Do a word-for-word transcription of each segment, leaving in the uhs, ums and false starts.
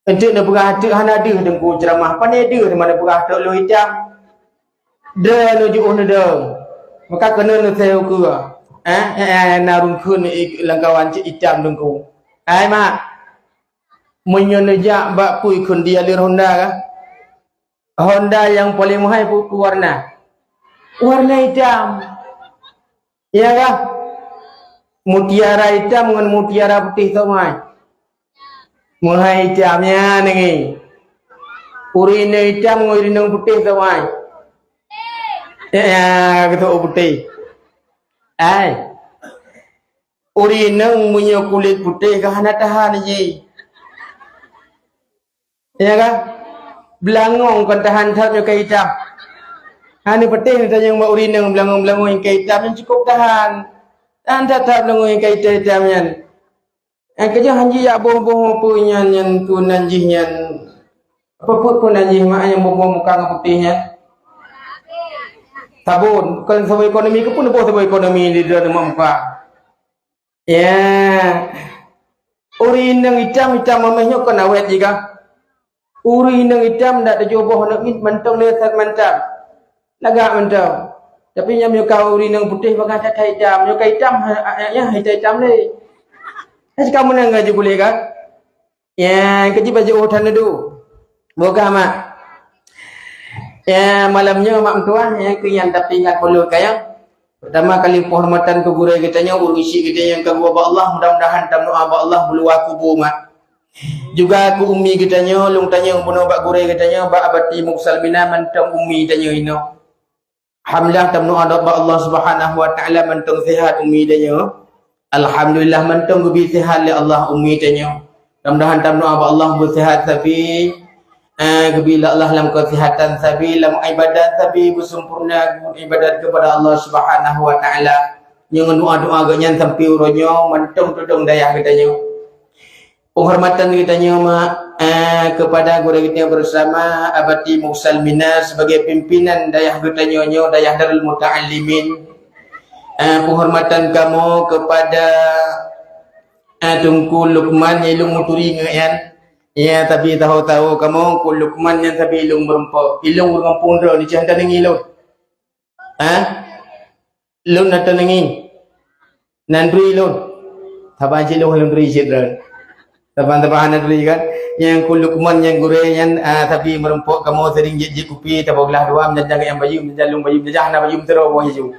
Enteuk neupeugah teuk hana deuh teungku ceuramah, pane deuh teuma neupeugah teuk lôn itam. Deuh neujuôh neudong. Maka keuneuk neuseukeue. Eh, eh, eh, na rungkheun lamkawan cit itam teungku. Hai mak, meunyoe neujak bak peue kheun di aleur Honda kah? Honda nyang paleng meuhai peue, peue warna? Warna itam. Ya kah? Mutiara itam ngon mutiara putéh somai. Meuhai itam nyan ngi. Ureueng inong itam ngon ureueng inong putéh somai. Ya, ya, keutok putéh. Ai. Ureueng inong meunyoe kulét putéh ka hana tahan jih. Ya kan? Beulangong kon tahan that nyoe ka itam. Hana peutéh neutanyong bak ureueng inong beulangong-beulangong nyang ka itam nyan cukôp tahan. Tahan that-that beulangong nyang ka itam-itam nyan. Nyang keujeuet han jijak boh-boh peue nyan, nyan keunan jih nyan. Apa peuet keunan jih mak nyang boh-boh muka ngon putéh nyan? Sabon. Kon sabon ekonomi keupeue neuboh sabon ekonomi di dalam muka? Ya. Ureueng inong itam, itam mameh nyoe kon awét jih kah? Ureueng inong itam dak tujoh boh aneuk miet mantong le that mantong. Lagak mantong. Tapi nyang meunyoe ka ureueng inong putéh bagaih that-that itam, nyoe ka itam, ha, ha, ha, itam-itam le. Hai si kamoe nyan ka jikulét kah? Ya, keuji bak jiôh that neudu. Bukah mak. Ya, malam nyoe mak meutuah, ya, keu nyang tapi ingat mulut kayang. Pertama kali penghormatan keu gurée geutanyoe, ureueng syik geutanyoe nyang ka geuwoe bak Allah, mudah-mudahan tameudoa bak Allah meuluwa kubu mak. Juga keu ummi geutanyoe, lôn tanyong bunoe bak gurée geutanyoe, bak Abati Muksalmina mantong ummi tanyoe inoe. Alhamdulillah tameudoa bak Allah Subhanahu wa Taala mantong sehat ummi tanyoe. Alhamdulillah mantong geubi sehat lé Allah ummi tanyoe. Mudah-mudahan tameudoa bak Allah beusehat sabe, eh, geubi lé Allah lam keusehatan sabe, lam ibadat sabe beusempurna ibadat keupada Allah Subhanahu wa Taala. Nyoe ngon doa-doa geuh nyan sampai uroe nyoe mantong tudong dayah geutanyoe. Penghormatan geutanyoe mak, eh, kepada gurée geutanyoe bersama Abati Muksalmina sebagai pimpinan dayah geutanyoe nyoe, dayah Darul Muta'allimin. Eh, penghormatan kamoe kepada, eh, Teungku Lukman nyang lôn meuturi ngon nyan. Ya, tapi tahu-tahu kamoe Teungku Lukman nyan sabe ilong meureumpok. Ilong ureueng gampông droe ni cah tanengi lôn. Ha? Lôn na tanengi. Nan turi lôn. Saban cit lôn lôn turi cit lôn. Saban-saban hana turi kan. Nyang Teungku Lukman nyang gurée nyan, ah, sabe meureumpok kamoe sering jeuet-jeuet kupi, saboh glah dua, meujajah nyang bayeue, meujajah lôn bayeue, meujajah hana bayeue meuteuro boh jiju.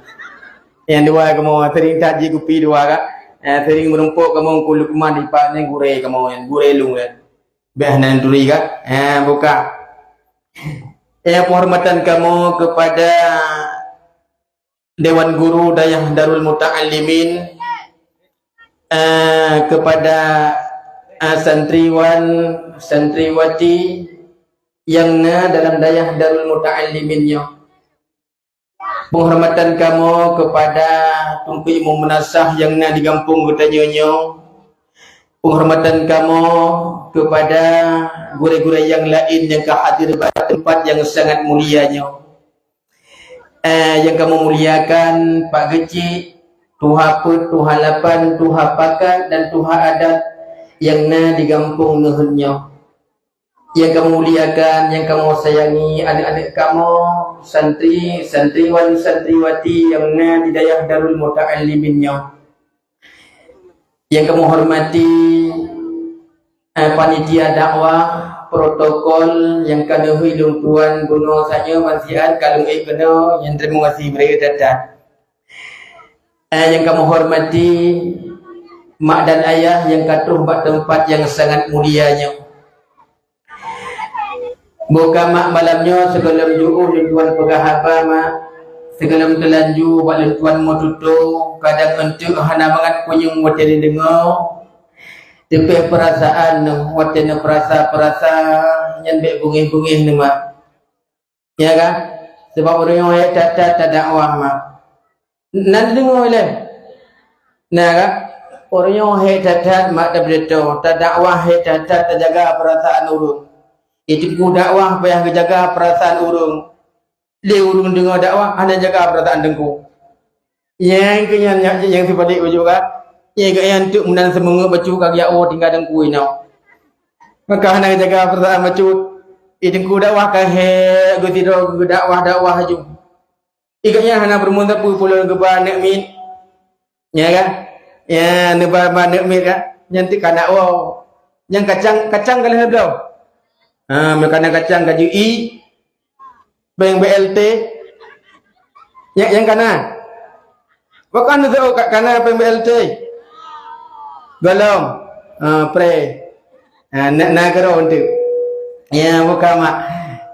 Nyang dua kamoe sering that jeuet kupi dua kan. Ah, sering meureumpok kamoe Teungku Lukman ipak nyan gurée kamoe nyan, gurée lôn nyan. Bèk hana turi kan. Ah, buka. Ya, penghormatan kamoe kepada Dewan Guru Dayah Darul Muta'allimin, eh, kepada, eh, santriwan, santriwati nyang na dalam Dayah Darul Muta'allimin nyoe. Penghormatan kamoe kepada Teungku Imum Meunasah nyang na di gampông geutanyoe nyoe. Penghormatan kamoe kepada gurée-gurée nyang laén nyang ka hadir bak teumpat nyang sangat mulia nyoe. Eh, nyang kamoe muliakan Pak Geuchik, Tuha Peuet, Tuha Lapan, Tuha Pakat, dan Tuha Adat nyang na di gampông neuheun nyoe. Nyang kamoe muliakan, nyang kamoe sayangi, aneuk-aneuk kamoe, santri, santriwan, santriwati nyang na di Dayah Darul Muta'allimin nyoe. Nyang kamoe hormati, eh, panitia dakwah, protokol nyang ka neuhôi lôn tuan bunoe sajoe ban siat ka lôn ék keunoe, nyang teurimong gaséh bri that-that. Eh, nyang kamoe hormati mak dan ayah nyang ka troh bak teumpat nyang sangat mulia nyoe. Buka mak malam nyoe sigohlom jiôh lôn tuan peugah haba mak, sigohlom teulanjô bak lôn tuan meututoe, kadang eunteuk hana mangat kunyueng watée neudeungoe, teupeh peurasaan watée neupeurasa-peurasa nyan bèk beungéh-beungéh neuh mak. Ya kan? Sabab ureueng nyoe hék that-that tadakwah mak. Nan deungoe lé. Nah kan? Ureueng nyoe hék that-that mak tapidato, tadakwah hék that-that tajaga peurasaan ureueng. Di teungku dakwah payah geujaga peurasaan ureueng. Lé ureueng deungoe dakwah hana jaga peurasaan teungku. Nyang keu nyan nyak nyang sipadek bacut ka. Nyang keu nyan teuk meunan seumeungeut bacut ka geujak woe tinggai teungku inoe. Maka hana jaga perasaan bacut. Di teungku dakwah ka hék geusidroe geudakwah-dakwah laju. Di gobnyan hana peurumoh sapeue pulo geuba aneuk miet. Ya kan? Ya, neuba ba aneuk miet kan? Nyan teuka nak woe. Nyang kacang, kacang ka lheueh bloe. Ha, meukanan kacang ka jeuet i. Péng B L T. Nyang, nyang kana. Pakon neusoe ka kana péng B L T? Golom. Ha, pre. Ha, na, na keudroe teuk. Ya, buka mak.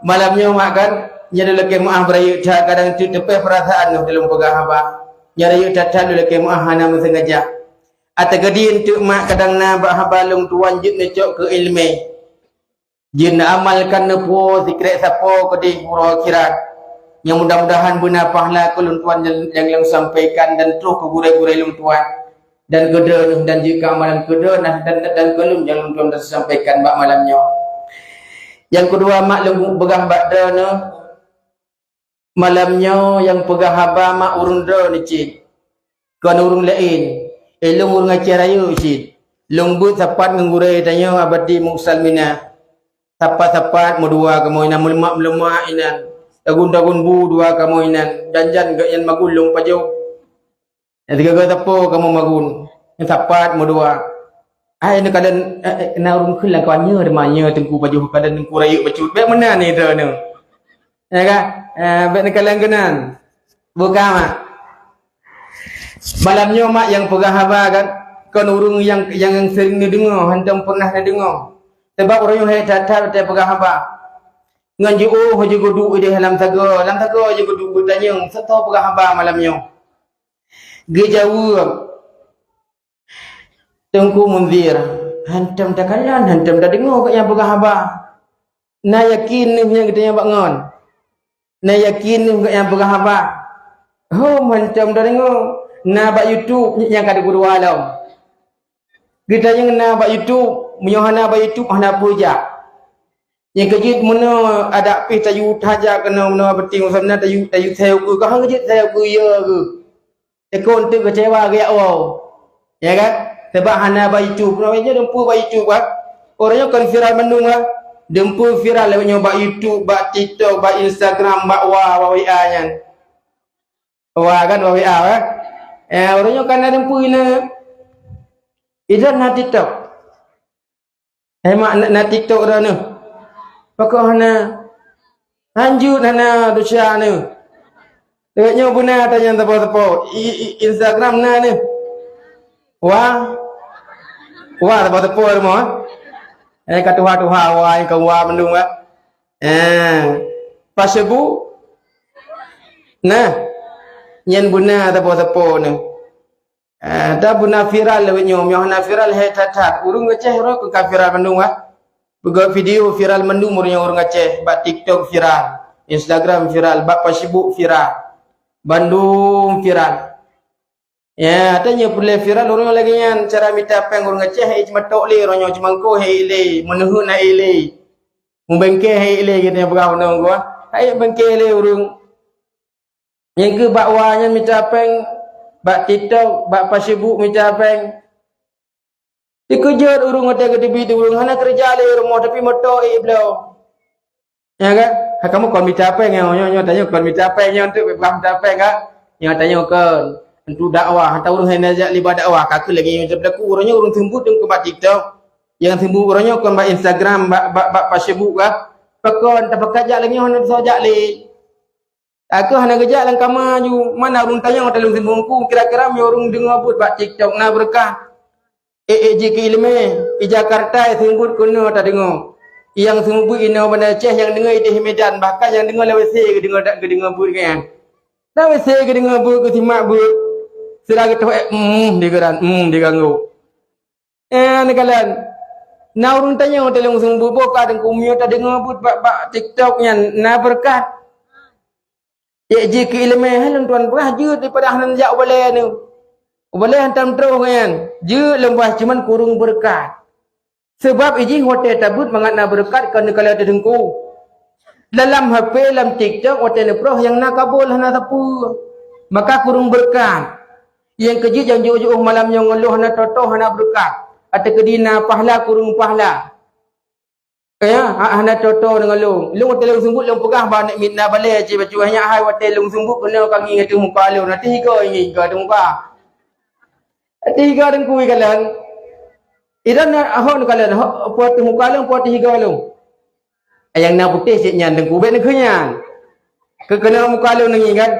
Malam nyoe mak kan, nyoe lakée meuah beurayeuk that kadang teuk teupeh peurasaan nyoe lôn peugah haba. Nyoe rayeuk that-that lôn lakée meuah hana meusengaja. Ata keudin teuk mak kadang na bak haba lôn tuan jeuet neucok keu iéleumé. Jeuet neuamalkan neupuwoe sikrek sapo keudeh uroe akhirat. Nyang mudah-mudahan beuna pahala keu lôn tuan nyang, nyang lôn sampaikan dan troh keu gurée-gurée lôn tuan. Dan keu droeneuh dan jeuet keu amalan keu droeneuh dan, dan, dan keu lôn nyang lôn tuan sampaikan bak malam nyoe. Nyang keudua mak lôn peugah bak droeneuh, malam nyoe nyang peugah haba mak ureuëng droeneuh cit. Kon ureuëng laén, ilôn ureuëng Aceh Rayeuk cit. Lôn beuet sapat ngon gurée tanyoe Abati Muksalmina. Sapat-sapat meudua kamoe inan, meuleumak-meuleumak inan. Tagun-tagun bu dua kamoe inan. Janjan geuh nyan magun lôn pajoh. Nyang sigoe-goe sapo kamoe magun. Nyang sapat meudua. Ai neukalon, eh, eh, na ureuëng kheun lam kawan nyoe teuma nyoe teungku pajoh kalon teungku rayeuk bacut. Bék meunan nyoe droeneuh. Ya kan? Eh, bék neukalon keunan. Buka mak. Malam nyoe mak nyang peugah haba kan, kon ureuëng nyang, nyang sering neudeungoe, hantom peureunah neudeungoe. Sabab ureuëng nyoe hék that-that watée peugah haba. Ngon jiôh jigeuduek ideh lam sagoe, lam sagoe jigeuduek geutanyong, "Soe peugah haba malam nyoe?" Geujaweueb, "Teungku Munzir, hantom takalon, hantom tadeungoe keu nyang peugah haba. Na yakin neuh nyang geutanyong bak ngon? Na yakin neuh keu nyang peugah haba?" "Hom, hantom tadeungoe. Na bak YouTube nyang ka dikeudua lom." Geutanyong na bak YouTube, meunyoe hana bak YouTube, hana peue jak. Nyang keujeuet meunoe adak pih tayue that jak keunoe meunoe Abati Muksalmina tayue, tayue sayok geuh, ka han keujeuet sayok geuh, ya geuh. Teukon teuk keucewa geujak woe. Ya kan? Sabab hana bak YouTube. Nyoe deumpeu bak YouTube kan? Ureuëng nyoe kon viral mandum kan? Deumpeu viral lewat nyoe bak YouTube, bak TikTok, bak Instagram, bak wa, wa W A nyan. Wa kan, wa W A kan? Eh, ureuëng nyoe kan na deumpeu ina. Idan na TikTok. Eh, mak na, na TikTok dah nyoe. Pakon hana? Hanjeuet hana desya nyoe. Lewat nyoe beuna tanyong teupeu-teupeu. I, i, Instagram na nyoe. Wa? Wa teupeu-teupeu rumoh, eh? Eh, ka tuha-tuha wa, ka wa mandum, wa. Eh, Facebook? Nah, nyan beuna teupeu-teupeu nyoe. Ah, dah beuna viral lewat nyoe, meunyoe hana viral, he that-that. Ureuëng Aceh roh ka viral mandum, ah. Peugah video viral mandum ureuëng, ureuëng Aceh, bak TikTok viral, Instagram viral, bak Facebook viral. Bandum viral. Ya, ata nyoe peureulée viral ureuëng lagée nyan, cara mita péng ureuëng Aceh, eh, cuma tok lé, ureuëng nyoe cuma ko, he lé, meuneuheuet na lé. Mubengke he lé, gitu nyan peugah ureuëng gua. Hai bengke lé ureuëng. Nyang keu bak wa nyan mita péng, bak TikTok, bak Facebook mita péng. Dikeujot ureuëng watée geuteubiet ureuëng hana keureuja lé rumoh tapi moto ék bloe. Ya kan? Ha, kamoe kon mita péng nyoe, nyoe, nyoe tanyoe kon mita péng nyoe, untuk bak mita péng kan? Nyoe tanyoe kon untuk dakwah, atau ureuëng hana jak libat dakwah, ka keuh lagée nyoe teupeu ureuëng nyoe ureuëng seumeubeuet deungon bak TikTok. Nyang seumeubeuet ureuëng nyoe kon bak Instagram, bak, bak, bak Facebook kan? Pakon tapakat jak lagée nyoe hana soe jak lé. Aku hana geujak lam kama ju, mana ureuëng tanyong ata lôn seumeubeuet, kira-kira meunyoe ureuëng deungoe buet bak TikTok na beureukat. Eh, eh, jih keu iéleumé, i Jakarta seumeubeuet keunoe tadeungoe. Nyang seumeubeuet inoe Banda Aceh, nyang deungoe ideh Medan, bahkan nyang deungoe lewat W C geudeungoe, geudeungoe buet nyan. Lewat W C geudeungoe buet, geusimak buet. Sira geutoh, eh, mm, digeuran, mm, diganggu. Eh, neukalon. Na ureuëng tanyong ata lôn seumeubeuet, boh ka deungoe meunyoe tadeungoe buet bak, bak TikTok nyan na beureukat. Ék jih keu iéleumé, hai lôn tuan peugah jeuet daripada hana jak u balée nyoe. U balée hantom troh ngon nyan. Jeuet lôn peugah cuman keu ureuëng beureukat. Sabab ijih watée tabeuet mangat na beureukat kon neukalon teudengku. Dalam H P, lam TikTok, watée neuproh nyang na kabul hana sapeue. Maka keu ureuëng beureukat. Nyang keujeuet nyang jiôh-jiôh malam nyoe ngon lôn hana toto hana beureukat. Ata keudi na pahala keu ureuëng pahala. Ya, ha-, hana toe-toe deungon lôn. Lôn watèe lôn seumeubeuet lôn peugah bak aneuk miet na balèe cit bacut, nyak hai watèe lôn seumeubeuet keunoe ka ngieng ateueh muka lôn. Ateueh igoe ngieng igoe ateueh muka. Ateueh igoe teungku ikalon. Idan ho neukalon, ho, peue ateueh muka lôn, peue ateueh igoe lôn. Nyang na putéh cit nyan teungku, bèk neukheun nyan. Keu keunoe muka lôn ngieng kan?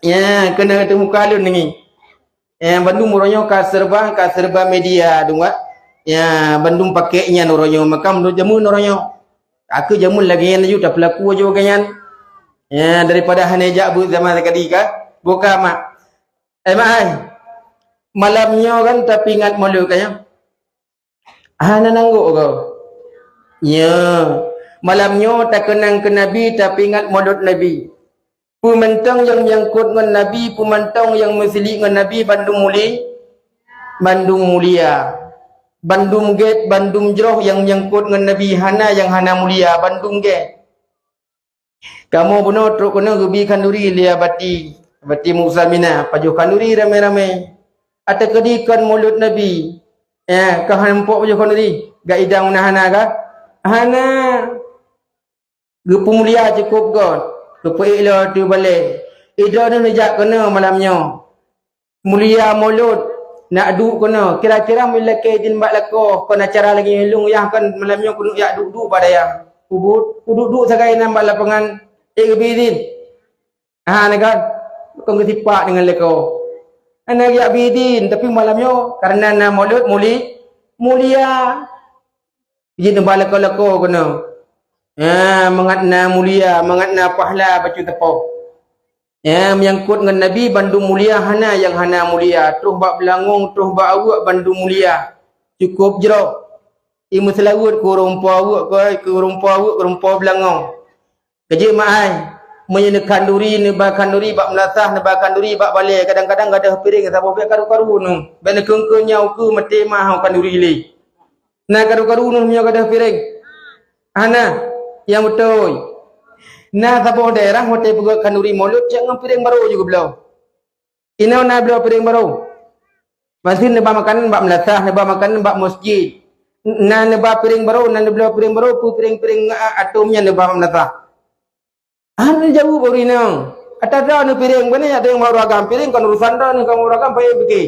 Ya, keunoe ateueh muka lôn ngieng. Eh, bandum uroe nyoe ka serba, ka serba media dong, Wak. Ya, bandum pakèk nyan uroe nyoe, maka meunurot jameun uroe nyoe. Ka keuh jameun lagèe nyan laju tapeulaku laju lagèe nyan. Ya, daripada hana jak beuet zaman sakali ka, buka mak. Eh, mak ai. Malam nyoe kan tapeuingat Maulud kan nyoe. Hana nanggok goe. Ya, malam nyoe takeunang keu Nabi, tapeuingat Maulud Nabi. Peue mantong nyang nyangkot ngon Nabi, peue mantong nyang meusilik ngon Nabi, bandum muli-, bandum mulia. Bandum gèt, bandum jroh nyang nyangkot ngon Nabi, hana nyang hana mulia, bandum gèt. Kamoe bunoe trok keunoe geubi khanduri lé Abati, Abati Musa Mina, pajoh khanduri ramé-ramé. Ateueh keudéh kon Maulud Nabi. Eh, ka hana muphom pajoh khanduri, geuidang na hana ka? Hana. Geupeumulia cukôp göt, geupeuék lom ateueh balèe. Idroeneuh neujak keunoe malam nyoe. Mulia Maulud, neujak duek keunoe. Kira-kira meulakèe idin bak lakoe, kon acara lagèe nyoe lôn yah kon malam nyoe keuneuk jak duek-duek bak dayah. Kubu-, kuduek-duek sagai nan bak lapangan, ék geubi idin. Ha, na kan? Kon geusipak deungon lakoe. Hana geujak bi idin, tapi malam nyoe, kareuna na Maulud muli-, mulia. Jeuet neuba lakoe-lakoe keunoe. Ha, mangat na mulia, mangat na pahala bacut teupeu. Ya, meunyangkot ngon Nabi bandum mulia, hana nyang hana mulia. Troh bak beulangong, troh bak aweuek bandum mulia. Cukôp jroh. I meuseulaweuet keu ureueng po aweuek, keu, keu ureueng po aweuek, keu ureueng po beulangong. Ka jeuet mak ai, meunyoe neukhanduri, neuba khanduri bak meulasah, neuba khanduri bak balèe, kadang-kadang gadôh piréng saboh bèk karu-karu neuh. Bèk neukheun-kheun nyoe ukeue maté mah khanduri lé. Na karu-karu neuh meunyoe gadôh piréng? Hana, nyang beutôi. Na saboh daerah watèe peugöt khanduri Maulud cit ngon piréng barô jih geubloe. Inoe na bloe piréng barô. Maksud neuba makanan bak meulasah, neuba makanan bak meuseujid. Na neuba piréng barô, na neubloe piréng barô, peue piréng-piréng, a, atôm nyan neuba bak meulasah. Hana jaweueb ureueng inong. Ata droeneuh piréng, beuneuk jak teueng bak ureueng agam, piréng kon urusan droeneuh, kon ureueng agam payah pike.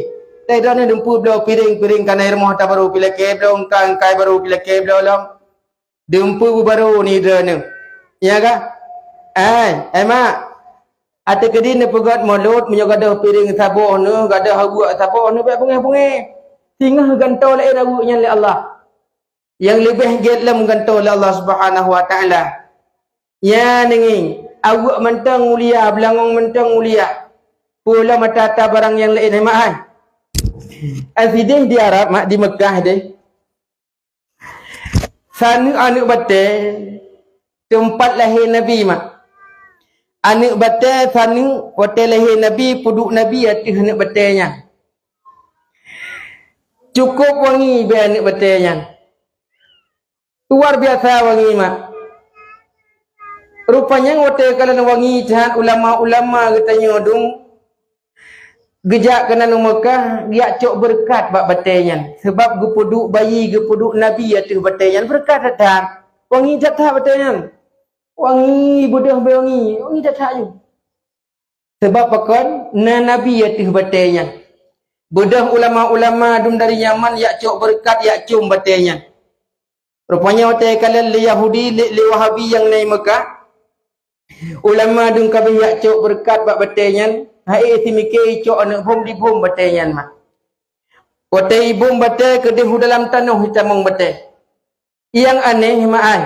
Tapi droeneuh dum peubloe piréng, piréng kanai rumoh ata barô pih lakèe bloe, engkai, engkai barô pih lakèe bloe lom. Dum peubloe barô ni droeneuh. Iya kah? Ai, ai mak. Ateueh keudin neupeugöt Maulud, meunyoe gadôh piréng saboh neuh, gadôh aweuek saboh neuh, bèk beungèh-beungèh. Singoh geugantoe laén aweuek nyan lé Allah. Nyang leubeh gèt lom gantoe lé Allah Subhanahu wa Taala. Nyan ngieng, aweuek mantong mulia, beulangong mantong mulia. Peue lom ata-ata barang nyang laén, hai mak hai. Sideh di Arab, mak, di Meukah deh. Saneuk aneuk batèe teumpat lahé Nabi, mak. Aneuk batèe saneuk watèe lahé Nabi, peuduek Nabi ateueh aneuk batèe nyan. Cukôp wangi bèe aneuk batèe nyan. Luar biasa wangi, mak. Rupanya watèe kalon wangi that ulama-ulama geutanyoe dum geujak keunan u Meukah, geujak cok beureukat bak batèe nyan. Sabab geupeuduek bayi, geupeuduek Nabi ateueh batèe nyan, beureukat that-that. Wangi that-that batèe nyan. Wangi beudôh bèe wangi, wangi that-that ju. Sabab pakon? Na Nabi ateueh batèe nyan. Beudôh ulama-ulama dum dari Yaman jak cok beureukat, jak com batèe nyan. Rupanya watèe kalon lé Yahudi, lé, lé Wahabi nyang na i Meukah, ulama dum ka abéh jak cok beureukat bak batèe nyan, han ék simiké icok aneuk bhom dibhom batèe nyan, mak. Watèe ibhom batèe keudéh u dalam tanoh itamong batèe. Nyang aneh, mak ai.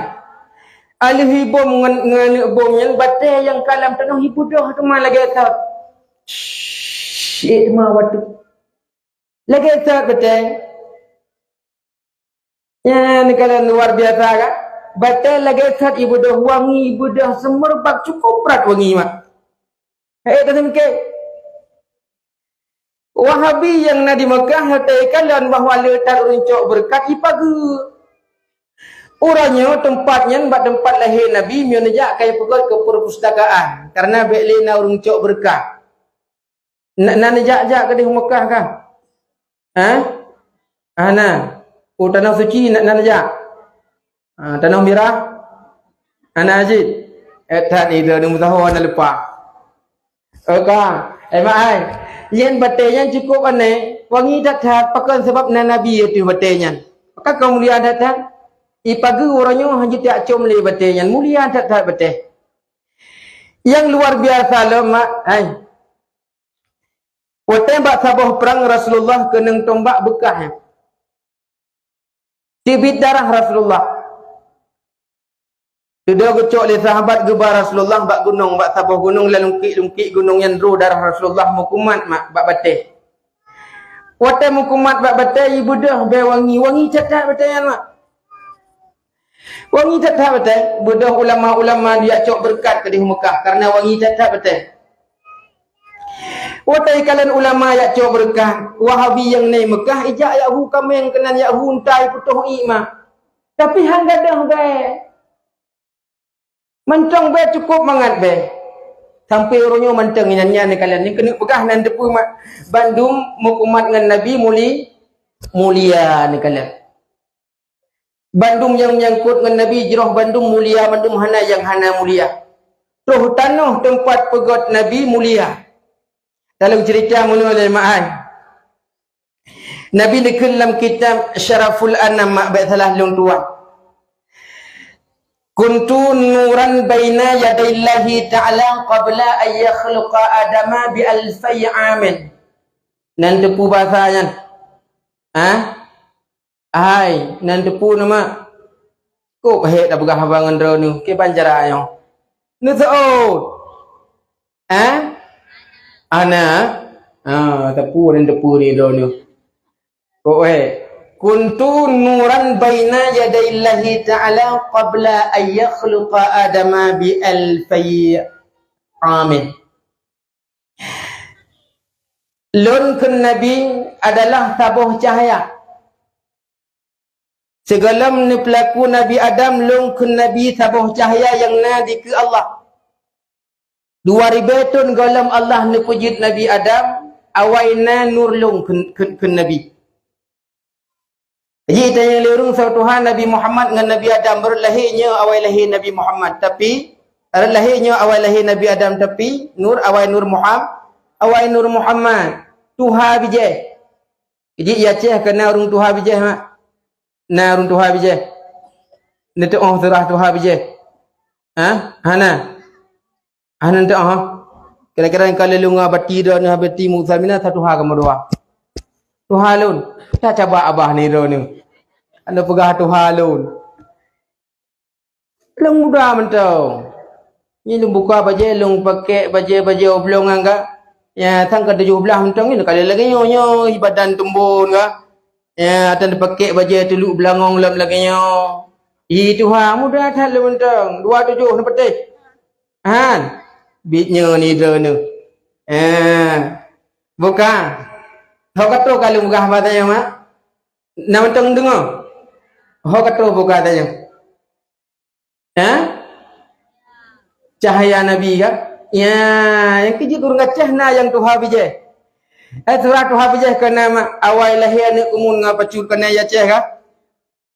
Alheuh ibhom ngon, ngon aneuk bhom nyan, batèe nyang ka lam tanoh ibeudôh teuma lagèe sot. Syik teuma watèe. Lagèe sot batèe. Nyan kalon luar biasa kan? Batèe lagèe sot ibeudôh wangi, ibeudôh seumeureubat, cukôp brat wangi, mak. Hai, taseumiké. Wahabi nyang na di Meukah watèe kalon bahwa le that ureueng cok beureukat ipageue. Uroe nyoe teumpat nyan bak teumpat lahé Nabi, meunyoe neujak ka ipeugöt keu perpustakaan, kareuna bèk lé na ureueng cok beureukat. Na, na neujak-jak keudéh u Meukah kah? Hah? Hana. U Tanah Suci na, na neujak? Ha, tanoh mirah? Hana jeuet. Eh, that ni droeneuh meusaho hana leupah. Eh, ka. Eh, mak ai. Nyan batée nyan cukup aneh. Wangi that-that. Pakon sabab na Nabi ateueh batée nyan. Maka ka mulia that-that. Ipageue uroe nyoe hana jitiak com lé batée nyan. Mulia that-that batée. Nyang luar biasa lom, mak ai. Watée bak saboh prang Rasulullah keunong tombak beukah nyan. Teubiet darah Rasulullah. Teudoe geucok lé sahabat geuba Rasulullah bak gunong, bak saboh gunong lam lungkiek-lungkiek gunong nyan droe darah Rasulullah meukumat mak bak batée. Watée meukumat bak batée, ibeudôh bée wangi, wangi that-that batée nyan mak. Wangi that-that batée, beudôh ulama-ulama jijak cok beureukat keudeh Meukah kareuna wangi that-that batée. Watée kalon ulama jak cok beureukat, Wahabi nyang na i Meukah ijak jak hu kaméng keunan jak hu unta iputôh iék ma. Tapi han gadôh bée. Mantong bée cukup mangat bée. Sampoe uroe nyoe mantong inan nyan neukalon. Nyang keuneuk peugah nan teupeue ma-, bandum meukumat ngon Nabi muli-, mulia neukalon. Bandum nyang nyangkot ngon Nabi jroh bandum mulia, bandum hana nyang hana mulia. Troh tanoh teumpat peugöt Nabi mulia. Dalam cerita meunoe lé mak ai. Nabi neukheun lam kitab Syaraful Anam, mak, bék salah lôn tuan. "Kuntu nuran baina yadaillahi ta'ala qabla an yakhluqa Adama bi alfai amin." Nan teupeue basa nyan? Ha? Hai, nan teupeue na, mak? Kok hék tapeugah haba ngon droeneuh, kiban cara nyoe? Neuseuôt. Eh? Ana? Ah, teupeue nan teupeue ni droeneuh. Kok hék? "Kuntu nuran baina yadaillahi ta'ala qabla an yakhluqa Adama bi alfai amin." Lôn kheun Nabi adalah saboh cahya. Sigohlom neupeulaku Nabi Adam, lôn kheun Nabi saboh cahya nyang na dikeue Allah. Dua ribée thon gohlom Allah neupeujeuet Nabi Adam, awai na nur lôn kheun, kheun, kheun Nabi. Jitanyong lé ureuëng soe tuha Nabi Muhammad ngon Nabi Adam, barô lahé nyoe awai lahé Nabi Muhammad, tapi, barô lahé nyoe awai lahé Nabi Adam, tapi nur awai nur Muham-, awai nur Muhammad. Tuha bijéh. Jih i Aceh ka na ureuëng tuha bijéh, mak? Na ureuëng tuha bijéh? Neuteuoh seurah tuha bijéh? Ha? Hana? Hana teuoh, ha? Kadang-kadang ka lheueh lôn bati droeneuh, bati Musa mina sa tuha kamoe dua. Tuha lôn, ta caba abah ni droeneuh. Hana peugah tuha lôn. Lôn muda mantong. Nyoe lôn buka bajée, lôn pakék bajée-bajée oblong nyan ka. Ya, sang ka tujoh blaih mantong nyoe ka lagée nyoe, nyoe ibadan tumbon ka. Ya, atan pakék bajée tuluk beulangong lom lagée nyoe. Ih, tuha muda that lôn mantong, dua tujoh neupatéh. Han, biet nyoe ni droeneuh. Eh, buka. Ho ka troh ka lôn peugah bak tanyoe, mak? Na mantong deungoe? Ho ka troh buka tanyoe? Ha? Cahya Nabi ka? Ya, nyang keujeuet ureuëng Aceh na nyang tuha bijéh. Eh, surah tuha bijéh ka na, mak, awai lahé aneuëk keumun ngon pacut ka na i Aceh ka?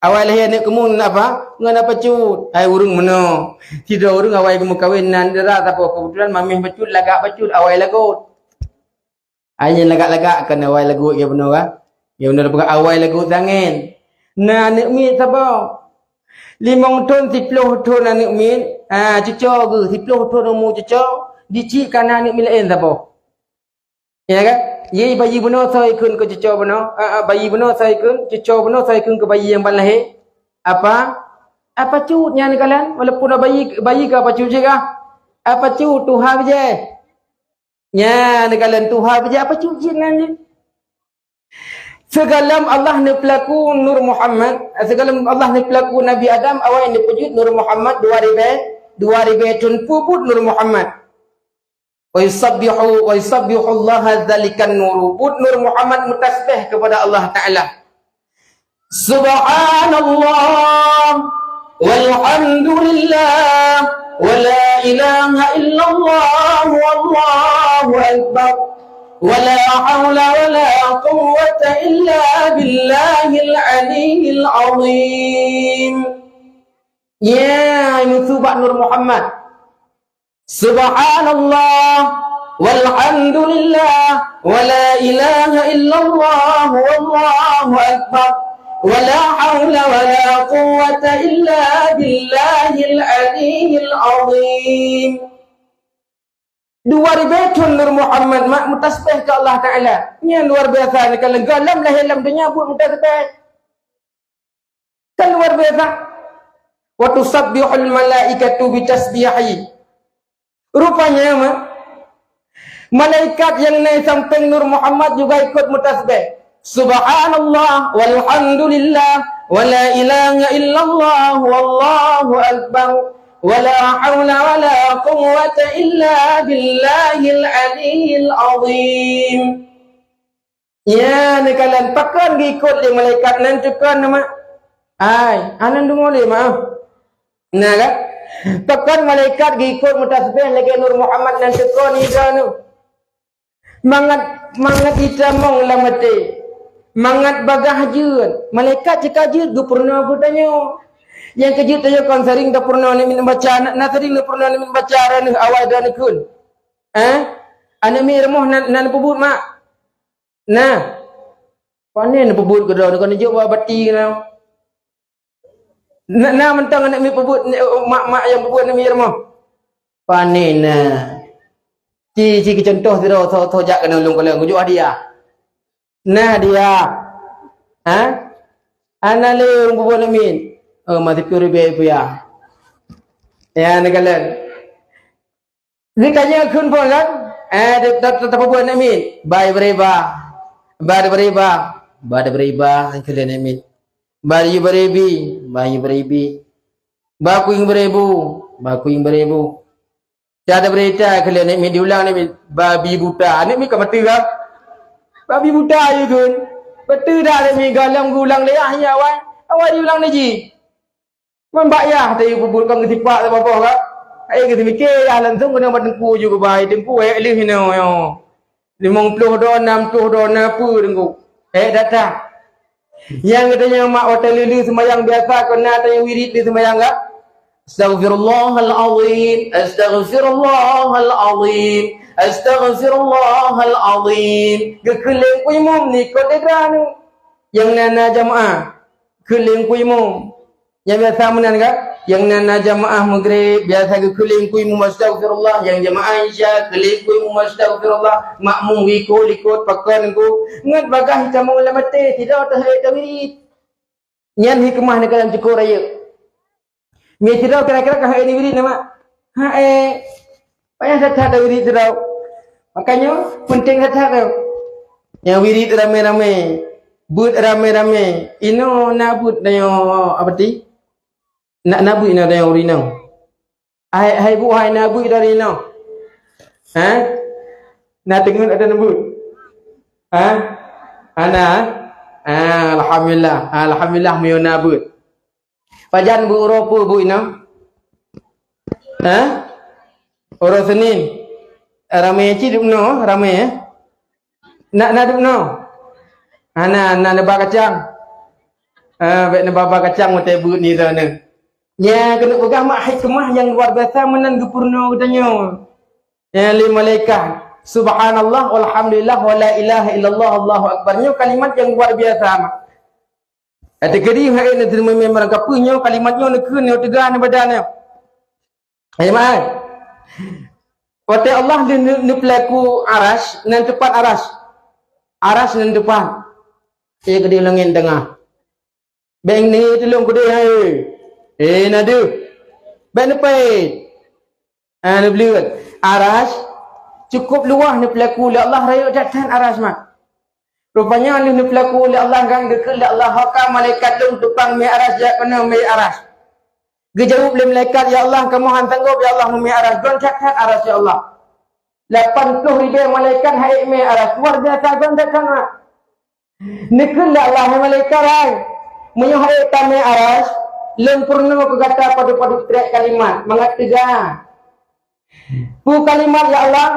Awai lahé aneuëk keumun ngon apa? Ngon apa cut? Hai ureuëng meunoe. Sidroe ureuëng awai geumeukawen nan dara saboh, keubeutulan mamèh bacut lagak bacut awai lagot. Hai nyan lagak-lagak keunoe awai lagot ya bunoe ka? Ya bunoe peugah awai lagot sangen. Na aneuëk miet saboh. Limong thon, siploh thon aneuëk miet, ha, cuco geuh, siploh thon umu cuco, dicik ka na aneuëk miet laén saboh. Ya kan? Ye bayi bunoe soe ikheun keu cuco bunoe? Ah, ah, bayi bunoe soe ikheun, cuco bunoe soe ikheun keu bayi nyang ban lahé? Apa? Apa cut nyan kalon? Walaupun bayi, bayi ka apa cut jih kah? Apa cut tuha bijéh? Nyan kalon tuha bijéh apa cut jih nyan jih? Sigohlom Allah neupeulaku Nur Muhammad, sigohlom Allah neupeulaku Nabi Adam, awai neupeujeuet Nur Muhammad dua ribée, dua ribée thon peubuet Nur Muhammad. Wa yusabbihu, wa yusabbihullaha dzalikan nuru. Buet Nur Muhammad meutasbih keupada Allah Taala. Subhanallah, walhamdulillah, wa la ilaha illallah, wallahu akbar. Wa la haula wa la quwwata illa billahil aliyyil azim. Ya, meusu bak Nur Muhammad. Subhanallah, walhamdulillah, wa la ilaha illallah, wallahu akbar, wa la haula wa la quwwata illa billahil aliyyil azim. Dua ribèe thôn Nur Muhammad mak meutasbih keu Allah Taala. Nyan luar biasa, neukalon gohlom lahé lam donya buet meutasbih. Kan luar biasa. Wa tusabbihul malaikatu bitasbihi. Rupanya, ma-, malaikat nyang na sampéng Nur Muhammad juga ikut meutasbih. Subhanallah, walhamdulillah, wa la ilaha illallah, wallahu akbar, wa la haula wa la quwwata illa billahil aliyyil azim. Ya, neukalon pakon geuikot lé malaikat nan tukon nama? Ai, anan deungoe lé, maaf. Nah, kan? Pakon malaikat geuikot meutasbih lagèe Nur Muhammad nan tukon ida nu. Mangat, mangat itamong lam até. Mangat bagaih jeuet. Malaikat cit ka jeuet geupeurunoe geutanyoe. Nyang keujeuet tanyoe kon sering tapeurunoe namiet baca, na, na sering tapeurunoe namiet baca droeneuh awai droeneuh kheun. Eh? Aneuk miet rumoh nan, nan peubuet mak? Nah, pane neupeubuet keudroe, kon neujok bak bati na. Na, na mantong aneuk miet peubuet, mak-mak nyang peubuet aneuk miet rumoh. Pane na. Ci, ci keu contoh sidroe, tho, tho jak keuneuk lôn kalon, kujok hadiah. Na hadiah. Ha? Ana lé ureueng peubuet aneuk miet. Oh, ma siploh ribèe rupiah. Ya, neukalon. Geutanyong kheun phon kan? Eh, ta-, ta-, ta-, tapeubuet aneuk miet. Ba ibri ba. Ba ibri ba. Ba ibri ba, kheun lé aneuk miet. Ba ibri bi. Ba ibri bi. Ba kueng bri bu. Ba kueng bri bu. Cara berita kheun lé aneuk miet, diulang aneuk miet. Babi buta. Aneuk miet ka meuteue kan? Babi buta, ya kan? Beutôi dak aneuk miet, gohlom geuulang lé yah nyan awai. Awai diulang lé jih. Man bak yah teuh peubuet kon geusipak saboh-boh ka. Hai geuseumiké yah langsung keuneuk bak teungku ju geubai, teungku, eh, lheueh inoe nyoe. Limong ploh droe, nam ploh droe, na peue teungku? Eh, data. Nyang geutanyoe mak watèe lheuh-lheuh seumayang biasa kon na tanyoe wirid lheuh seumayang ka? Astaghfirullahal azim, astaghfirullahal azim, astaghfirullahal azim. Geukheun lé Teungku Imum, likot lé droeneuh. Nyang na, na jamaah, kheun lé Teungku Imum. Nyang biasa meunan ka? Nyang na, na jamaah Maghrib, biasa geukheun lé Teungku Imum, astaghfirullah. Nyang jamaah Isya, kheun lé Teungku Imum, astaghfirullah. Makmum geuikot-ikot, pakon Teungku. Ngat bagaih tamong lam até, sidroe teuh hai tawirid. Nyan hikmah neukalon cukôp rayeuk. Nyan sidroe kira-kira ka hai wirid na mak? Hai. Payah that-that tawirid sidroe. Makajih, peunteng that-that tu. Nyang wirid ramé-ramé. Beuet ramé-ramé. Inoe na beuet tanyoe, apa ti? Na, na beuet inoe tanyoe ureueng inong. Hai, hai bu, hai na beuet dari inoe. Ha? Na teungeut atau na beuet? Ha? Hana? Ah, alhamdulillah. Alhamdulillah meunyoe na beuet. Pajan beuet, uroe peue beuet inoe? Ha? Uroe Senin. Ramé cit dum inoe, ramé, eh? Na, na dum inoe? Hana, na neuba kacang. Ah, bèk neuba-ba kacang watèe beuet nibak droeneuh. Nyan keuneuk peugah mak hikmah nyang luar biasa meunan geupeurunoe geutanyoe. Nyan lé malaikat, subhanallah, walhamdulillah, wa la ilaha illallah, Allahu akbar. Nyoe kalimat nyang luar biasa mak. Teukeudi hai na teumé barangkapeue nyoe kalimat nyoe neukheun nyoe teuga neubadan nyoe. Hai mak, watèe Allah neu-, neu-, neupeulaku aras, nan teupat aras. Aras nan teupat. Eh, keudéh langèt teungoh. Bèk neutulông keudéh hai. Eh, na deuh. Bèk neupèt. Ah, neubleuet. Aras cukôp luwah neupeulaku lé Allah, rayeuk that-that aras mak. Rupanya lheueh neupeulaku lé Allah kan geukheun lé Allah, "Ho ka malaikat lôn tupang mé aras jak keunoe mé aras." Geujaweueb lé malaikat, "Ya Allah, kamoe han sanggob ya Allah meumé aras, gon that-that aras ya Allah." Lapan ploh ribèe malaikat han ék mé aras, luar biasa gon that-that mak. Neukheun lé Allah, "Hai malaikat hai, meunyoe han ék tamé aras, lôn peurunoe keu gata padub-padub trép kalimat mangat teuga." Peue kalimat ya Allah?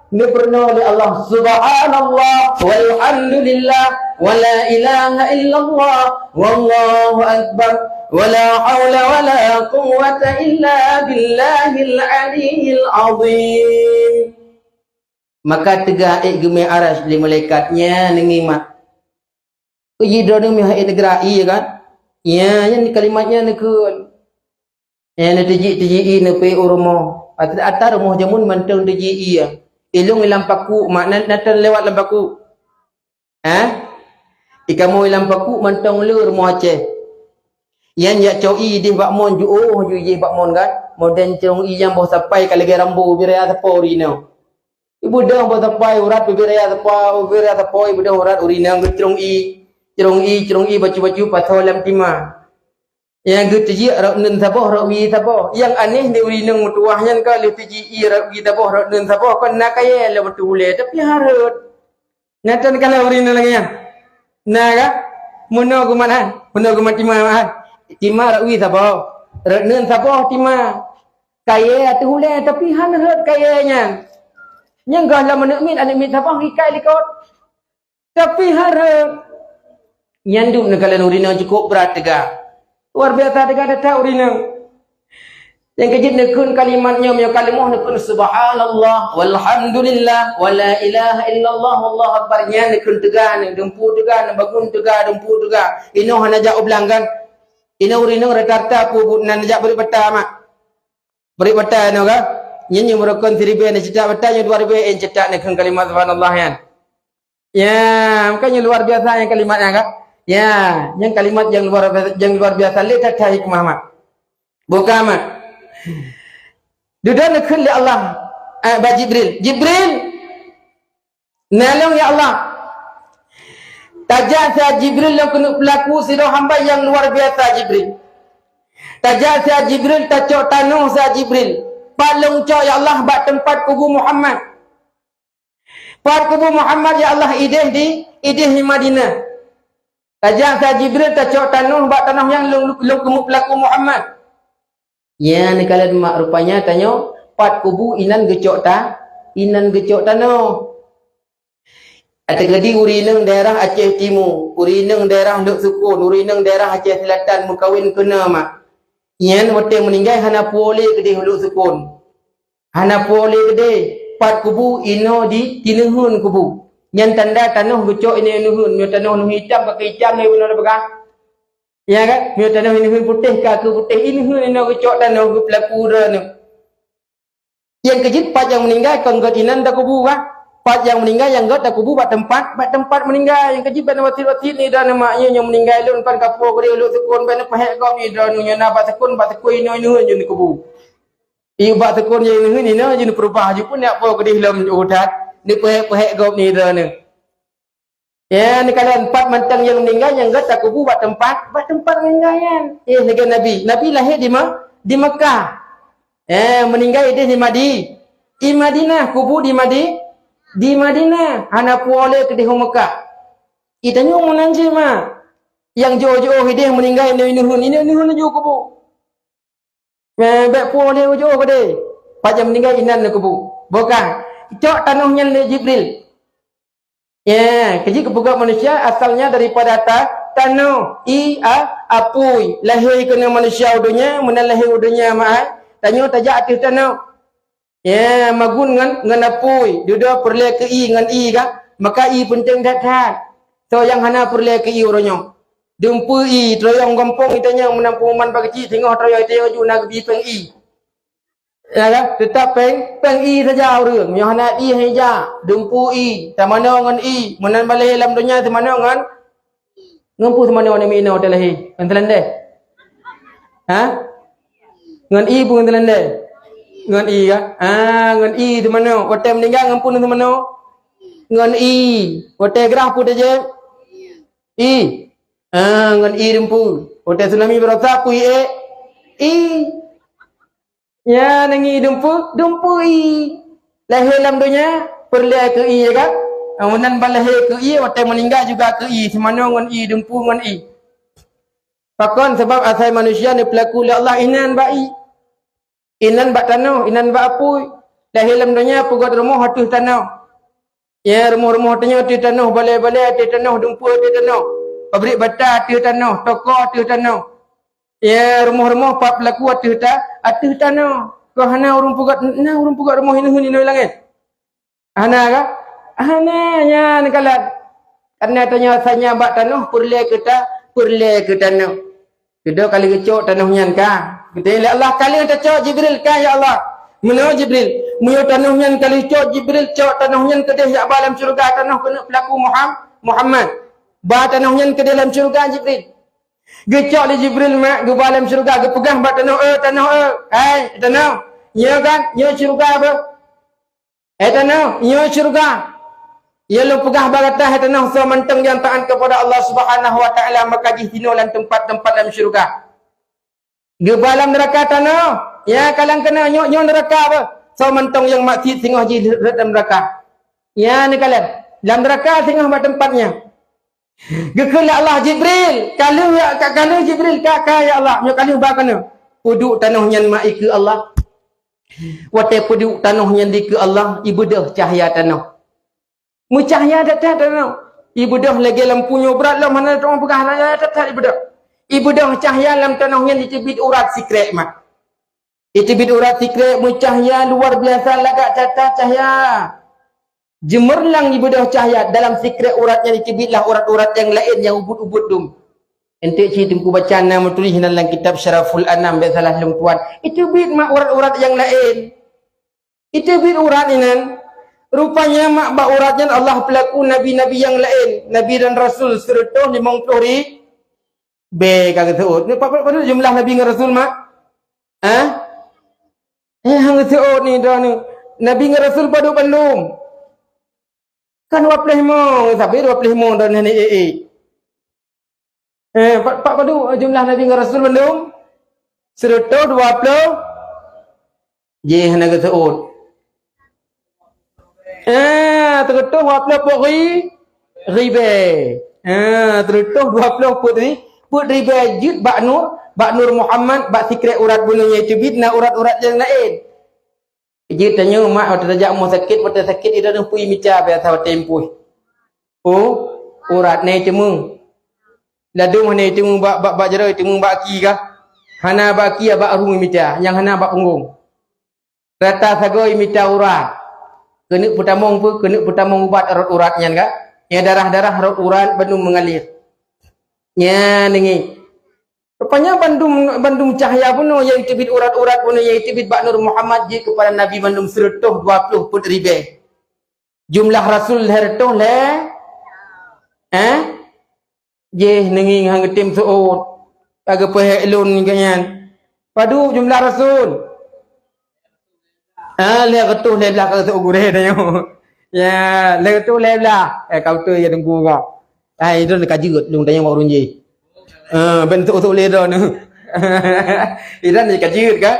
Neupeurunoe lé Allah, "Subhanallah, walhamdulillah, wala ilaha illallah, wallahu akbar, wala haula wala quwwata illa billahil aliyyil azim." Maka teuga ék geumé arasy lé malaikat nyan ngimat. Uji droeneuh meuhai neugara ie kan? Iya, nyan kalimat nyan neukheun. Nyan neuteuji-teuji ie neupeuék u rumoh. Atra-atra rumoh jameun mantong teuji ie. Ilong ilam paku, mak nan natan lewat lam paku. Ha? Ikamoe ilam paku mantong le rumoh Aceh. Yan jak cok ie deh bak mon juoh ju ie bak mon kan? Modern cong ie nyang boh sapai ka lagée rambo biraya sapo rinoe. Ibeudôh boh sapai urat bibiraya sapo, bibiraya sapo ibeudôh urat urineueng geucrong ie, crong ie, crong ie bacu-bacu pasoe lam tima. Nyang geuteujeuek rot neun saboh rot wie saboh. Nyang aneh di urineueng meutuwah nyan ka lheueh teujeuek ie rot wie saboh rot neun saboh kon na kayée lom ateueh ulée tapi hareuet. Nyan tan kala urineueng lagée nyan. Na ka? Meunoe geumat han, meunoe geumat tima han. Tima rot wie saboh, rot neun saboh tima. Kayée ateueh ulée, tapi han rhot kayée nyan. Nyang goh lom aneuk miet, aneuk miet saboh ikai likot. Tapi han rhot. Nyan dum neukalon urineueng cukop brat teuga. Luar biasa teuga that-that urineueng. Nyang keujeuet neukheun kalimat nyoe, meunyoe ka leumoh neukheun subhanallah, walhamdulillah, wala ilaha illallah, wallahu akbar. Nyan neukheun teuga, neudumpu teuga, neubangun teuga, dumpu teuga. Inoe hana jak u blang kan? Inoe urineueng rata-rata peue buet nan jak beureuk bata mak. Beureuk bata inoe ka? Nyan nyang meurukon siribée neucetak bata, nyang dua ribée én cetak neukheun kalimat subhanallah nyan. Ya, maka nyoe luar biasa nyang kalimat nyan ka? Ya, nyang kalimat nyang luar biasa, nyang luar biasa le that-that hikmah mak. Buka mak. Dudoe neukheun lé Allah, eh, bak Jibril. Jibril, nalong ya Allah. Tajak siat Jibril lôn keuneuk peulaku sidroe hamba nyang luar biasa Jibril. Tajak siat Jibril, tacok tanoh siat Jibril. Pat lôn cok ya Allah bak teumpat kubu Muhammad. Pat kubu Muhammad ya Allah ideh di, ideh di Madinah. Tajak siat Jibril tacok tanoh bak tanoh nyang lôn, lôn keuneuk peulaku Muhammad. Nyan neukalon mak rupanya tanyoe pat kubu inan geucok ta, inan geucok tanoh. Ateueh geutanyoe urineueng daerah Aceh Timu, urineueng daerah Lhoksukon, urineueng daerah Aceh Selatan meukawen keunoe mak. Nyan watée meuninggai hana puwoe lé keudeh Lhoksukon. Hana puwoe lé keudeh, pat kubu inoe di tineuheun kubu. Nyan tanda tanoh geucok inoe neuheun, nyoe tanoh neuheun itam, pakée itam lé bunoe peugah. Ya kan? Meunyoe tanoh ineuen putéh, ka keu putéh ineuen inoe geucok tanoh geupeulaku droeneuh. Nyang keujeuet pat nyang meuninggai kon gét inan takubu bah. Pat nyang meuninggai nyang gét takubu bak teumpat, bak teumpat meuninggai. Nyang keujeuet bèk neuwasiet-wasiet ni droeneuh mak nyoe nyang meuninggai lôn kon kapoe keudeh lôn sukon bèk neupeuhék gob ni droeneuh nyoe na bak sukon, bak sukon inoe ineuen jeuet neukubu. Ié bak sukon nyang ineuen inoe jeuet neupeurubah jipun jak poe keudeh lom utat neupeuhék-peuhék gob ni droeneuh. Ya, neukalon pat mantong nyang meuninggai nyang gét takubu bak teumpat, bak teumpat meuninggai nyan. Eh, lagèe Nabi. Nabi lahé di Me-, di Mekah. Eh, meuninggai ideh di Madi-, di Madinah, kubu di Madi-, di Madinah. Hana puwoe lé keudeh u Mekah. Geutanyoe meunan cit mak. Nyang jiôh-jiôh ideh meuninggai ineuen-ineuen, ineuen-ineuen laju kubu. Eh, bèk puwoe lé u jiôh keudeh. Pat nyang meuninggai inan neukubu. Bukan. Cok tanoh nyan lé Jibril. Ya, keujeuet keupeugah manusia asalnya daripada ta-, tanoh, i, a, apui. Lahé keunoe manusia u donya, meunan lahé u donya mak ai. Tanyoe tajak ateueh tanoh. Ya, magun ngon, ngon apui. Dudoe peureulèe keu i ngon i ka. Maka i peunteng that-that. Soe nyang hana peureulèe keu i uroe nyoe. Dumpeue i, teuruyong gampông i tanyoe meunan pengumuman bak keuchik singoh teuruyong i tanyoe ju na geubi péng i. Ya kan? Teutap péng, péng i saja ureueng. Meunyoe hana i, hana ija. Dumpeue i, tamanoe ngon i. Meunan balèe lam donya tamanoe ngon, ngon peue tamanoe aneuk miet inoe watèe lahé? Ngon teulandèe? Ha? Ngon i peue ngon teulandèe? Ngon i ka? Ah, ngon i tamanoe. Watèe meuninggai ngon peue tamanoe? Ngon i. Watèe grah peue tajép? I. Ah, ngon i dumpeue. Watèe tsunami barosa peue i ék? I. Nyan ngon i dumpeue, dumpeue i. Lahé lam donya, peureulèe keu i, ya kan? Ah, meunan ban lahé keu i, watèe meuninggai juga keu i, simanoe ngon i, dumpeue ngon i. Pakon? Sabab asai manusia neupeulaku lé Allah inan bak i. Inan bak tanoh, inan bak apui. Lahé lam donya peugöt rumoh ateueh tanoh. Ya, rumoh-rumoh tanyoe ateueh tanoh, balai-balai ateueh tanoh, dumpeue ateueh tanoh, pabrik bata ateueh tanoh, toko ateueh tanoh. Ya, rumoh-rumoh pap laku ateueh ta-, ateueh tanoh. Keu hana ureuëng peugöt, na ureuëng peugöt rumoh ineuen-ineuen langét? Hana ka? Hana, nyan kalon. Karena tanyoe asai nyan bak tanoh, peureulée keu ta-, peureulée keu tanoh. Keudroe ka lheueh geucok tanoh nyan ka. Geutanyong lé Allah, ka lheueh tacok Jibril ka, ya Allah. Meunoe Jibril, meunyoe tanoh nyan ka lheueh cok Jibril, cok tanoh nyan keudeh jak ba lam syeuruga tanoh keuneuk peulaku Muham-, Muhammad. Ba tanoh nyan keudeh lam syeuruga Jibril. Geucok lé Jibril mak geuba lam syeuruga, geupeugah bak tanoh, "Eh tanoh, eh, hai tanoh, nyoe kan, nyoe syeuruga apa?" Hai tanoh, nyoe syeuruga. Nyang lôn peugah bak gata, hai tanoh, soe mantong nyang taát keupada Allah Subhanahu wa Taala, maka jih tinoe lam teumpat-teumpat lam syeuruga. Geuba lam neuraka tanoh, ya, kalon keunoe nyoe, nyoe neuraka apa? Soe mantong nyang maksiet singoh jih rhot lam neuraka. Ya, neukalon. Lam neuraka singoh bak teumpat nyan. Geukheun lé Allah, "Jibril, ka lheueh, ka, ka lheueh Jibril, ka, ka, ya Allah, nyoe ka lheueh ba keunoe." Peuduek tanoh nyan mak ikeue Allah. Watée peuduek tanoh nyan dikeue Allah, ibeudôh cahya tanoh. Meucahya that-that tanoh. Ibeudôh lagée lampu nyoe brat lom hana teuma peugah, hana that-that ibeudôh. Ibeudôh cahya lam tanoh nyan iteubiet urat sikrek mak. Iteubiet urat sikrek meucahya luar biasa lagak that-that cahya. Jeumeurlang ibeudôh cahya, dalam sikrek urat nyan iteubietlah urat-urat nyang laén nyang ubit-ubit dum. Enteuk cit Teungku baca na meutuléh nan lam kitab Syaraful Anam, bék salah lôn tuan. Iteubiet mak urat-urat nyang laén. Iteubiet urat inan. Rupanya mak bak urat nyan Allah peulaku nabi-nabi nyang laén, nabi dan rasul sireutôh limong ploh ri-, Bèk ka geuseuôt. Ni, pa-, pa-, padub jumlah nabi ngon rasul, mak? Hah? Eh, han geuseuôt ni, droeneuh. Nabi ngon rasul padub bandum? Kan dua ploh limong, sabé dua ploh limong droeneuh ni, eh, eh. Eh, pa-, pa-, padub jumlah nabi ngon rasul bandum? Seureutôh dua ploh. Jih hana geuseuôt. Ah, seureutôh dua ploh peuet ri-, ribèe. Ah, seureutôh dua ploh peuet ri-, peuet ribèe jeuet bak nur, bak nur Muhammad, bak sikrek urat bunoe nyang teubiet na urat-urat nyang laén. Jeuet tanyoe mak watèe tajak rumoh sakét, watèe sakét ideh neupui mita biasa watèe impui. Oh, urat na iteumeung. Ladôm hana iteumeung bak, bak, bak jaroe, iteumeung bak aki kah? Hana bak aki, bak rueng mita, nyang hana bak punggong. Rata sagoe mita urat. Keuneuk peutamong peue? Keuneuk peutamong ubat rot urat nyan ka? Nyang darah-darah rot urat bandum meungalir. Nyan deungi. Rupanya bandum, bandum cahya bunoe nyang teubiet urat-urat bunoe nyang teubiet bak Nur Muhammad jeuet keupada Nabi bandum seureutôh dua ploh peuet ribèe. Jumlah rasul lhèe reutôh lhèe, eh? Jih neungieng han geutem seuôt. Ka geupeuhèk lôn keu nyan. Padub jumlah rasul? Ah, lhèe reutôh lhèe blah ka seuôt gurèe tanyoe. Ya, lhèe reutôh lhèe blah. Eh, ka beutôi ya Teungku ka. Ai, droeneuh ka jeuet lôn tanyong bak ureueng jéh. Ah, ben seuôt-seuôt lé droeneuh. Iran ka jeuet ka.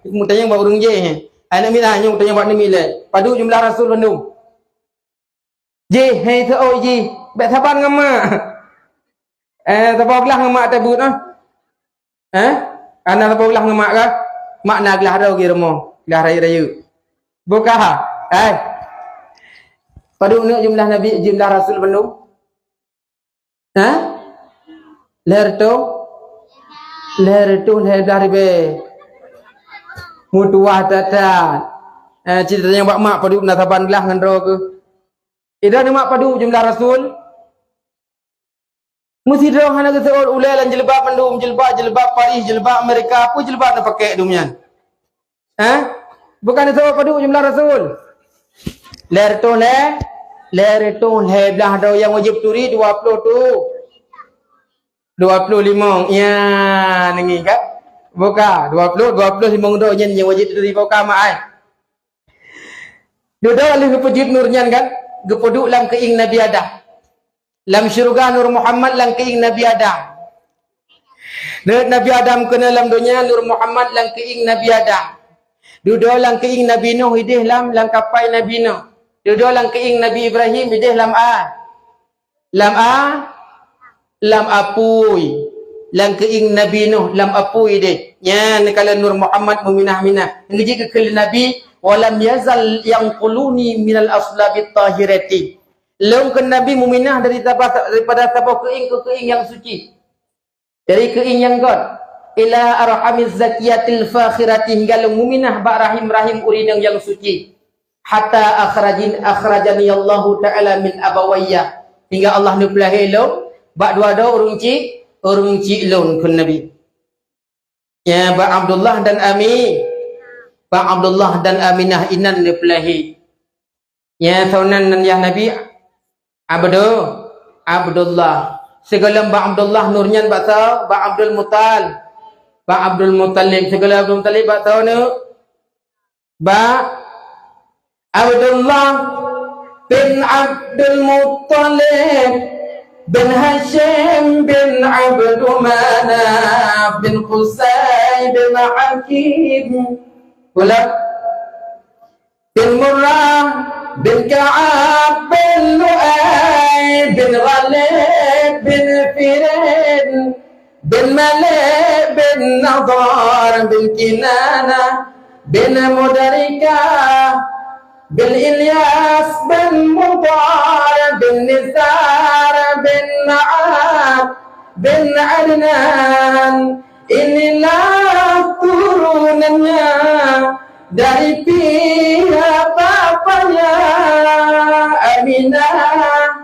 Mutanyong bak ureueng jéh. Ai, nak mila nyoe mutanyong bak neumi lé. Padub jumlah rasul bandum? Jih, hai seuôt jih, bèk saban ngon mak. Eh, saban glah ngon mak tabeuet ah. Eh? Hana saban glah ngon mak kah? Mak na glah droe geuh rumoh, glah rayeuk-rayeuk. Buka ha? Eh. Padub neuk jumlah nabi, jumlah rasul bandum? Ha? Lhèe reutôh? Lhèe reutôh lhèe blah ribèe. Meutuwah that-that. Eh, cit tanyong bak mak padub na saban glah ngon droe geuh. Ideh neu mak padub jumlah rasul? Meusidroe hana geuseuôt ulèe lam jilbab mandum, jilbab, jilbab Paris, jilbab Amerika, peue jilbab neupakèk dum nyan? Hah? Bukan neuseuôt padub jumlah rasul? Lhèe reutôh lhèe, lhèe reutôh lhèe blah droe nyang wajéb turi dua ploh tu. Dua ploh limong. Ya, neungieng ka? Buka, dua ploh, dua ploh limong droe nyan nyang wajéb turi buka mak ai. Dudoe lheueh geupeujeuet nur nyan kan, geupeuduek lam keuieng Nabi Adam. Lam syeuruga nur Muhammad lam keuieng Nabi Adam. Rhot Nabi Adam keunoe lam donya, nur Muhammad lam keuieng Nabi Adam. Dudoe lam keuieng Nabi Nuh ideh lam, lam kapai Nabi Nuh. Dudoe lam keuieng Nabi Ibrahim ideh lam a-, lam a-, lam apui. Lam keuieng Nabi Nuh lam apui deh. Nyan neukalon nur Muhammad meuminah-minah. Geujeuet keu kheun Nabi, wa lam yazal yanquluni minal aslabit tahirati. Lôn kheun Nabi muminah dari saba-, daripada saboh keuieng keu keuieng nyang suci. Dari keuieng nyang göt, ila arhamiz zakiyatil fakhirati, hingga lôn muminah bak rahim-rahim ureueng nyang suci. Hatta akhrajin-, akhrajani Allahu Ta'ala min abawayya. Hingga Allah neupeulahé lôn bak dua droe ureueng chik, ureueng chik lôn, kheun Nabi. Ya, bak Abdullah dan Ami-, bak Abdullah dan Aminah inan neupeulahé. Ya, soe nan, nan yah Nabi? Abdu-, Abdullah. Sigohlom bak Abdullah, nur nyan bak soe? Bak Abdul Muttal-, bak Abdul Muttalib. Sigohlom Abdul Muttalib bak soe nyoe? Bak Abdullah bin Abdul Muttalib bin Hashim bin Abdul Manaf bin Qusay bin Hakim. Ulang. Bin Murrah bin Ka'ab bin Lu'ay bin Ghalib bin Firin bin Malik bin Nadhar bin Kinanah bin Mudrikah bin Ilyas bin Mudhar bin Nizar bin Ma'ad bin Adnan. Inilah turunannya dari pihak bapaknya, Aminah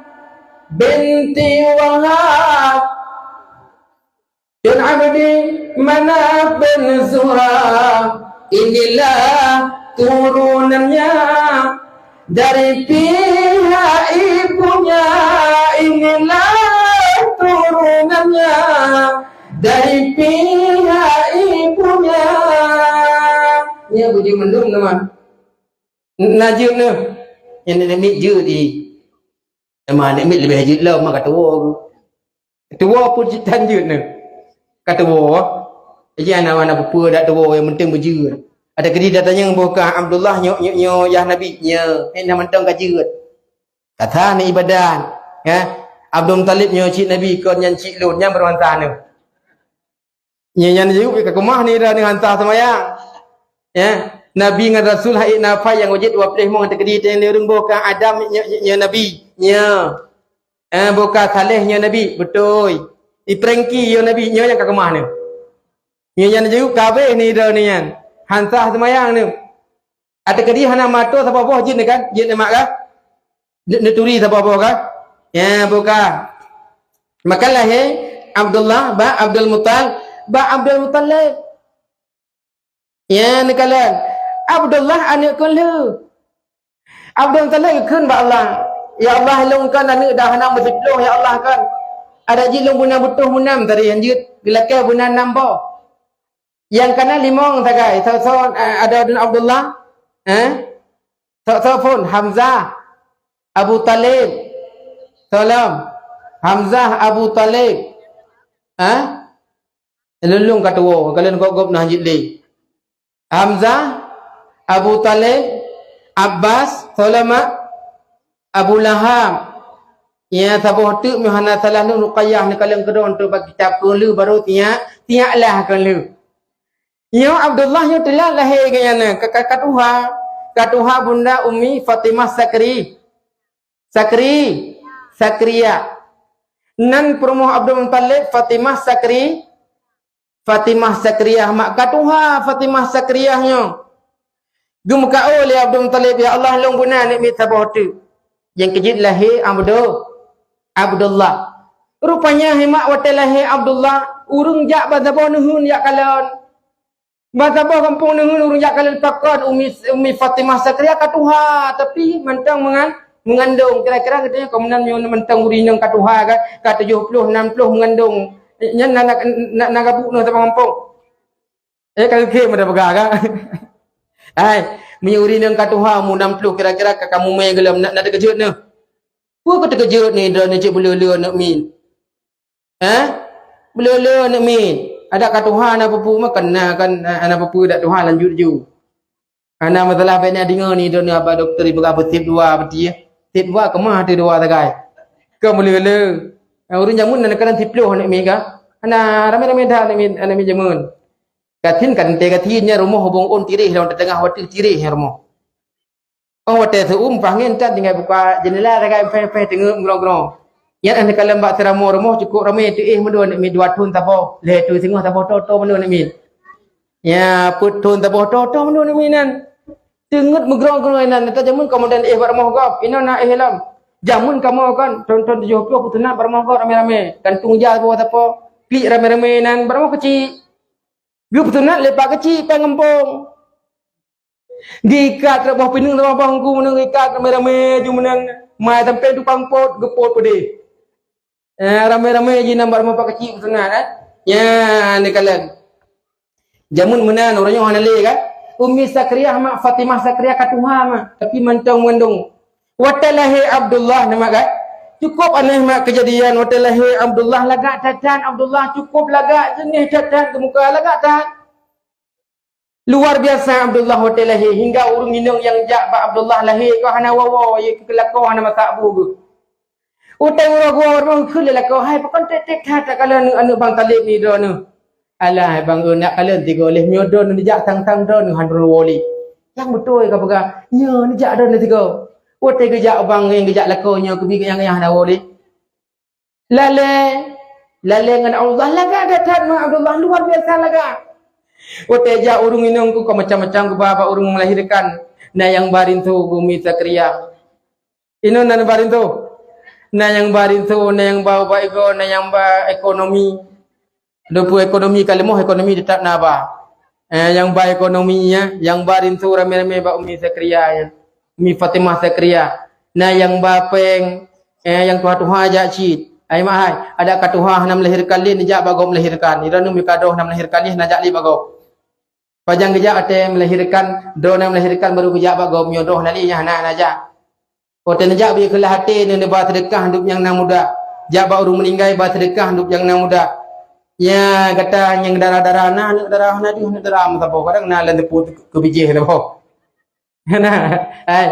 binti Wahab. Dan Abdi Manaf bin Zuhra, inilah turunannya dari pihak ibunya, inilah turunannya dari pihak ibunya. Nyan bujur mandum nama. Na jeuet nyoe. Nyan aneuk miet jeuet di. Nama aneuk miet leubeh jeuet lom, maka tuwo. Tuwo pun cit tan jeuet nyoe. Ka tuwo. Jadi aneuk, aneuk peue dak tuwo, nyang penting beujeuet. Ada keudeh datang nyang boh ka Abdullah nyoe, nyoe, nyoe yah Nabi, nyoe. Eh, na mantong ka jeuet. Kata ni ibadat. Ya. Abdul Muttalib nyoe cik Nabi, kon nyan cik lôn, nyan baru hantar nyoe. Nyan, nyan jeuet ka keumah ni dah ni hantar seumayang. Ya. Nabi ngon Rasul hai nafai nyang wajéb dua ploh limong teukeudi teuh ureueng boh ka Adam nyoe, nyoe, nyoe Nabi. Nyoe. Eh, boh ka Saleh nyoe Nabi. Beutôi. Iprengki nyoe Nabi, nyoe nyang ka keumah ni. Nyoe nyan jeuet ka habéh ni dah ni nyan. Hantar seumayang ni. Ateuh keudeh hana mato saboh boh jeuet kan? Jeuet nyan mak kah? Ne-, neuturi saboh boh kah? Ya, boh ka. Maka lahé Abdullah bak Abdul Muttal-, bak Abdul Muttalib. Ya, neukalon. Abdullah aneuk kon lheueh. Abdul Muttalib kheun bak Allah, "Ya Allah, lôn kon aneuk dah hana meusiploh, ya Allah kon. Adak jih lôn beuna butôh meunam tadi, hanjeuet geulakée beuna nam boh." Nyang kana limong sagai, soe-soe, eh, adoe Abdullah? Eh? Soe-soe phon? Hamzah, Abu Talib. Soe lom? Hamzah, Abu Talib. Eh? Lôn-lôn ka tuwo, ka lôn gob-gob na jeuet lé. Hamzah, Abu Talib, Abbas, soe lom mak? Abu Lahab. Ya, saboh teuk meuhana salah lôn Ruqayyah neukalon keudroe teuh bak kitab keu lheueh baru tiyak, tiyak lah keu lheueh. Nyoe Abdullah nyoe teulat lahé geuh nyan, ka, ka, ka tuha. Ka tuha bunda Ummi Fatimah Sakri. Sakri, Sakriya. Nan peurumoh Abdul Muttalib Fatimah Sakri, Fatimah Sakriyah, mak ka tuha Fatimah Sakriyah nyoe. Geumeukaô lé Abdul Muttalib, "Ya Allah, lôn beuna aneuk miet saboh teuk." Nyang keujeuet lahé Abdu-, Abdullah. Rupanya hai mak watée lahé Abdullah, ureuëng jak ban saboh neuheun jak kalon. Ban saboh gampông neuheun ureuëng jak kalon pakon Umi, Umi Fatimah Sakriyah ka tuha, tapi mantong meungan-, meungandong. Kira-kira geutanyoe kaum nan nyoe mantong ureuëng inong ka tuha ka, ka tujoh ploh, nam ploh meungandong. Nyan na, na, na, na gabuk nyoe saboh gampông. Eh, ka geukhem ada peugah ka. Hai, meunyoe ureuëng inong ka tuha, umur nam ploh kira-kira ka, ka mumè gohlom, na, na teukeujot nyoe. Peue ka teukeujot ni, droeneuh cit beuleu-leu aneuk miet. Eh? Beuleu-leu aneuk miet. Adak ka tuha na peue-peue mah, kan na, kan na, na peue-peue dak tuha lanjut ju. Hana masalah, bèk na deungoe ni droeneuh haba dokto jipeugah beusiep dua, beutôi. Siep dua keumah teuh dua sagai. Ka beuleu-leu. Ureuëng jameun na kadang siploh aneuk miet ka. Hana ramé-ramé that aneuk miet, aneuk miet jameun. Gasien ka teuntèe gasien nyan rumoh ubong ôn tiréh lam teuteungoh watèe tiréh nyan rumoh. Oh, watèe seu-uem paih ngieng tan tinggai buka jeundela sagai pèh-pèh teungeut meungroe-groe. Nyan aneuk kalon bak seuramoe rumoh cukôp ramé teuéh mandum aneuk miet dua thon saboh, lhèe thon singoh saboh, tô-tô mandum aneuk miet. Ya, peuet thon saboh, tô-tô mandum aneuk miet nyan. Teungeut meugroe-groe inan, ata jameun kamoe dan éh bak rumoh gob, inoe na éh lom. Jameun kamoe kon, thon-thon tujoh ploh peusunat bak rumoh gob ramé-ramé. Gantung ija saboh sapo, klik ramé-ramé inan bak rumoh keuchik. Geupeusunat lé pak keuchik péng gampông. Geuikat rot boh pineung, rot boh bangku meunang geuikat ramé-ramé ju meunang. Mai sampé tukang pot, geupot peudeh. Eh, ramé-ramé jih nyan bak rumoh pak keuchik peusunat, eh. Nyan neukalon. Jameun meunan, uroe nyoe hana lé kan? Ummi Sakriyah mak, Fatimah Sakriyah ka tuha mak, tapi mantong meugandong. Watèe lahé Abdullah nama kan? Cukôp aneh mak keujadian watèe lahé Abdullah, lagak that-that Abdullah, cukôp lagak jeunèh that-that keu muka, lagak that. Luar biasa Abdullah watèe lahé, hingga ureueng inong nyang jak bak Abdullah lahé ka hana woe-woe, ye keu lakoe hana masak bu geuh. Watèe uroe geuwoe rumoh kheun lé lakoe, "Hai, pakon trép-trép that takalon aneuëk, aneuëk Bang Talib nyoe droeneuh?" "Alah, hai Bang, eu, nak kalon tigoe lé, meunyoe droeneuh neujak sang-sang droeneuh hana woe lé." Nyang beutôi ka peugah, "Nyoe neujak droeneuh tigoe." Watèe geujak bang nyang geujak lakoe nyoe keubiet nyang hana woe lé. Lalè, lalè ngon Abdullah lagak that-that mak Abdullah, luar biasa lagak. Watèe jak ureueng inong ku ka macam-macam geuba bak ureueng meulahirkan. Na nyang ba rinso geumiet Zakaria. Inong na ba rinso. Na nyang ba rinso, na nyang ba ubat igoe, na nyang ba ekonomi. Adapun ekonomi ka leumoh, ekonomi teutap na ba. Eh, nyang ba ekonomi, ya, nyang ba rinso ramé-ramé bak Umi Zakaria, ya. Umi Fatimah Zakaria. Na nyang ba péng, eh, nyang tuha-tuha jak cit. Ai mak hai, adak ka tuha hana melahirkan lé, neujak bak gob melahirkan. Droeneuh meukadoh hana melahirkan lé, neujak lé bak gob. Pajan geujak watèe melahirkan, droeneuh melahirkan baru geujak bak gob, nyoe droeneuh hana lé, nyan hana, hana jak. Watèe neujak bri keulah até neuh, neuba seudeukah dum nyang na muda. Jak bak ureueng meuninggai ba seudeukah dum nyang na muda. Nya gata nyang dara-dara na aneuëk dara, na deuh aneuëk dara meusaboh, kadang na lam teupeu keu bijéh saboh. Nah, hai.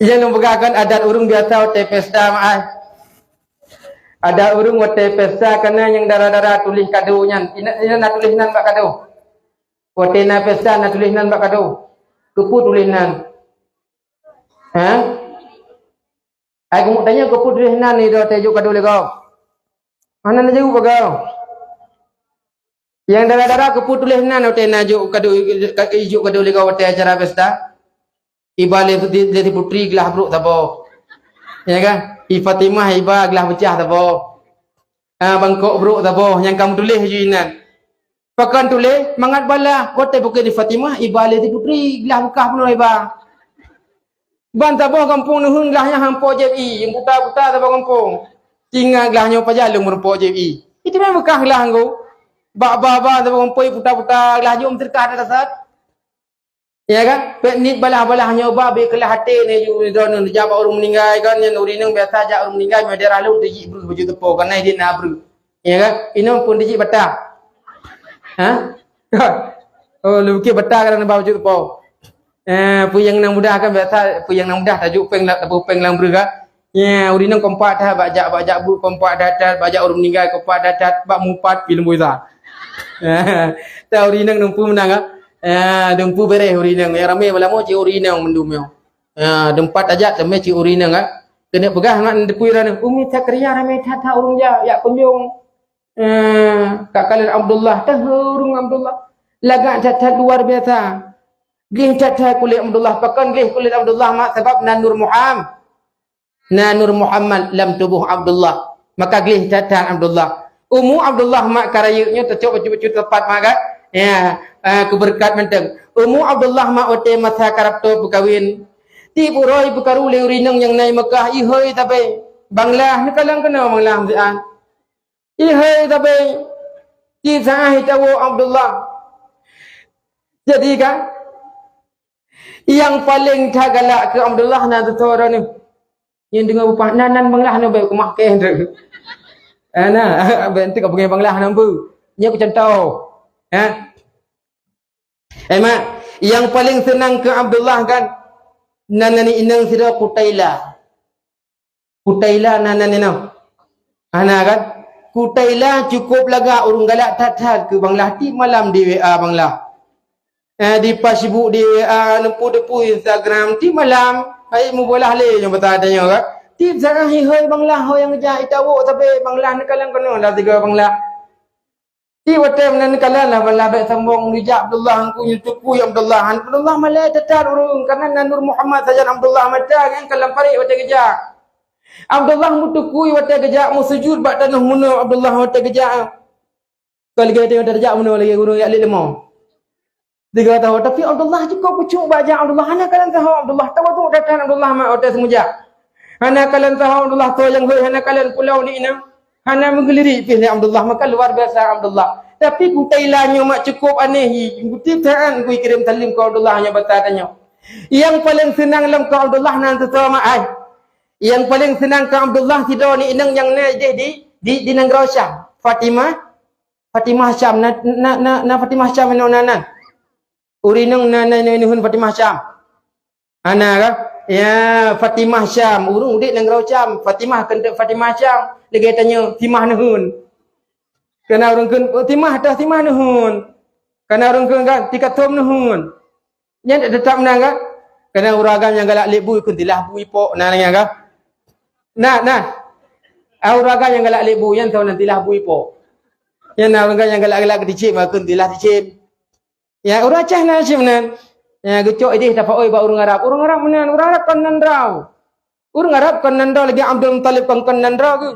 Nyang lôn peugah kan adat ureueng biasa watèe pesta mak ai. Adat ureueng watèe pesta kana nyang dara-dara tuléh kado nyan. Ina, ina na tuléh nan bak kado. Watèe na pesta na tuléh nan bak kado. Keupeue tuléh nan? Ha? Ai kamoe tanyong keupeue tuléh nan ni droe teuh jok kado lé gob? Hana neujaweueb bak gob. Nyang dara-dara keupeue tuléh nan watèe na jok kado, jok kado lé gob watèe acara pesta? Iba lé, lé si Putri glah brôk saboh. Ya kan? I Fatimah iba glah beucah saboh. Ah, bangkok brôk saboh nyang ka meutuléh ju inan. Pakon tuléh mangat balah, watèe bukon di Fatimah, iba lé si Putri, glah beukah peunoh iba. Ban saboh gampông neuheun glah nyan han po jieb ie, buta-buta saboh gampông. Ingat glah nyoe pajan lôn meurumpok jieb ie. Itu memang beukah glah nggo. Bak ba-ba saboh gampông buta-buta glah jom teuka that-that. Ya kan? Pek nit balah-balah nyoe ba bri keulah até nyoe ju droeneuh jak bak ureueng meuninggai kan, nyan ureueng inong biasa jak ureueng meuninggai, meunyoe daerah lôn teuh jih breuh baju teupeu, kan na idin na breuh. Ya kan? Inong pun teuh jih bata. Ha? Oh, lôn kira bata kan na baju teupeu. Eh, peue nyang na mudah kan biasa, peue nyang na mudah tajok péng la-, tapeu péng lam breuh kan. Ya, ureueng inong kompak that bak jak, bak jak bu kompak that-that, bak jak ureueng meuninggai kompak that-that, bak mupat pih leumboi sa. Ta ureueng inong dumpeue meunang ah. Ya, dumpeue bèrèh ureueng inong. Nyang ramé bak lamoe cit ureueng inong mandum nyoe. Ya, dumpat ajat teumé cit ureueng inong ah. Keuneuk peugah ngon teupui droeneuh, "Umi Zakaria ramé that-that ureueng jak, jak kunjong." Eh, ka kalon Abdullah, teuh ureueng Abdullah. Lagak that-that luar biasa. Gleh that-that kulét Abdullah. Pakon gleh kulét Abdullah mak? Sabab na Nur Muham-, na Nur Muhammad lam tuboh Abdullah. Maka gleh that-that Abdullah. Umu Abdullah mak ka rayeuk nyoe teucok bacut-bacut teumpat mak kan? Ya, ah, keubeureukat mantong. Umu Abdullah mak watèe masa karab toe peukawen. Tiep uroe peukaru lé ureueng inong nyang na i Mekah, ihôi tabé. Banglah, neukalon keunoe banglah meusian. Ihôi tabé. Tiep saát itawoe Abdullah. Jadi kan? Nyang paleng that galak keu Abdullah na tutoe droeneuh. Nyang deungoe bupah nan, nan banglah nyoe bèk keumah kèe nyoe. Eh, na, bèk enteuk ka beungèh banglah nyoe beu. Nyoe keu contoh. Eh. Eh, mak, nyang paleng seunang keu Abdullah kan, nan, nan inong sidroe Kutaila. Kutaila nan, nan inong. Hana kan? Kutaila cukôp lagak ureueng galak that-that keu banglah, tiep malam di W A banglah. Eh, di Facebook, di W A, neupu-neupu Instagram, tiep malam, hai mubahas lé nyang beuta tanyoe kan. Tiep saát hai, hai Bang Lah, hai nyang jak itawök sabe Bang Lah neukalon keunoe lah sigoe Bang Lah. Tiep watèe meunan neukalon lah Bang Lah bèk sambông neujak Abdullah, Teungku nyoe teupeu Abdullah. Abdullah malèe that-that ureueng, kareuna na Nur Muhammad sajan Abdullah mata nyan ka lam parék watèe geujak. Abdullah meuteukui watèe geujak, meusujud bak tanoh meunoe Abdullah watèe geujak. Kon lagèe watèe geujak meunoe lagèe ureueng jak lé leumô. Tiga tahun. Tapi Abdullah cukôp khusyuk bak jak Abdullah. Hana kalon saho Abdullah. Tawadhu that-that Abdullah mak watèe seumeujak. Hana kalon saho Abdullah, soe nyang hôi hana kalon pulo ni na. Hana meugeuliri pih lé Abdullah. Maka luar biasa Abdullah. Tapi Kutaila nyoe mak cukôp aneh. Tiep saát geukirém saleuem keu Abdullah nyoe bata tanyoe. Nyang paleng seunang lom keu Abdullah nan teutoe mak ai. Nyang paleng seunang keu Abdullah sidroe ni inong nyang na idéh di, di, di nanggroe Syam. Fatimah, Fatimah Syam, na, na, na, na Fatimah Syam inoe na, na. Ureueng inong na, na, na, neuheun Fatimah Syam. Hana kan? Ya, Fatimah Syam. Ureueng udép nanggroe Syam. Fatimah keuneuk Fatimah Syam. Lagèe tanyoe Timah neuheun. Kana ureueng kheun, oh, Timah, tah Timah neuheun. Kana ureueng kheun kan, Tika Thom neuheun. Nyan teutap meunan kan? Kana ureueng agam nyang galak lé bui kheun tilah bui po. Na, na, kan? Na, na. Ah, ureueng agam nyang galak lé bui nyan, tau nan tilah bui po. Nyan na ureueng agam nyang galak-galak keu ticém, kheun tilah ticém. Ya, ureueng Aceh na cit meunan. Ya, geucok idéh tapaôi bak ureueng Arab. Ureueng Arab meunan, ureueng Arab kon nan droe. Ureueng Arab kon nan droe lagèe Abdul Muthalib kon, kon nan droe geuh.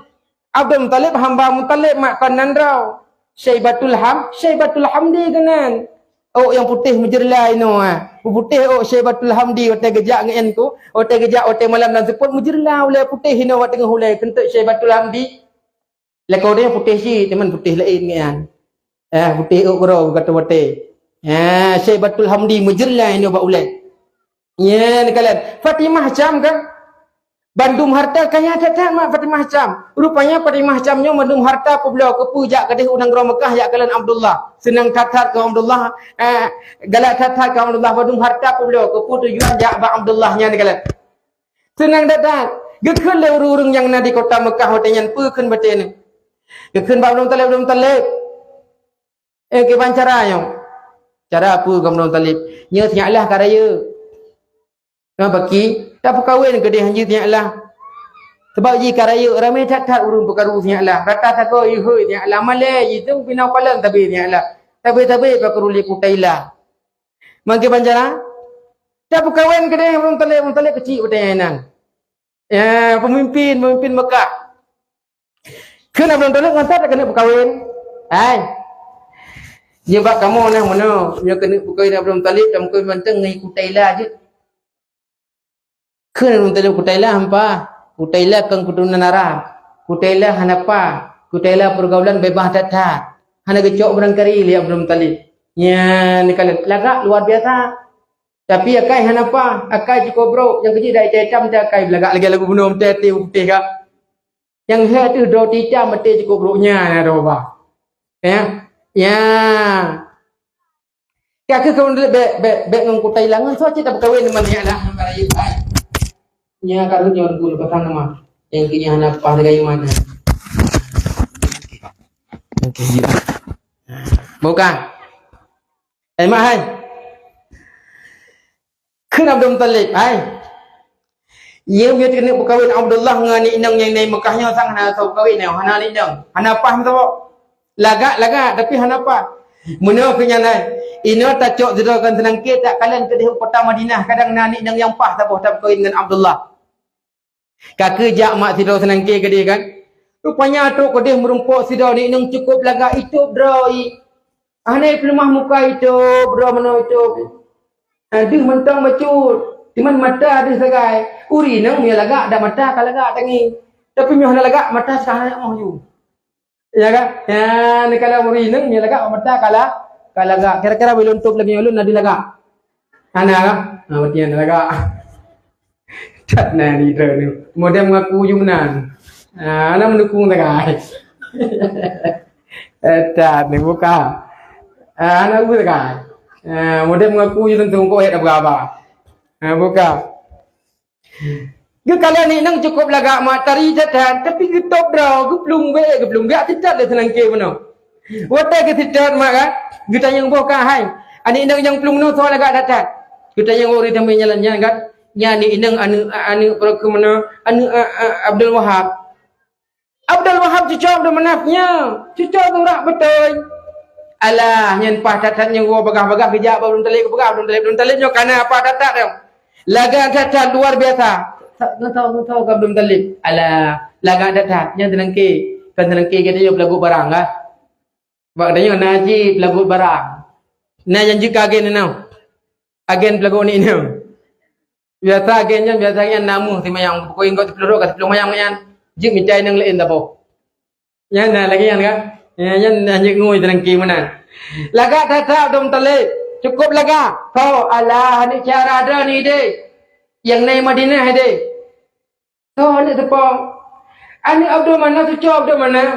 Abdul Muthalib hamba Muthalib mak kon nan droe. Syaibatul Ham, Syaibatul Hamdi keunan. Ôk nyang putéh meujeurla inoe, ah. Putéh ôk Syaibatul Hamdi watèe geujak ngon ku, watèe geujak watèe malam dan seupôt meujeurla ulèe putéh inoe bak teungoh ulèe keuneuk Syaibatul Hamdi. Lakoe nyan putéh cit, teuma putéh laén ngon nyan. Eh, putéh ôk keudroe gata watèe. Eh, Syaibatul Hamdi meujeurla inoe bak ulèe. Nyan kalon. Fatimah Syam kan? Bandum harta kaya that-that mak Fatimah Syam. Rupanya Fatimah Syam nyoe bandum harta peubloe keupeue jak keudéh u nanggroe Meukah jak kalon Abdullah. Seunang that-that keu Abdullah, eh, galak that-that keu Abdullah bandum harta peubloe keupeue tujuan jak bak Abdullah nyan kalon. Seunang that-that. Geukheun lé ureueng-ureueng nyang na di kota Meukah watèe nyan peue kheun batèe nyan. Geukheun bak Abdul Muthalib, Abdul Muthalib. Eh, kiban cara nyoe? Cara peue keu Abdul Muthalib? Nyoe sinyak lah ka rayeuk. Nyoe baki, tapeukawen keudéh hanjeuet sinyak lah. Sabab jih ka rayeuk ramé that-that ureueng peukaru sinyak lah. Rata sagoe ihôi sinyak lah. Malèe jih teuma pih na kalon sabe sinyak lah. Sabe-sabe peukaru lé Kutaila. Mangke banjara, tapeukawen keudéh Abdul Muthalib, Abdul Muthalib keuchik watèe nyan. Ya, peumimpin, peumimpin Meukah. Kheun Abdul Muthalib ngon sa takeuneuk peukawen. Hai. Nyoe bak kamoe nah meunoe, nyoe keuneuk peukawen Abdul Muthalib, tameukawen mantong ngon Kutaila jeuet. Kheun Abdul Muthalib, Kutaila hampa. Kutaila kon keuturonan Arab. Kutaila hana pa. Kutaila peurgaulan beubaih that-that. Hana geucok barangkari lé Abdul Muthalib. Nyan kalon lagak luar biasa. Tapi akai hana pa, akai cukôp brôk, nyang keujeuet dak itam-itam teuh akai beulagak lagèe lagu bunoe meuté-té putéh ka. Nyang lhèe teuh droe teuh itam meuté cukôp brôk nyan na droe bah. Ya. Ya. Ka kheueh kamoe bèk, bèk, bèk ngon Kutaila ngon soe cit tapeukawen teuma nyan lah. Nyan ka rhot nyoe guna patang nama. Nyang keu nyan hana paih gayuman. Okey, ya. Bukan. Eh, mak hai. Kheun Abdul Muthalib, hai. Nyoe meunyoe keuneuk peukawen Abdullah ngon aneuk inong nyang na Meukah nyoe sang hana soe peukawen nyoe, hana aneuk inong. Hana paih meusaboh. Lagak, lagak, tapi hana paih. Meunoe keu nyan hai. Inoe tacok sidroe kon seunangké takalon keudéh u kota Madinah, kadang na aneuk inong nyang paih saboh tapeukawen ngon Abdullah. Ka keuh jak mak sidroe seunangké keudéh kan. Rupanya trok keudéh meurumpok sidroe aneuk inong cukôp lagak itôb droe. Hana ipeuleumah muka itôb droe meunoe itôb. Ah, deuh mantong bacut. Teuma mata deuh sagai. Ureueng inong meunyoe lagak dak mata ka lagak tangieng. Tapi meunyoe hana lagak mata ka hana moh ju. Ya kan? Ya, neukalon ureueng inong meunyoe lagak mata ka la-, ka lagak. Kira-kira bak lôn tôb lagèe nyoe lôn na deuh lagak. Hana kan? Ha, berarti hana lagak. That na ni droe ni. Model mengaku ju meunan. Ha, hana meudukung sagai. Eh, that ni buka. Ha, hana meudukung sagai. Ha, model mengaku ju tentu kok ayat dah beraba. Ha, buka. Geukalon aneuk inong cukôp lagak mak tari that-that, tapi geutôb droe, geuplueng bèk, geuplueng bèk teutab lé seunangké bunoe. Watèe geuseutôt mak kan, geutanyong boh ka hai. Aneuk inong nyang plueng nyoe soe lagak that-that. Geutanyong ureueng teumé jalan nyan kan. Nyan aneuk inong, aneuk, aneuk peue keuh meunoe, aneuk, a, a, Abdul Wahab. Abdul Wahab cucoe Abdul Manaf nyan. Cucoe geurak beutôi. Alah, nyan paih that-that nyang woe bagah-bagah geujak bak Abdul Muthalib, geupeugah Abdul Muthalib, Abdul Muthalib nyoe kana paih that-that nyoe. Lagak that-that luar biasa. Ngon soe, ngon soe keu Abdul Muthalib. Alah, lagak that-that. Nyan teulangké. Kan teulangké geutanyoe peulagu barang kah. Bak geutanyoe na cit peulagu barang. Na nyang jeuet keu agen nyoe. Agen peulagu nyoe. Biasa agen nyan, biasa nyan na meuh simayang. Pokok inggôt siploh droe ka siploh mayang nyan. Jeuet mita inong laén saboh. Nyan na lagée nyan kan? Nyan, nyan, nyan jeuet ngui teulangké meunan. Lagak that-that Abdul Muthalib. Cukôp lagak. Soe, alah, aneuk syara droeneuh idéh. Nyang na Madinah idéh. Soe aneuk seupôt? Aneuk Abdul Manaf, cucoe Abdul Manaf.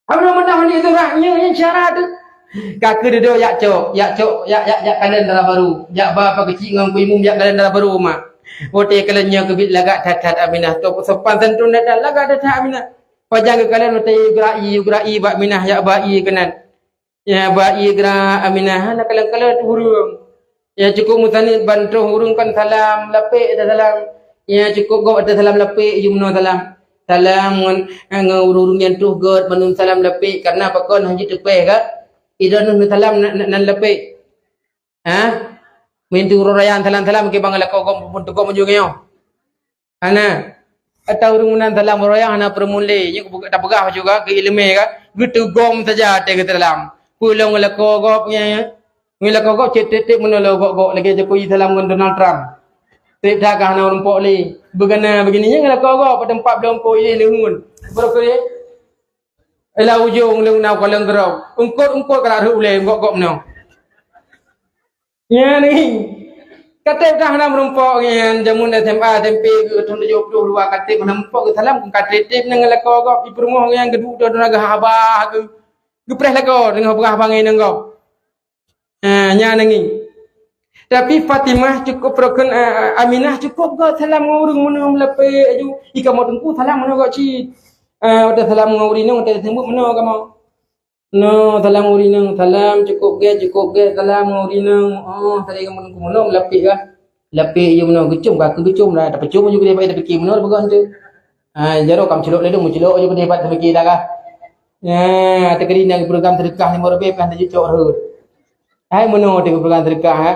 Abdul Manaf aneuk Zuhra, nyoe nyang syara teuh. Ka keuh dudoe jak cok, jak cok, jak, jak, jak kalon dara barô. Jak ba apa keuchik ngon Teungku Imum jak kalon dara barô mak. Watée kalon nyoe keubiet lagak that-that Aminah. Sopan santun that-that, lagak that-that Aminah. Pajan geukalon watée yue geura-i, yue geura-i bak Aminah jak ba ié keunan. Ya, ba ié geura Aminah hana kalon-kalon ureueng. Ya, cukôp meusaneut ban troh ureueng kon salam lapék ata salam. Ya, cukôp gob ata salam lapék, yue meunoe salam. Salam ngon, ngon ureueng-ureueng nyang troh gét mandum salam lapék, karna pakon hana jiteupéh ka. Idroeneuh neusalam nan, nan, nan lapék. Ha? Mintu uroe raya salam-salam, kiban lakoe gob peuteugok meujeuet nyoe. Hana. Ata ureueng meunan salam uroe raya hana peureumeun lé. Nyoe tapeugah juga keu ileumé ka. Geuteugom saja até geusalam. Peulong lakoe gob nyan. Ngon lakoe gob cit tieb-tieb meunoe lé gok-gok lagée Jokowi salam ngon Donald Trump. Tieb that ka hana meurumpok lé. Beugana begini nyan lakoe gob pada empat belas empok ilée leuhun. Baru keu Ila ujong leueng na kalon keudroe. Eungkot-eungkot ka rhot ulée gok-gok meunoe. Nyan ni. Katé ka hana meurumpok nyan, jameun S M A, S M P, keu thon tujoh ploh dua katé hana meurumpok geusalam, katé tieb ngon lakoe gob di peurumoh nyan geuduek dua-dua geuhaba geu-, geupreh lakoe deungon peugah bangai ngon gob. Ha, nyan nangis. Tapi Fatimah cukôp rukon, eh, Aminah cukôp gét salam ngon ureueng meunoe meulapék aju. I kamoe teungku salam meunoe gét cit. Eh, watée salam ngon ureueng inong, watée seumeubeuet meunoe kamoe. No, salam ngon ureueng inong, salam cukôp gét, cukôp gét, salam ngon ureueng inong. Oh, tadi kamoe teungku meunoe meulapék kah? Lapék aju meunoe geucôm, ka keuh geucôm dah. Tapeucôm aju keudeh bak tapike meunoe peugah tu. Ha, jaroe kam culok lé dong, meuculok aju keudeh bak tapike dah kah. Nyan, teukeudi na geupeureugang seudeukah limong ribèe pih hana jicok rhot. Hai meunoe teukeudi geupeureugang seudeukah, ha?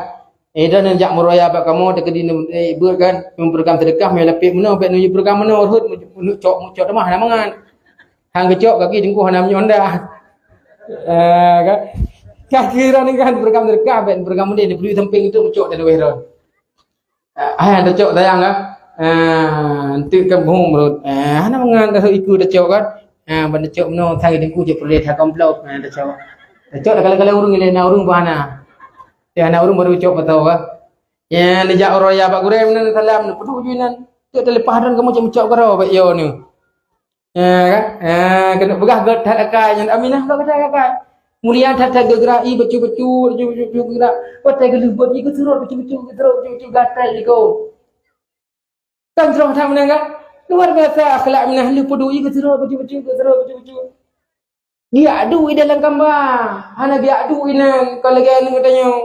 Eh, dan neujak meuroya bak kamoe teukeudi, eh, beuet kan, meupeureugang seudeukah, meuh lapék meunoe, bèk neujak peureugang meunoe rhot, meucok, meucok teuma hana mangat. Han geucok kaki teungku hana meunyoe dah. Eh, kan? Kaki droeneuh kan peureugang seudeukah, bèk peureugang meudeh, neupeudui sampéng itu meucok dan wéh droe. Ah, tacok sayang kan? Ah, enteuk kan bohong meurot. Ah, hana mangat dah ikeu tacok kan? Ah, ban tacok meunoe sang teungku cek peureulèe that komplot. Ah, tacok. Tacok dah kala-kala ureueng ilèe na ureueng bah hana. Ya, hana ureueng baru cok beutôi kan? Ya, neujak uroe ya bak gurèe meunan salam, neupeuduek ju inan. Cok teuleupah droen kamoe cok meucok keudroe bak yo nyoe. Ya, kan? Ya, keuneuk peugah gét that akai nyan Aminah gét that akai. Mulia that-that geugeura i bacut-bacut, bacut-bacut geugeura. Watèe geuleubeut i geusurot bacut-bacut, geusurot bacut-bacut gatai liko. Kan jroh that meunan kan? Luar biasa akhlak Aminah, lheuh peuduek i geusurot bacut-bacut, geusurot bacut-bacut. Geujak duek i dalam kamba, hana geujak duek inan, kon lagèe aneuk geutanyoe.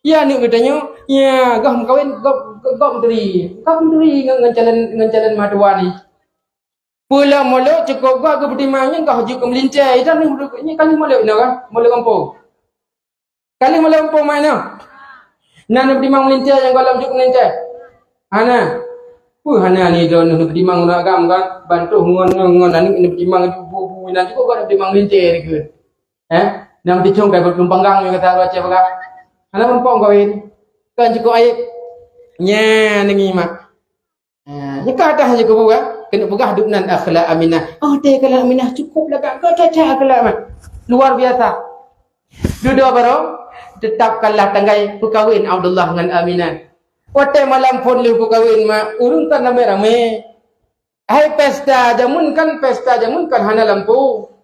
Ya aneuk geutanyoe, ya goh meukawen, gob, gob meuturi. Gob meuturi ngon, ngon calon, ngon calon meutuah ni. Peue lom mulod cukôp gob geupeutimang nyan goh jeuet keu meulincè, dan nyan ka lheueh mulod inoe kan, mulod gampông. Ka lheueh mulod gampông mak inoe. Na neupeutimang meulincè nyang goh lom jeuet keu meulincè? Hana. Peue hana ni droeneuh neupeutimang ureueng agam kan, bantuh ngon, ngon, ngon aneuk neupeutimang bu-bu inan cukôp goh neupeutimang meulincè dikeue. Eh, nyang teucong kai beutumpanggang nyang kata Aceh peugah. Hana muphom kawin. Kan cukôp aib. Nyan ngimak. Ha, nyang ka atas nyang keubuah, keuneuk peugah dum nan akhlak Aminah. Oh, teuh akhlak Aminah cukôp lagak, ka caca akhlak mah. Luar biasa. Dudoe baroe, teutap kalah tanggai peukawen Abdullah ngon Aminah. Watèe malam phôn lheueh peukawen mak, ureueng kan ramé-ramé. Hai pesta jameun kan, pesta jameun kan hana lampu.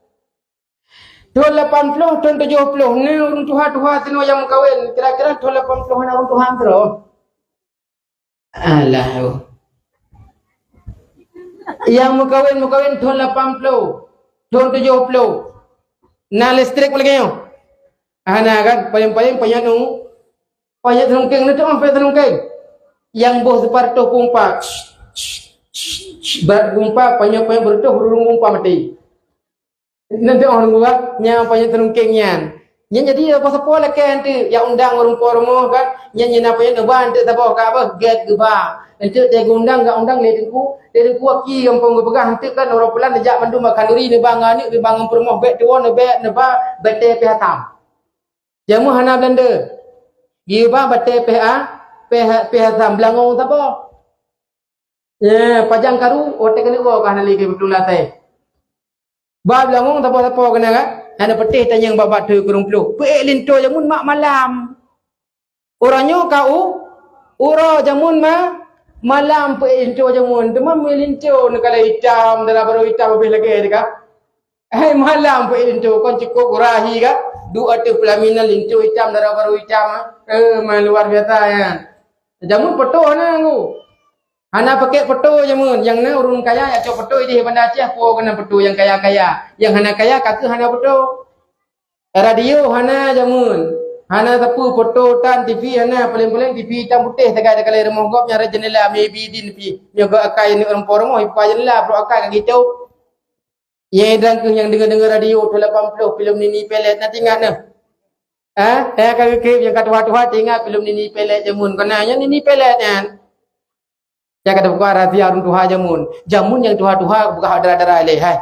Thôn lapan ploh, thôn tujoh ploh, na ureueng tuha-tuha sinoe nyang meukawen, kira-kira thôn lapan ploh na ureueng tuha sidroe. Alah, oh. Nyang meukawen, meukawen thôn lapan ploh, thôn tujoh ploh. Na listrik lagèe nyoe. Hana kan, paling-paling panyöt nu, panyöt seulungkeng, na teuh panyöt seulungkeng. Nyang boh sipa reutôh peumpa, brat peumpa, panyöt-panyöt beureutôh, ureueng peumpa maté. Na teuh nunggu kan, nyang panyöt seulungkeng nyan. Nyan jadi sapo-sapo lakée eunteuk, nyang undang ureueng po rumoh kan, nyan nyang na panyöt neuba eunteuk saboh ka beuh, gét geuba. Eunteuk teuh geuundang, geuundang lé teungku, lé teungku aki gampông geupeugah eunteuk kan, uroe pulan neujak mandum bak khanduri, neuba ngon aneuk, neuba ngon peurumoh, bék tuwoe, neubék neuba batée pih atam. Jameun hana blender. Geuba batée pih a, pih, pih atam, beulangong saboh. Ya, pajang karu, watée keuneuk woe ka hana lé beutôi lasai. Ba beulangong sapo-sapo keunan kan? Hana peutéh tanyong bak-bak teuh kureueng ploh. Peuék linto jameun mak malam. Uroe nyoe ka u, uroe jameun ma, malam peuék linto jameun. Teuma meu linto neukalon itam, dara barô itam habéh lagée teuh ka. Hai malam peuék linto, kon cukôp gurahi ka? Duek ateueh peulaminan linto itam, dara barô itam. Eh, ma luar biasa nyan. Jameun poto hana nggu. Hana pakék poto jameun, nyang na ureueng kaya jak cok poto idéh Banda Aceh, po keunan poto nyang kaya-kaya. Nyang hana kaya, ka keuh hana poto. Radio hana jameun. Hana sapeue poto tan, T V hana, paléng-paléng T V itam putéh sagai takalon rumoh gob nyang rot jeundela, maybe din pih. Nyoe gob akai aneuk rumoh, ipa jeundela, brok akai ka gitôb. Nyang idang keuh nyang deungoe-deungoe radio tuha lapan ploh, filem Nini Pelet, na teuingat neuh? Eh, eh, ka geukheun nyang ka tuha-tuha teuingat filem Nini Pelet jameun. Keunan nyan Nini Pelet nyan. Nyang ka teupeugah rahsia ureueng tuha jameun. Jameun nyang tuha-tuha bukan hak dara-dara lé, hai.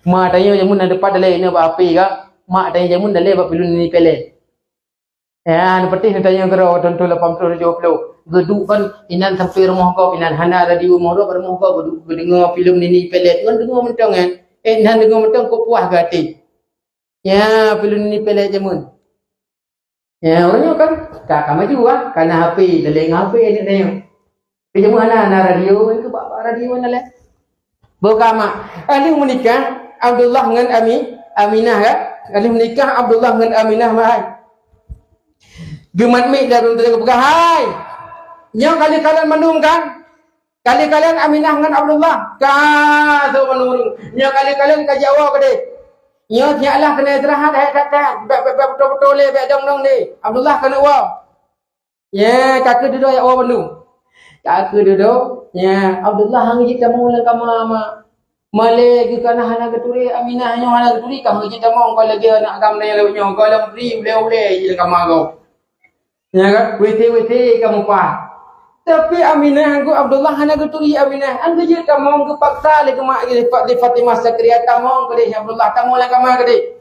Mak tanyoe jameun na teupat dalé nyoe bak H P ka. Mak tanyoe jameun dalé bak filem Nini Pelet. Ya, neupeutih neutanyong keudroe, thôn-thôn lapan ploh tujoh ploh. Geuduek kon inan sampoe rumoh gob, inan hana radio rumoh gob, rumoh gob geuduek geudeungoe filem Nini Pelet. Ngon deungoe mantong nyan. Eh, inan deungoe mantong kok puah geuh até. Ya, filem Nini Pelet jameun. Ya, ureueng nyoe kan ka, ka maju ah, ka na H P, dalé ngon H P aneuk tanyoe. Tapi jameun hana, hana radio, itu bak, bak radio hana lé. Boh ka mak. Ahli meunikah Abdullah ngon Ami, Aminah, kan? Ahli meunikah Abdullah ngon Aminah, mak hai. Geumat miet dan ureueng teuka peugah, "Hai! Nyoe ka lheueh kalon mandum kan? Ka lheueh kalon Aminah ngon Abdullah?" "Ka," seuôt mandum ureueng. "Nyoe ka lheueh kalon, ka jiwoe keudeh. Nyoe siat lah keuneuk istirahat, hai that-that. Bék, bék, bék beutôi-beutôi lé, bék dong-dong lé. Abdullah keuneuk woe." Ya, ka keuh dudoe jak woe bandum. Ka keuh dudoe, ya, Abdullah hana jeuet tamong lam kama, mak. Malée geuh kana hana geuturi, Aminah nyoe hana geuturi, ka hana jeuet tamong, kon lagée aneuk agam nyang lewat nyoe, goh lom pri ulée-ulée jih lam kama gob. Ya kan? W C, W C ka mupah. Tapi Aminah ngon Abdullah hana geuturi, Aminah. Hana jeuet tamong, geupaksa lé geumak, lé Fa-, lé Fatimah Sakariah tamong keudeh, Abdullah tamong lam kama keudeh.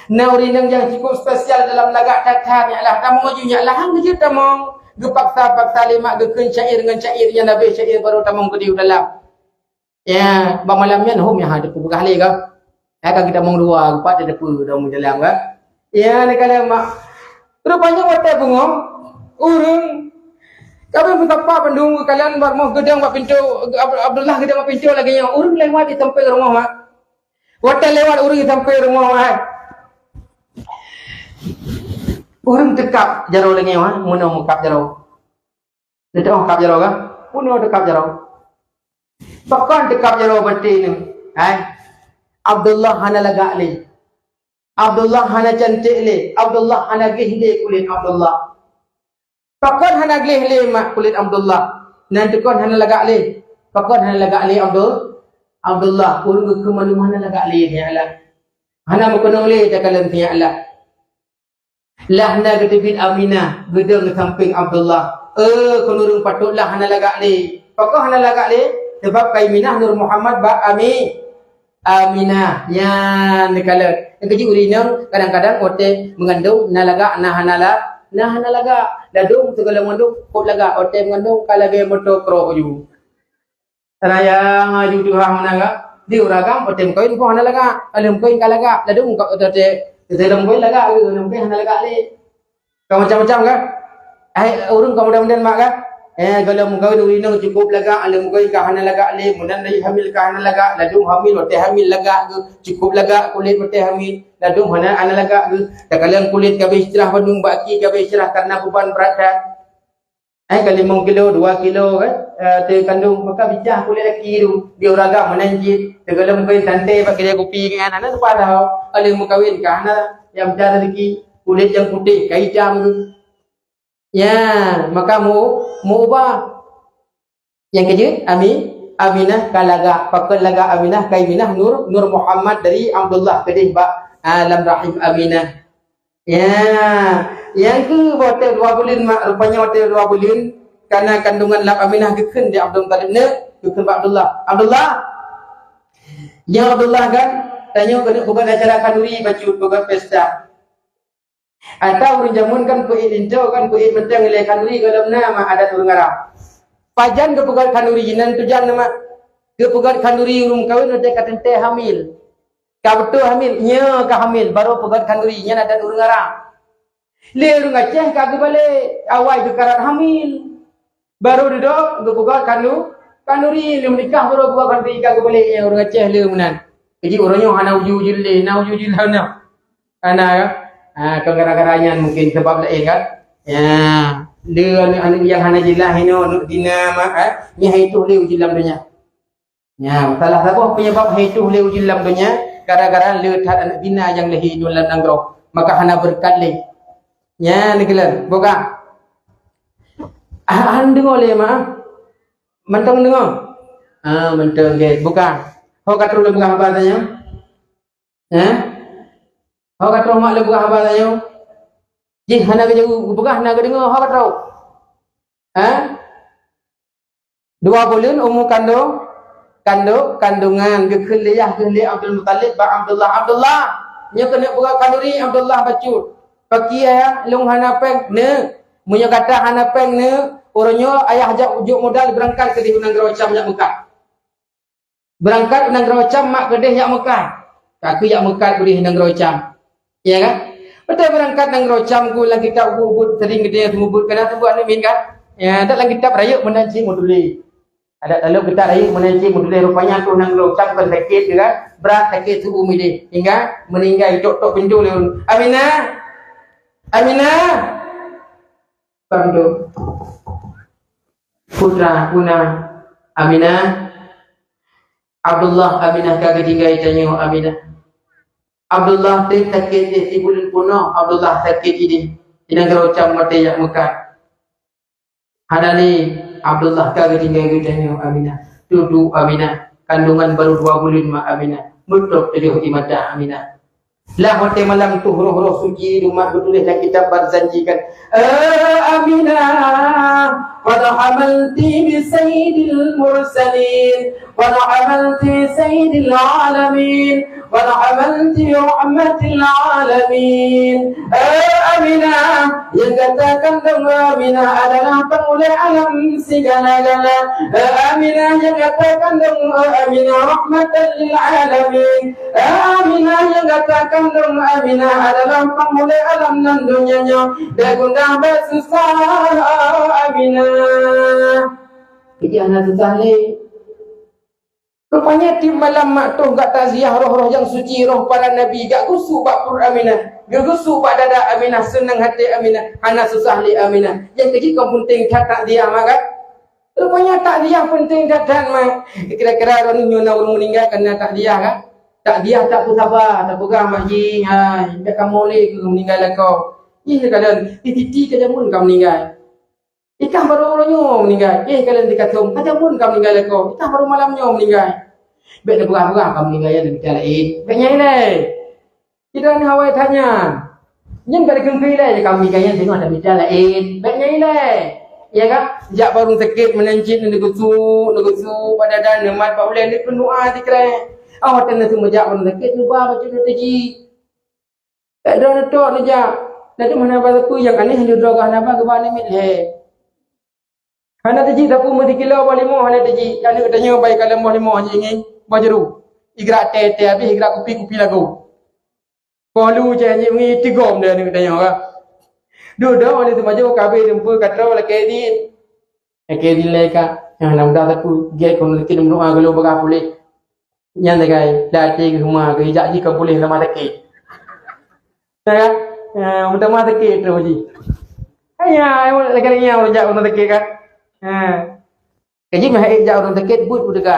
Na ureueng inong nyang cukup spesial dalam lagak that-that, nyak lah tamong ju, nyak lah hana jeuet tamong. Geupaksa-paksa lé mak geukheun syair ngon syair nyang leubeh syair barô tamong keudeh u dalam. Ya, bak malam nyan hom nyang hana teupeugah lé ka. Hai ka geutamong dua, geupat teupeue dong dalam ka. Ya, neukalon mak. Rupanya watée beungoh, ureueng ka beusapa bandum geukalon bak rumoh, geudong bak pintoe, Ab-, Abdullah geudong bak pintoe lagée nyoe. Ureueng lewat di sampéng rumoh mak. Watée lewat ureueng sampoe rumoh, hai. Ureueng teukab jaroe lagée nyoe, ha, meunoe meukab jaroe. Neuteumé kab jaroe kan? Meunoe teukab jaroe. Pakon teukab jaroe batée nyoe, hai. Abdullah hana lagak lé. Abdullah hana cantik lé. Abdullah hana gleh lé kulét Abdullah. Pakon hana gleh lé mak kulét Abdullah? Nan teukon hana lagak lé. Pakon hana lagak lé Abdul-, Abdullah? Ureueng geukheun mandum hana lagak lé, ya Allah. Hana meukeunong lé takalon, ya Allah. Lah na geuteubiet Aminah, geudong sampéng Abdullah. Eh, keuneureueng patôt lah hana lagak lé. Pakon hana lagak lé? Sabab ka Aminah Nur Muhammad bak Ami-, Aminah, nyan neukalon. Nyang keujeuet ureueng inong kadang-kadang watée meungandong na lagak, na hana la-, na hana lagak. Ladôm sigohlom meungandong kok lagak, watée meungandong ka lagée moto krok ju. Raya ngaju tuha meunan gak. Di ureueng agam watée meukawén boh hana lagak, lheueh meukawén ka lagak. Ladôm ka watée sigohlom meukawén lagak, lheueh meukawén hana lagak lé. Ka macam-macam kan? Hai, ureueng ka mudah-mudahan mak kan? Eh, gohlom meukawén ureueng inong cukup lagak, lheueh meukawén ka hana lagak lé, meunan lagi hamil ka hana lagak, ladôm hamil, watée hamil lagak geuh, cukup lagak kulét watée hamil, ladôm hana, hana lagak geuh. Takalon kulét ka habéh cerah bandum, bak ki ka habéh cerah karena beuban brat that. Eh, ka limong kilo, dua kilo kan? Eh, teukandong, maka bijah kulét laki tu. Di ureueng agam meunan jih, sigohlom meukawén santai bak keudai kupi kan, hana teupatah. Lheueh meukawén ka hana nyang mita rezeki, kulét nyang putéh ka itam geuh. Ya, maka mu-, muubah. Nyang keujeuet, Ami-, Aminah ka lagak, pakon lagak Aminah, ka Aminah Nur, Nur Muhammad dari Abdullah keudeh bak, ah, lam rahim Aminah. Ya, nyang keu watèe dua buleuen, mak, rupanya watèe dua buleuen, kana kandungan lam Aminah geukheun di Abdul Muthalib, "Neuk," geukheun bak Abdullah. "Abdullah, nyoe Abdullah kan, tanyoe keuneuk peubuet acara khanduri bacut, peubuet pesta. Ata ureueng jameun kan peuék linto kan, peuék mantong ilèe khanduri gohlom na mak adat ureueng Arab. Pajan geupeugöt khanduri, nan tujan na mak geupeugöt khanduri ureueng kawen watèe ka teuntèe hamil. Ka beutôi hamil, nyoe ka hamil, barô peugöt khanduri, nyan adat ureueng Arab. Lé ureueng Aceh ka geubalek, awai geukarat hamil. Barô dudoe geupeugöt khandu-, khanduri, lheuh meunikah barô peugöt khanduri ka geubalek, nyan ureueng Aceh lé meunan." Jadi ureueng nyoe hana ujeuen-ujeuen lé, na ujeuen-ujeuen lé na. Hana, ya? Ha, kon gara-gara nyan mungkin sabab laén kan? Ya, lé aneuk-aneuk nyang hana jeulaih inoe, aneuk zina mak, eh, nyan hai tuh lé ujeuen lam donya. Ya, salah saboh penyebab hai tuh lé ujeuen lam donya, gara-gara le that aneuk zina nyang lahé inoe lam nanggroe, maka hana beureukat lé. Nya, neukalon, buka. Ah, han deungoe lé, mak. Mantong deungoe? Ah, mantong, nggih. Buka. Ho ka troh lôn peugah haba tanyoe? Hah? Ho ka troh mak lôn peugah haba tanyoe? Jih hana geujaweueb, geupeugah hana geudeungoe, ho ka troh? Hah? Dua buleuen umu kandong, kandong, kandungan, geukheun lé yah, geukheun lé Abdul Muthalib bak Abdullah. "Abdullah, nyoe keuneuk peugöt khanduri, Abdullah bacut. Pakiya lôn hana péng, neuk. Meunyoe gata hana péng, neuk, uroe nyoe ayah jak jok modal beurangkat keudeh u nanggroe Syam jak Meukah." Beurangkat u nanggroe Syam mak keudeh jak Meukah. Ka keuh jak Meukah keudeh nanggroe Syam. Ya kan? Beutôi beurangkat nanggroe Syam keuh lam kitab ubit-ubit sering geutanyoe seumeubeuet, kana seumeubeuet aneuk miet kan? Ya, adak lam kitab rayeuk meunan cit meutuléh. Adak lam kitab rayeuk meunan cit meutuléh, rupanya troh nanggroe Syam kon sakét kan? Brat sakét su'um idéh. Hingga meuninggai tok-tok pintoe lé ureueng. "Aminah! Aminah!" Tanduk. Putra, puna, Aminah. Abdullah, Aminah ka geutinggai tanyoe, Aminah. Abdullah teuh sakét di buleuen peunoh, Abdullah sakét idéh. Di nanggroe Syam maté jak Meukah. Hana lé, Abdullah ka geutinggai geutanyoe, Aminah. Tudu, Aminah. Kandungan barô dua buleuen mak, Aminah. Meutrok teujoh di mata, Aminah. Lah watèe malam tuh roh-roh suci umat geutuléh lam kitab Barzanji kan, "Eh, Aminah, qad hamalti bi sayyidil mursalin, qad hamalti bi sayyidil alamin, qad hamalti bi rahmatil alamin." Eh, Aminah, nyang gata kandong, Aminah, adalah pangulèe alam sigala-gala. Eh, Aminah, nyang gata kandong, eh, Aminah, rahmatan lil alamin. Aminah nyang gata kandong, Aminah adalah pangulèe alam nan donya nyoe. Bèk gundah, bèk susah, Aminah. Jadi hana susah lé. Rupanya tiep malam mak toh gak takziah roh-roh nyang suci, roh para nabi gak gusuk bak pruet Aminah. Geugusuk bak dada Aminah, seunang até Aminah, hana susah lé Aminah. Nyang keujeuet kon peunteng that takziah mak kan? Rupanya takziah peunteng that-that mak. Kira-kira droeneuh nyoe na ureueng meuninggai kana takziah kan? Takziah tak peusaba, tapeugah mak jih, "Hai, bèk kamoe lé keu meuninggai lakoe." Jih teukalon, "Ih, Siti, ka jameun ka meuninggai. Ikah barô uroe nyoe meuninggai." Jih teukalon, "Siti, ka jameun ka meuninggai lakoe. Ikah barô malam nyoe meuninggai." Bèk tapeugah-peugah ka meuninggai nyan mita laén. Bèk nyan ilèe. Sidroe hawai that nyan. Nyan ka dikeungkui ilèe, ka meuninggai nyan singoh ata mita laén. Bèk nyan ilèe. Ya kan? Jak bak ureueng sakét meunan cit, neugusuk, neugusuk bak dada, neumat bak ulèe, neukheun doa sikrek. Ah, watèe na seumeujak bak ureueng sakét, neuba bacut neuteuji. Bèk droe neutok neujak. Neuteuh hana ba sapeue nyang aneh, neuteuh droe hana ba geuba aneuk miet lhèe. Hana teuji sapeue meusikilo boh limoh, hana teuji. Aneuk geutanyoe bai kalon boh limoh, ji ingieng boh jeuruk. Igrak tèe-tèe habéh, igrak kupi-kupi lagoe. Boh lu cit, ji ingieng tigom lé aneuk geutanyoe ka. Dudoe lé teumajoh ka habéh, teumpeue ka troh lakèe idin. Lakèe idin lé ka, nyang hana mudah sapeue, gèt kon teuki meudoa geulong bagah puléh. Nyan sagai, dak até geuh huma, geujak jih ka puléh lam sakét. Ya kan? Ya, meutamah sakét terus jih. Hanya, lagèe nyan jak ureueng sakét kan. Ha. Ka jih meuhai jak ureueng sakét, beuet u teuga.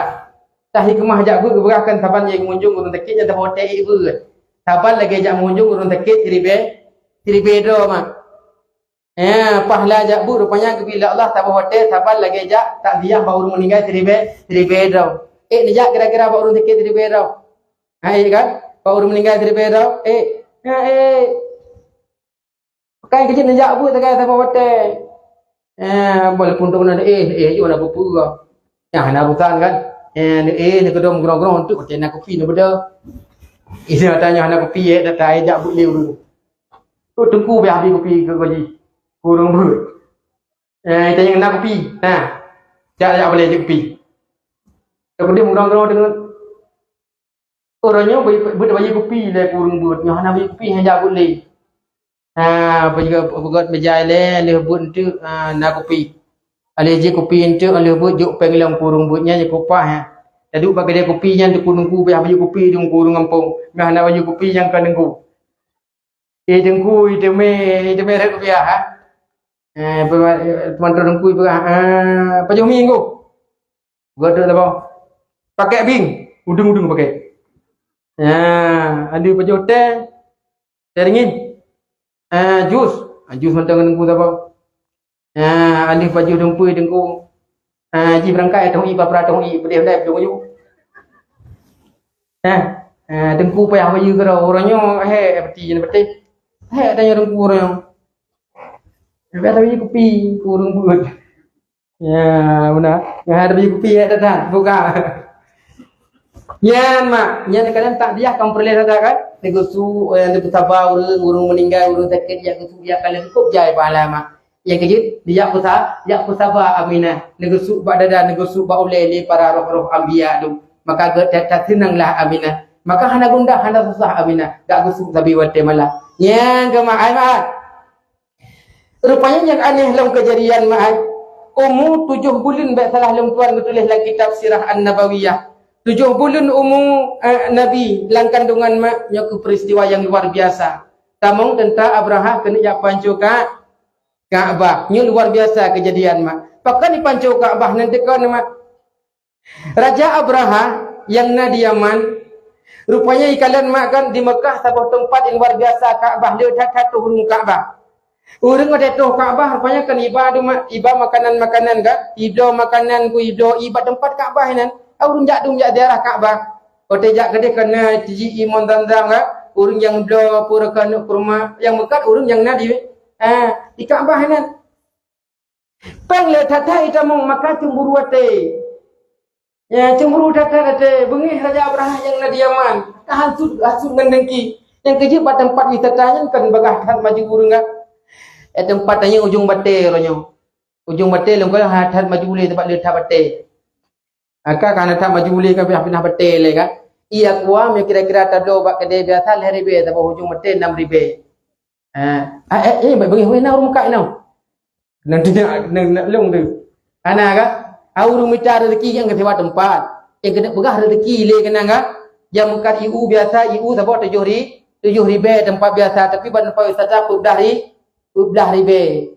Tah hikmah jak beuet, geupeugah kan saban jih meungunjung ureueng sakét, nyan saboh teuék beuet. Saban lagèe jak meungunjung ureueng sakét siribèe, siribèe droe, mak. Eh, pahala jak buet rupanya geubri lé Allah saboh watèe, saban lagèe jak takziah bak ureueng meuninggai siribèe, siribèe droe. Eh, neujak kira-kira bak ureueng sakét siribèe droe. Ha, eh, kan? Bak ureueng meuninggai siribèe droe. Eh, ha, eh. Kan keuh jeuet neujak buet sagai saboh watèe. Eh, walaupun tu keunan, eh, eh, yo na peue-peue. Nyan hana urusan kan. Eh, eh, ni keudong grong-grong tu, watèe na kupi ni beda. Isi mata nyan hana kupi, eh, dah tai jak buet lé ureueng. Tu teungku biar habis kupi keu gaji. Kureueng buet. Eh, tanya na kupi. Nah. Jak, jak boleh je kupi. Tapi dia grong-grong dengan Uroe nyoe beu-, beu-, beu-, bayeue kupi lé kureueng buet, nyoe hana bayeue kupi hana jak buet lé. Ha, peugöt, peugöt meujai lé, lheueh buet enteuk, ha, na kupi. Alèh jih kupi enteuk, lheueh buet jok péng lom kureueng buet nyan, jikupah, ha. Taduek bak keudè kupi nyan, teungku-teungku beubayeue kupi dum kureueng gampông. Meuhana bayeue kupi nyang ka teungku. Eh, teungku, iteumé, iteumé rhot kupiah, ha. Eh, teungku peugah, ha, pajoh minggu. Geuduek saboh. Pakèk bing, udeueng-udeueng pakèk. Ya, aneuk pajoh teh, teh dingin. Ah, jus. Ah, jus mantong ngon teungku saboh. Ya, aneuk pajoh dumpui teungku. Ah, jih beurangkat tong i, papra tong i, peudeh dai tong yu. Eh, eh, teungku payah bayeue keudroe, uroe nyoe hek peti nyan beuteh. Hek tanyoe teungku uroe nyoe. Tapi ada bayeue kupi, kureueng buet. Ya, beuna. Nyan ada biji kupi, ya, dah, dah. Buka. Nyan, mak. Nyan kadang takziah kan peureulèe dah, kan? Neugeusu, eh, neugeusabar ureueng, ureueng meuninggai, ureueng sakét, jak geusu, jak kalon, cukup jai pahala, mak. Nyang keujeuet, jak peusa-, jak peusabar Aminah. Neugeusu bak dada, neugeusu bak ulèe lé para roh-roh anbiya tu. Maka geutanyoe seunanglah Aminah. Maka hana gundah, hana susah Aminah. Gak geusu sabe watèe malam. Nyan keuh, mak. Ai, mak. Rupanya nyang aneh lom keujadian, mak ai. Umu tujoh buleuen, bèk salah lôn tuan geutuléh lam kitab Sirah An-Nabawiyah. Tujoh buleuen umu, eh, Nabi lam kandungan mak, nyoe keuh peristiwa nyang luar biasa. Tamong teuntang Abrahah keuneuk jak panco Ka-, Ka'bah. Nyoe luar biasa keujadian, mak. Pakon jipanco Ka'bah nyan teuka, mak? Raja Abrahah nyang na di Yaman, rupanya ikalon mak kan di Meukah saboh teumpat nyang luar biasa, Ka'bah, le that-that troh ureueng Ka'bah. Ureueng watèe troh Ka'bah rupanya kan iba dum-, iba makanan-makanan kan, ibloe makanan ku ibloe i bak teumpat Ka'bah nyan. Ah, ureueng jak dum jak ziarah Ka'bah. Watèe jak keudeh kan na tiji imon Zamzam kan, ureueng nyang bloe peue reuka neuk kurma, nyang meukat ureueng nyang na di, ah, di Ka'bah nyan. Péng le that-that itamong, maka cemburu até. Ya, cemburu that-that até. Beungéh Raja Abrahah nyang na di Yaman. Ka hasut, hasut ngon dengki. Nyang keujeuet bak teumpat wisata nyan kan bagah that maju ureueng, kan? Eh, teumpat nyan ujong batèe uroe nyoe. Ujong batèe lôn kalon that maju lé, teumpat le that batèe. Maka ka na that maju lé, ka pinah-pinah batèe lé, kan? Iya kuah, meunyoe kira-kira tabloe bak keudè biasa lhèe ribèe, saboh ujong batèe nam ribèe. Ha. Ah, eh, eh, beungéh, beungéh, na ureueng meukat inoe. Nang teunak, nang, nang lôn tu. Hana ka? Ah, ureueng mita rezeki nyang keu sewa teumpat. Nyang keuneuk peugah rezeki lé keunan ka? Nyang meukat ié biasa, ié saboh tujoh ri-, tujoh ribèe teumpat biasa, tapi ban teumpat wisata peuet blah ri-, peuet blah ribèe.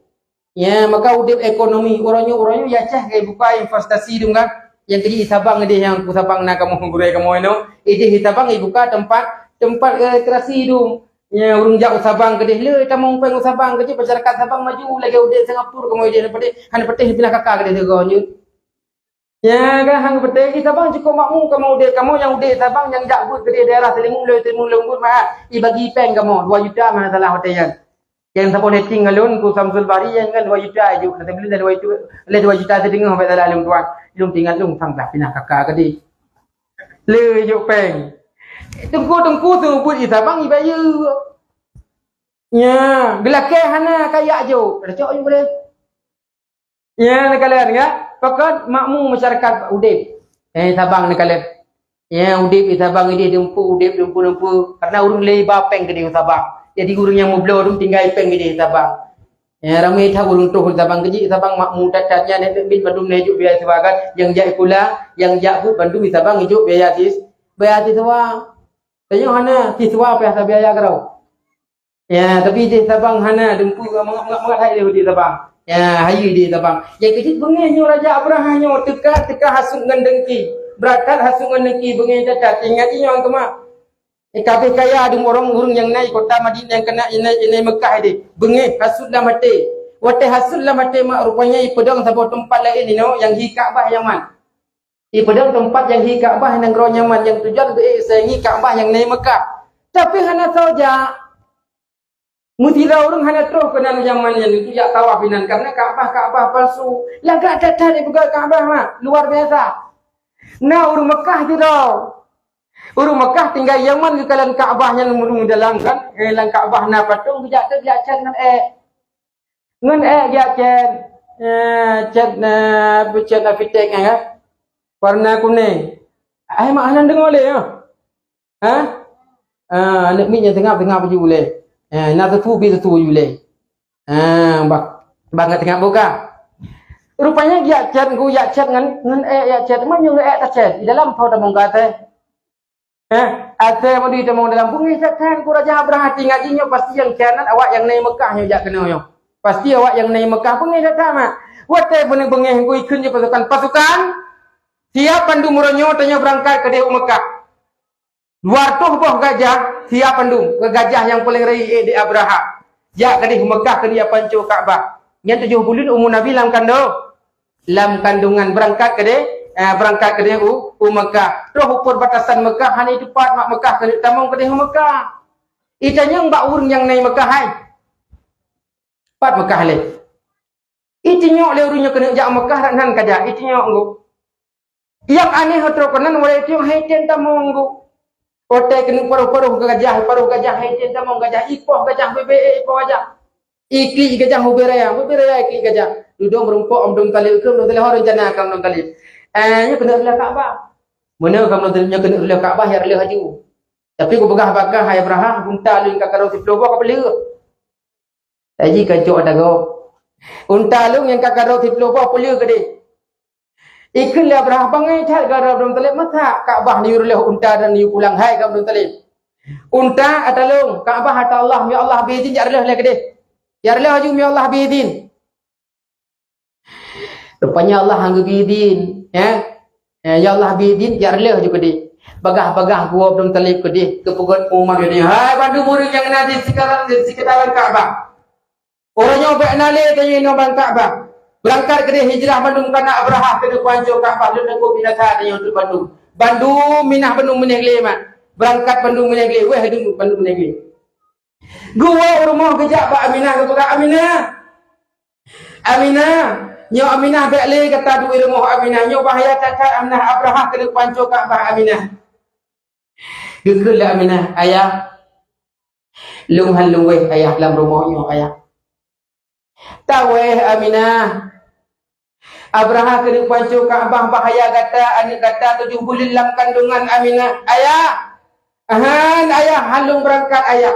Ya, maka udép ekonomi uroe nyoe, uroe nyoe ya cah ka ibuka investasi dum kan. Nyang keujeuet i Sabang idéh nyang ku Sabang na kamoe gurèe kamoe nyoe. Idéh i Sabang ibuka teumpat, teumpat rekreasi dum. Nyan ureueng jak u Sabang keudeh, le tamong péng u Sabang keudeh, masyarakat Sabang maju lagèe udép Singapura, kamoe udép hana patéh, hana patéh pinah kaka keudeh sigoe nyoe. Nyan kan hana patéh, di Sabang cukup makmu kamoe udép, kamoe nyang udép Sabang nyang jak beuet keudeh daerah Teulimun, le Teulimun leumbut mah, ibagi péng kamoe dua juta mah salah watèe nyan. Nyang saboh letting ngon lôn, ku Samsul Bahri, nyan kan dua juta ju, nanti beli dah dua juta, lé dua juta siteungoh bak dalam lôn tuan. Lôn tinggai lôn sang dah pinah kaka keudeh. Le jok péng. Teungku-teungku tu buet di Sabang ibayeue. Nya, geulakèe hana kayak jok. Ada cok jok boleh. Nya, neukalon, ya. Pakon makmu masyarakat udép. Eh, Sabang neukalon. Ya, udép di Sabang idéh dumpeue, udép dumpeue-dumpeue. Karena ureueng le iba péng keudeh Sabang. Jadi ureueng nyang meubloe dum tinggai péng idéh Sabang. Ya, ramé that ureueng troh Sabang keujih, Sabang makmu that-that nyan, eh, mit mandum lé jok biaya sewa kan. Nyang jak sikula, nyang jak beuet bandum di Sabang ijok biaya sis-, biaya siswa. Tanyoe hana, siswa payah tabiaya keudroe. Ya, tapi di Sabang hana, dumpeue mangat-mangat hai di Sabang. Ya, hayeue di Sabang. Nyang keujeuet beungéh nyoe Raja Abrahah nyoe teuka, teuka hasut ngon dengki. Brat that hasut ngon dengki beungéh that-that. Ingat inyoe teuma. Eh, ka abéh kaya dum ureuëng-ureuëng nyang na i kota Madinah, nyang keuneuk i na, i na Meukah deh. Beungéh, hasut lam até. Watée hasut lam até mak, rupanya ipeudong saboh teumpat laén inoe nyang hi Ka'bah Yaman. Ipeudong teumpat nyang hi Ka'bah nanggroe Yaman, nyang tujuan beu-ék seugi Ka'bah nyang na i Meukah. Tapi hana soe jak. Meusidroe ureuëng hana troh keunan Yaman nyan, itu jak tawaf inan, karena Ka'bah, Ka'bah palsu. Lagak that-that ipeugah Ka'bah mak, luar biasa. Na ureuëng Meukah sidroe. Ureuëng Meukah tinggai Yaman geukalon Ka'bah nyan meureueng dalam kan. Eh, lam Ka'bah na patong, geujak teuk jak chat ngon ék. Ngon ék jak chat. Eh, chat na, chat na fitek nyan kan. Warna kunéng. Ai mak hana deungoe lé ya. Ha? Ah, aneuk miet nyang teungab-teungab baju ulée. Eh, na teupeu bi teupeu baju ulée. Ah, bah, bangat teungab buka. Rupanya jak chat, ku jak chat ngon, ngon ék jak chat. Meunyoe ngon ék tachat, di dalam po tamong ka até. Eh, até meudi tamong dalam bungéh that-that ku Raja Abrahah tinggai jih nyoe pasti nyang khianat awak nyang na i Meukah nyoe jak keunoe nyoe. Pasti awak nyang na i Meukah bungéh that-that mak. Watée beuneueng beungéh ku ikheun jih pasukan, pasukan, siap bandum uroe nyoe tanyoe beurangkat keudeh u Meukah. Dua reutôh boh gajah siap bandum, gajah nyang paleng rayeuk di Abrahah. Jak keudeh u Meukah keuneuk panco Ka'bah. Nyan tujoh buleuen umu Nabi lam kandong, lam kandungan beurangkat keudeh, eh, beurangkat keudeh u, u Meukah. Troh u perbatasan Meukah hana teupat mak Meukah keuneuk tamong keudeh u Meukah. Itanyong bak ureuëng nyang na i Meukah hai. Pat Meukah lé. Itunyok lé ureuëng nyang keuneuk jak Meukah rak nan ka jak, itunyok ngu. Nyang aneh troh keunan, watée itunyok hai tem tamong ngu. Watée keuneuk paroh-paroh gajah, paroh gajah hai tem tamong gajah, ipoh gajah bebe, ipoh gajah. Iklik gajah bebe raya, bebe raya iklik gajah. Dudoe meurumpok Abdul Muthalib, keu Abdul Muthalib ho rencana keu Abdul Muthalib. Eh, nyoe keuneuk reuloh Ka'bah. Meunyoe keu Abdul Muthalib nyoe keuneuk reuloh Ka'bah, ya reuloh laju. Tapi kupeugah bak kah hai Abrahah, unta lôn ka karô siplôh boh ka peuleueh. Taji ka cok ata gob. Unta lôn nyang ka karô siplôh boh peuleueh keudeh. Ikheun lé Abrahah bangai that gara Abdul Muthalib, masa Ka'bah neuyue reuloh unta dan neuyue pulang hai keu Abdul Muthalib. Unta ata lôn, Ka'bah ata Allah, ya Allah bri idhin jak reuloh lé keudeh. Jak reuloh laju ya Allah bri idhin. Rupanya Allah han geubri idhin, ya. Ya, ya Allah bri idhin, jak reuloh laju keudeh. Bagah-bagah geuwoe Abdul Muthalib keudeh, geupeugöt Umar geuh, "Hai bandum ureuëng nyang na di seukitaran, di seukitaran Ka'bah. Uroe nyoe bék na lé tanyoe inoe bak Ka'bah. Beurangkat keudeh hijrah bandum kana Abrahah keuneuk panco Ka'bah, lôn takot binasa tanyoe bandum. Bandum minah bandum meuneh glé mat. Beurangkat bandum meuneh glé, wéh bandum meuneh glé." Geuwoe u rumoh geujak bak Aminah, geupeugah, "Aminah! Aminah! Nyoe Aminah, bék lé gata duek i rumoh Aminah. Nyoe bahya that-that Aminah, Abrahah keuneuk panco Ka'bah Aminah." Geukheun lé Aminah, "Ayah, lôn han lôn wéh ayah lam rumoh nyoe ayah." "Tawéh Aminah. Abrahah keuneuk panco Ka'bah, bahya gata, aneuk gata tujoh buleuen lam kandungan Aminah. Ayah! Ahan ayah, han lôn beurangkat ayah.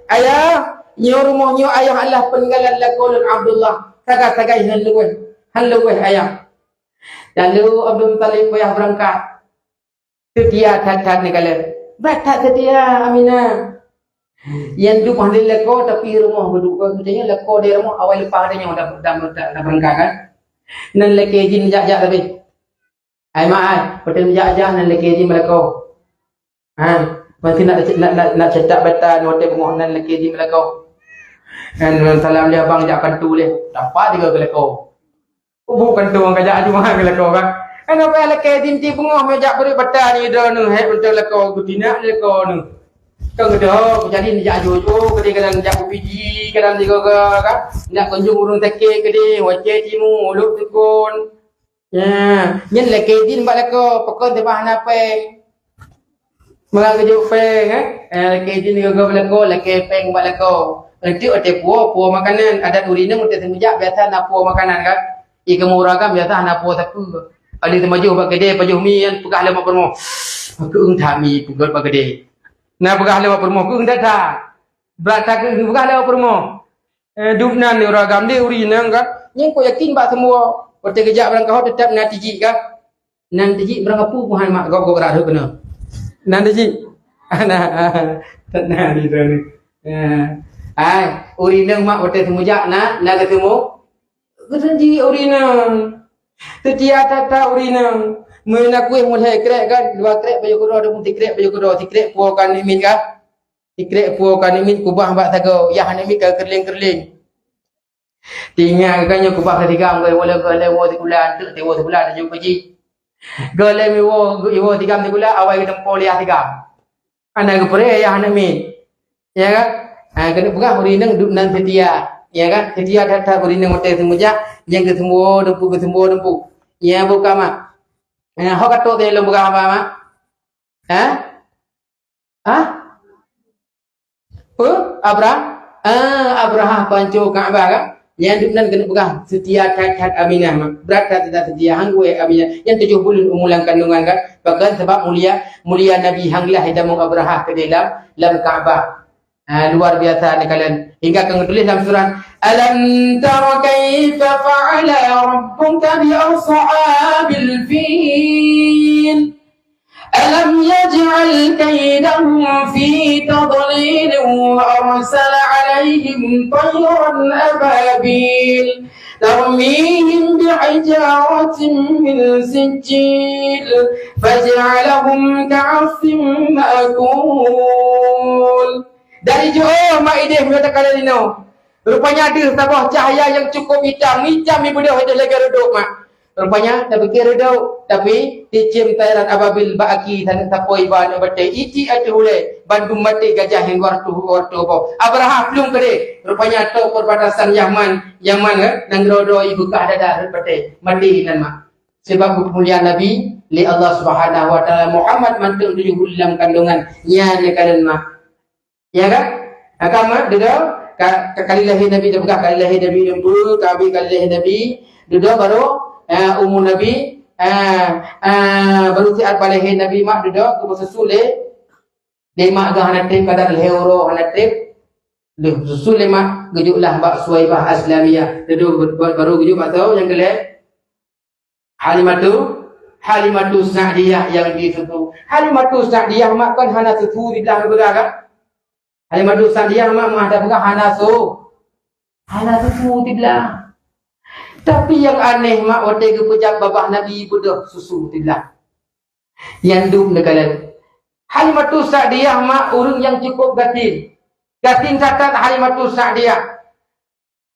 Ayah, nyoe rumoh nyoe ayah adalah peuninggalan lakoe lôn Abdullah. Sagai-sagai han lôn wéh, han lôn wéh ayah." Lalu Abdul Muthalib payah beurangkat. Seutia that-that neukalon. Bék that seutia, Aminah. Nyan dum hana lakoe, tapi rumoh geuduek. Geutanyoe lakoe di rumoh awai leupah geutanyoe dah, dah, dah, dah beurangkat kan. Nan lakée jin jak-jak tapi. Ai mak ai, watée jak-jak nan lakée jin meulakoe. Ha, mungkin nak, nak, nak, nak cetak bata nyoe watée beungoh nan lakée jin meulakoe. Kan salam lé abang jak kantu lé. Tampak tiga keu lakoe. Kubu kantong ka jak aju mahan keu lakoe kan. Kan apa lakée jin ti beungoh mé jak bri bata ni droeneuh, hek beutôi lakoe geutina lakoe neuh. Kan geudoh jadi jak aju-aju keudeh kadang jak bupiji kadang digoga kan. Nak kunjung ureuëng sakét keudeh, wacée timu, ulôk teukon. Ya, nyan lakée jin bak lakoe, pakon teuba hana péng. Meunan geujok péng, eh? Eh, lakée jin geugok bak lakoe, lakée péng bak lakoe. Enteuk watée puwoe, puwoe makanan. Adat ureuëng inong watée teumeujak biasa na puwoe makanan kan. Ie keumurah kan biasa hana puwoe sapeue. Alèh teumajoh bak keudè, pajoh mi nyan peugah lé mak peurumoh. Keueung that mi peugöt bak keudè. Na peugah lé mak peurumoh, keueung that-that. Brat that keueung peugah lé mak peurumoh. Eh, dum nan ureuëng agam deh ureuëng inong kan. Nyan ku yakin bak seumua. Watée geujak barangkaho teutap na tijik kan. Nan tijik barang apu pun hai mak gok-gok rak rhot keunoe. Nan tijik. Nah, nah, di sana. Ya. Ai, ureuëng inong mak watée seumujak na, na geutemu. Geutemu ureuëng inong. Seutia that-that ureuëng inong. Meunan kueh mulai krek kan, dua krek pajoh keudroe, dua puluh tikrek pajoh keudroe, tikrek puwoe kan aneuk miet kan. Tikrek puwoe kan aneuk miet kubah bak sagoe, yah aneuk miet ka keureuléng-keureuléng. Tingat kan nyoe kubah ka tigam, goe woe lé, goe lé woe sikula, anteuk teuwoe sikula tajak kaji. Goe lé miwoe, iwoe tigam sikula, awai geuteumpo lé yah tigam. Hana geupeuré yah aneuk miet. Ya kan? Ha, keuneuk peugah ureueng inong duek nan seutia. Ya kan? Seutia that-that ureueng inong watèe seumeujak, nyang geuseumeubô dumpeue, geuseumeubô dumpeue. Ya bukan mak. Ha, ho ka trok lôn peugah haba mak? Ha? Ha? Peue? Abrahah? Ah, Abrahah panco Ka'bah kan? Nyang duek nan keuneuk peugah, seutia that-that Aminah mak. Brat that-that seutia, han geuék Aminah. Nyang tujoh buleuen umu lam kandungan kan? Pakon? Sabab mulia, mulia Nabi, han geulah itamong Abrahah keudéh lam, lam Ka'bah. Ha, luar biasa neukalon. Hingga ka geutuléh lam surat, "Alam tara kaifa fa'ala rabbuka bi ashabil fil? Alam yaj'al kaidahum fi tadlil wa arsala 'alaihim tayran ababil tarmihim bihijaratin min sijjil faj'alahum ka'asfin ma'kul." Dari jiôh mak idéh meunyoe takalon inoe. Rupanya deuh saboh cahya nyang cukup itam, itam ibeudôh idéh lagèe reudôk mak. Rupanya tapike reudôk, tapi tacém tayran ababil bak aki saneuk sapoi ba aneuk batèe, itiek ateueh ulèe, bandum maté gajah nyang dua reutôh, dua reutôh boh. Abrahah plueng keudéh, rupanya toe perbatasan Yaman, Yaman, eh, nanggroe droe ibeukah dada rot batèe, maté inan mak. Sabab geupeumulia Nabi lé Allah Subhanahu wa Taala, Muhammad mantong tujoh buleuen lam kandungan, nyan neukalon mak. Ya kan? Akan mak, dudoe, ka, ka kali lahé Nabi, tapeugah kali lahé Nabi, dumpeue, ka abéh kali lahé Nabi, dudoe baru, eh, umu Nabi, eh, eh, baru siat bak lahé Nabi mak, dudoe, geupeususu lé, lé mak geuh hana trép, kadar lhèe uroe hana trép, lheueh susu lé mak, geujok lah bak Suwaibah Aslamiyah, dudoe, ba-, baru geujok bak soe nyang keu lhèe? Halimatu, Halimatu Sa'diyah nyang jisusu. Halimatu Sa'diyah mak kon hana susu siblah geupeugah kan? Halimatu Sa'diyah mak meuah tapeugah hana su-, hana susu siblah. Tapi nyang aneh mak watèe geupeujak babah Nabi beudôh susu siblah. Nyang dum neukalon. Halimatu Sa'diyah mak ureueng nyang cukup gasien. Gasien that-that Halimatu Sa'diyah.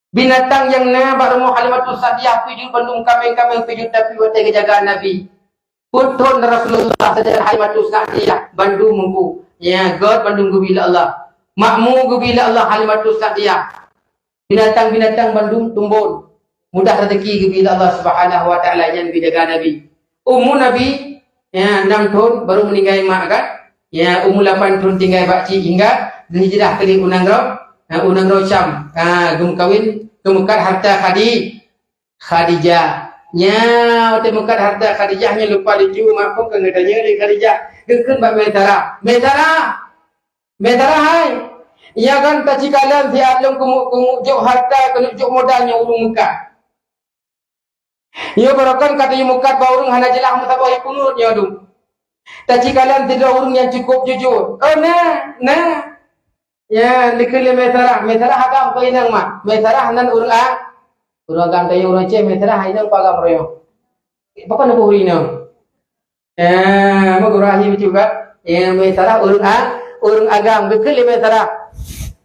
Binatang nyang na bak rumoh Halimatus Sa'diyah pijuet bandum kaméng-kaméng pijuet tapi watèe geujaga Nabi. Peuet thon Rasulullah sajan Halimatus Sa'diyah bandum meubu. Ya, göt bandum geubri lé Allah. Makmu geubri lé Allah Halimatus Sa'diyah. Binatang-binatang bandum tumbon. Mudah rezeki geubri lé Allah Subhanahu wa Taala nyang geujaga Nabi. Umu Nabi, ya, enam thon baru meuninggai mak kan? Ya, umu lapan thon tinggai bak cik hingga geuhijrah keulieng u nanggroe, ha, u nanggroe Syam. Ha, geumeukawen, geumeukat hareuta Khadi-, Khadijah. Nya, watèe meukat hareuta Khadijah nyan lupa laju mak phôn keu geutanyoe lé Khadijah. Geukheun bak Maisarah. Maisarah! Maisarah hai! Iya kan tacikalon siat lôn keuneuk, keuneuk jok hareuta, keuneuk jok modal nyang ulôn meukat. Nyoe barokon ka tayue meukat bak ureueng hana jeulaih meusaboh ipeungeut nyoe dum. Tacikalon sidroe ureueng nyang cukup jujur. Oh, na, na. Ya, dikheun lé Maisarah. Maisarah agam keu inong mak. Maisarah nan ureueng a-, ureueng agam tayue ureueng Aceh, Maisarah inong peue agam royong. Pakon neuboh ureueng inong? Eh, meugeurahi bacut kan? Eh, Maisarah ureueng a-, ureueng agam, geukheun lé Maisarah.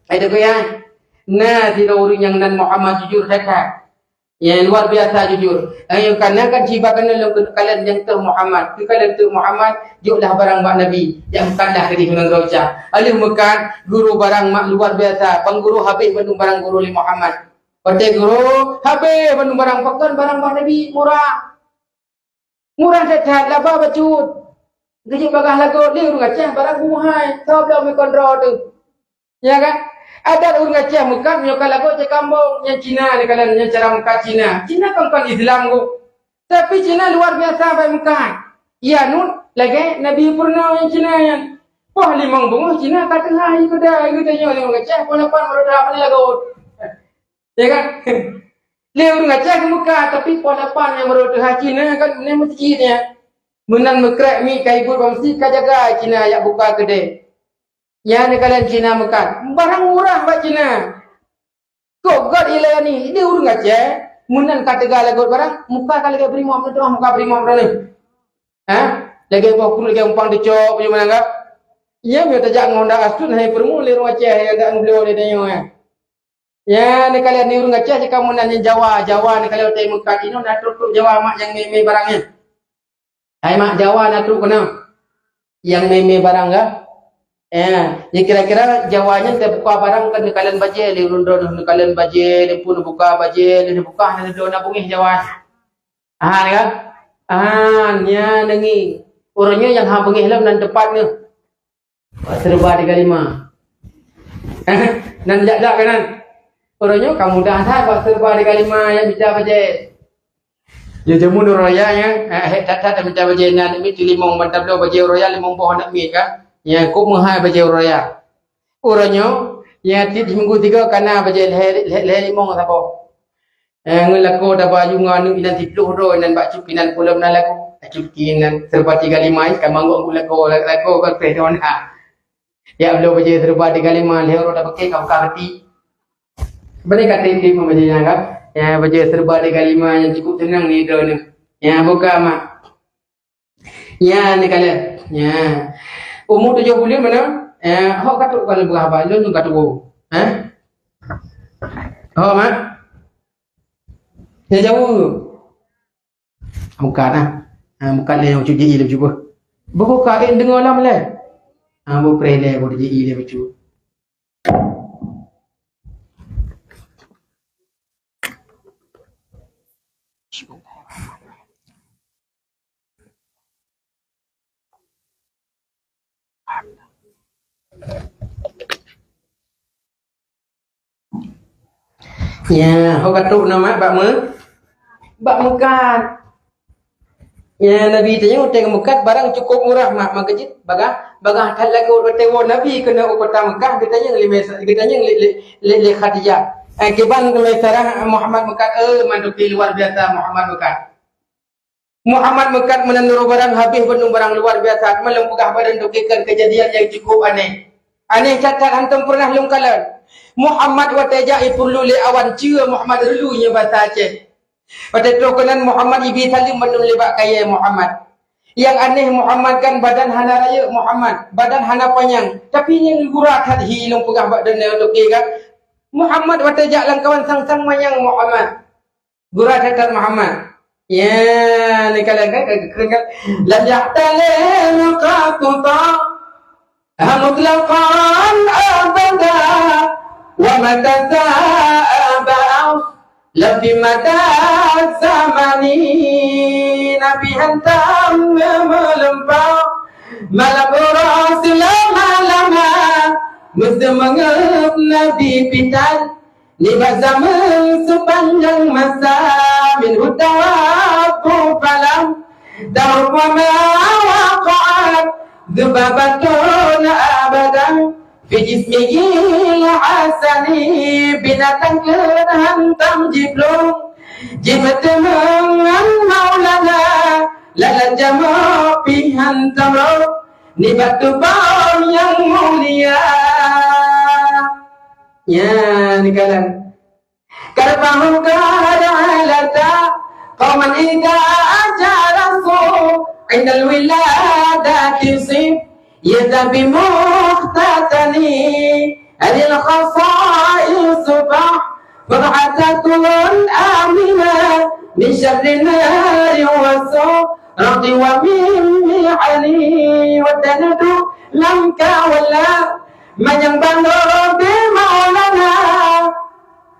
Hai teupeue nyan? Na sidroe ureueng nyang nan Muhammad jujur that-that. Nyang luar biasa jujur. Eh, nyang kana kan jiba kana lôn keu-, kalon nyang teuh Muhammad. Keu kalon teuh Muhammad, joklah barang bak Nabi. Jak meukatlah keudeh ngon geuroca. Aleuh meukat, guru barang mak luar biasa. Bang guru habéh bandum barang guru lé Muhammad. Watèe guru, habéh bandum barang, pakon barang bak Nabi murah. Murah that-that, laba bacut. Geujeuet bagaih lagot lé ureueng Aceh barang buhai, soe bloe meuikon droe teuh. Ya kan? Adat ureueng Aceh meukat nyoe ka lagot cit kambong, nyang Cina ni kalon, nyang cara meukat Cina. Cina kan kon Islam ku. Tapi Cina luar biasa bak meukat. Iya nut lagèe Nabi peurunoe nyang Cina nyan. Poh limong beungoh Cina ka teuhah ié keuda, ié geutanyoe lé ureueng Aceh, poh lapan baru teuhah, pane lagot. Ya kan? Lé ureueng Aceh geumeukat, tapi poh lapan nyang baru teuhah Cina kan meunan meuseujid nyan. Meunan meukrek miet ka ibuet bak meuseujid ka jaga Cina jak buka keudè. Nyan neukalon Cina meukat. Barang murah bak Cina. Kok göt ilayani, di ureueng Aceh, meunan ka teuga lagot barang, muka ka lagèe beurimong, meuteumah muka beurimong droeneuh. Ha? Lagèe boh kruet, lagèe umpang teucok, bagaimana enggak? Nyan meunyoe tajak ngon Honda Astun, hai peurumoh lé ureueng Aceh nyang dak ngeubloe lé tanyoe, eh. Ya, neukalon di ureueng Aceh cit kamoe nan nyang Jawa, Jawa neukalon watèe meukat inoe na trok-trok Jawa mak nyang mé-mé barang nyan. Hai mak Jawa na trok keunoe. Nyang mé-mé barang kah? Ya, ya kira-kira Jawa nyan teubuka barang kan neukalon bajèe lé ureueng droeneuh, neukalon bajèe, lé pun neubuka bajèe, lé neubuka hana neubloe na beungèh Jawa. Ah, kan? Ah, nyan deungi. Ureueng nyoe nyang ha beungèh lom nan teupat nyoe. Bak seureuba tiga lima. Nan jak-jak keunan. Uroe nyoe ka mudah that bak seureuba tiga lima nyang mita bajèe. Ya jameun uroe raya nyan, eh, hek that-that mita bajèe na, aneuk miet limong ban tabloe bajèe uroe raya limong boh aneuk miet kan. Nyan kok meuhai bajèe uroe raya. Uroe nyoe, ya tiep minggu tiga ka na bajèe lhèe, lhèe, lhèe limong saboh. Eh, ngon lakoe taba aju ngon aneuk inan siplôh droe inan bak cuki nan peulom na lakoe. Cuki kinan seureuba tiga lima ka manggok ngon lakoe, lakoe ka pèh droe na. Ya bloe bajèe seureuba tiga lima lhèe uroe tapaké ka buka hati. Bani ka tiep-tiep bajèe nyan kan. Ya bajèe seureuba tiga lima nyang cukup seunang ni droeneuh. Ya buka mak. Nyan neukalon. Nyan. Umu tujoh buleuen mana? Eh, hok ka trok ka lôn peugah bak lôn, lôn ka tuwoe. Eh? Hok, mak? Nyang jaweueb. Bukan ah. Ha, bukan lé nyang cuci lé cuba. Buku kain deungoe lam lé. Ha, bu preh lé bu cuci lé cuba. Ya, ho ka trok na mak bak me-, bak meukat. Ya, Nabi tanyong watèe meukat barang cukup murah mak, maka jih bagah, bagah that lagoe watèe woe Nabi keunoe u kota Mekah, geutanyong lé Mesa-, geutanyong lé, lé, lé, lé Khadijah. Eh, kiban Maisarah Muhammad meukat, eh, mantuki luar biasa Muhammad meukat. Muhammad meukat meunan nurot barang habéh bandum barang luar biasa. Teuma lôn peugah bak droeneuh keu keujadian nyang cukup aneh. Aneh that-that hántom peureunah lôn kalon. Muhammad watèe jak ipeureulèe lé awan ceue Muhammad reulèe nyoe basa Aceh. Watèe troh keunan Muhammad ibi saleuem bandum lé bak kayèe Muhammad. Nyang aneh Muhammad kan badan hana rayeuk Muhammad, badan hana panyang, tapi nyang gura that hi lôn peugah bak droeneuh toke kan. Muhammad watèe jak lam kawan sang-sang manyang Muhammad. Gura that-that Muhammad. Ya, neukalon kan, kan, kan, kan. Lam yahtalil qatuta mutlaqan abada wa mata sa'a ba'as la fi mata zamani. Nabi hantom meuleumpau malam uroe seulama-lama. Meuseumeungeup Nabi pitan Nibak zaman sepanjang masa, min hutawaku falam taruk wa ma waqa'at zubabatun abadan fi jismihil hasani. Binatang keunan hantom jiplueng, jimeuteumeung ngon Maulana, lala jamoe pih hantom rhot nibak tubôh nyang mulia. Nyan kalon. Karbahu kada alata qauman idza jalasu indal wiladati sib yadhabi muhtatani anil khasa'is subah farhatatun amina min syarri nari wa surati wa min mihani. Wa tanadu lam kawala manyang bandar di Maulana.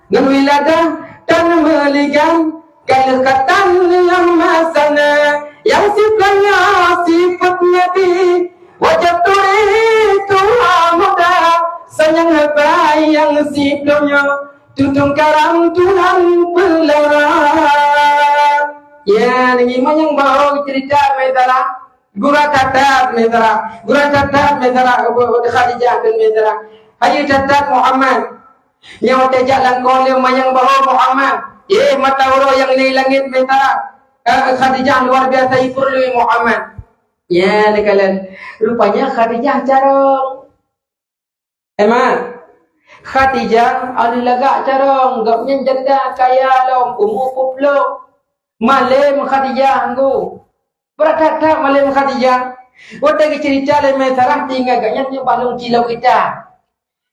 Ngon wiladah tan meuligan, ka lheueh ka tan lam masa na. Nyang siploh nyoe sifeuet Nabi, wajah turi tuha muda. Sanyang haba nyang siploh nyoe, tutong karam Tuhan peulara. Ya, nyoe manyang baro cerita masalah. Gura catat, meusyara. Gura catat, meusyara. Khadijah kheun meusyara. Hayeue catat Muhammad. Nyang watèe jak lam kolam manyang bahô Muhammad. Eh, mata uroe nyang di langèt meusyara. Eh, Khadijah luar biasa ipeureulèe Muhammad. Ya, neukalon. Rupanya Khadijah carông. Emang, Khadijah aneuk lagak carông, gobnyan janda kaya lom, umu peuet ploh. Malém Khadijah ngon Brat that-that malém Khadijah. Watée geuceurita lé Maisarah, tinggai gobnyan nyoe bak lôn cilok kitab.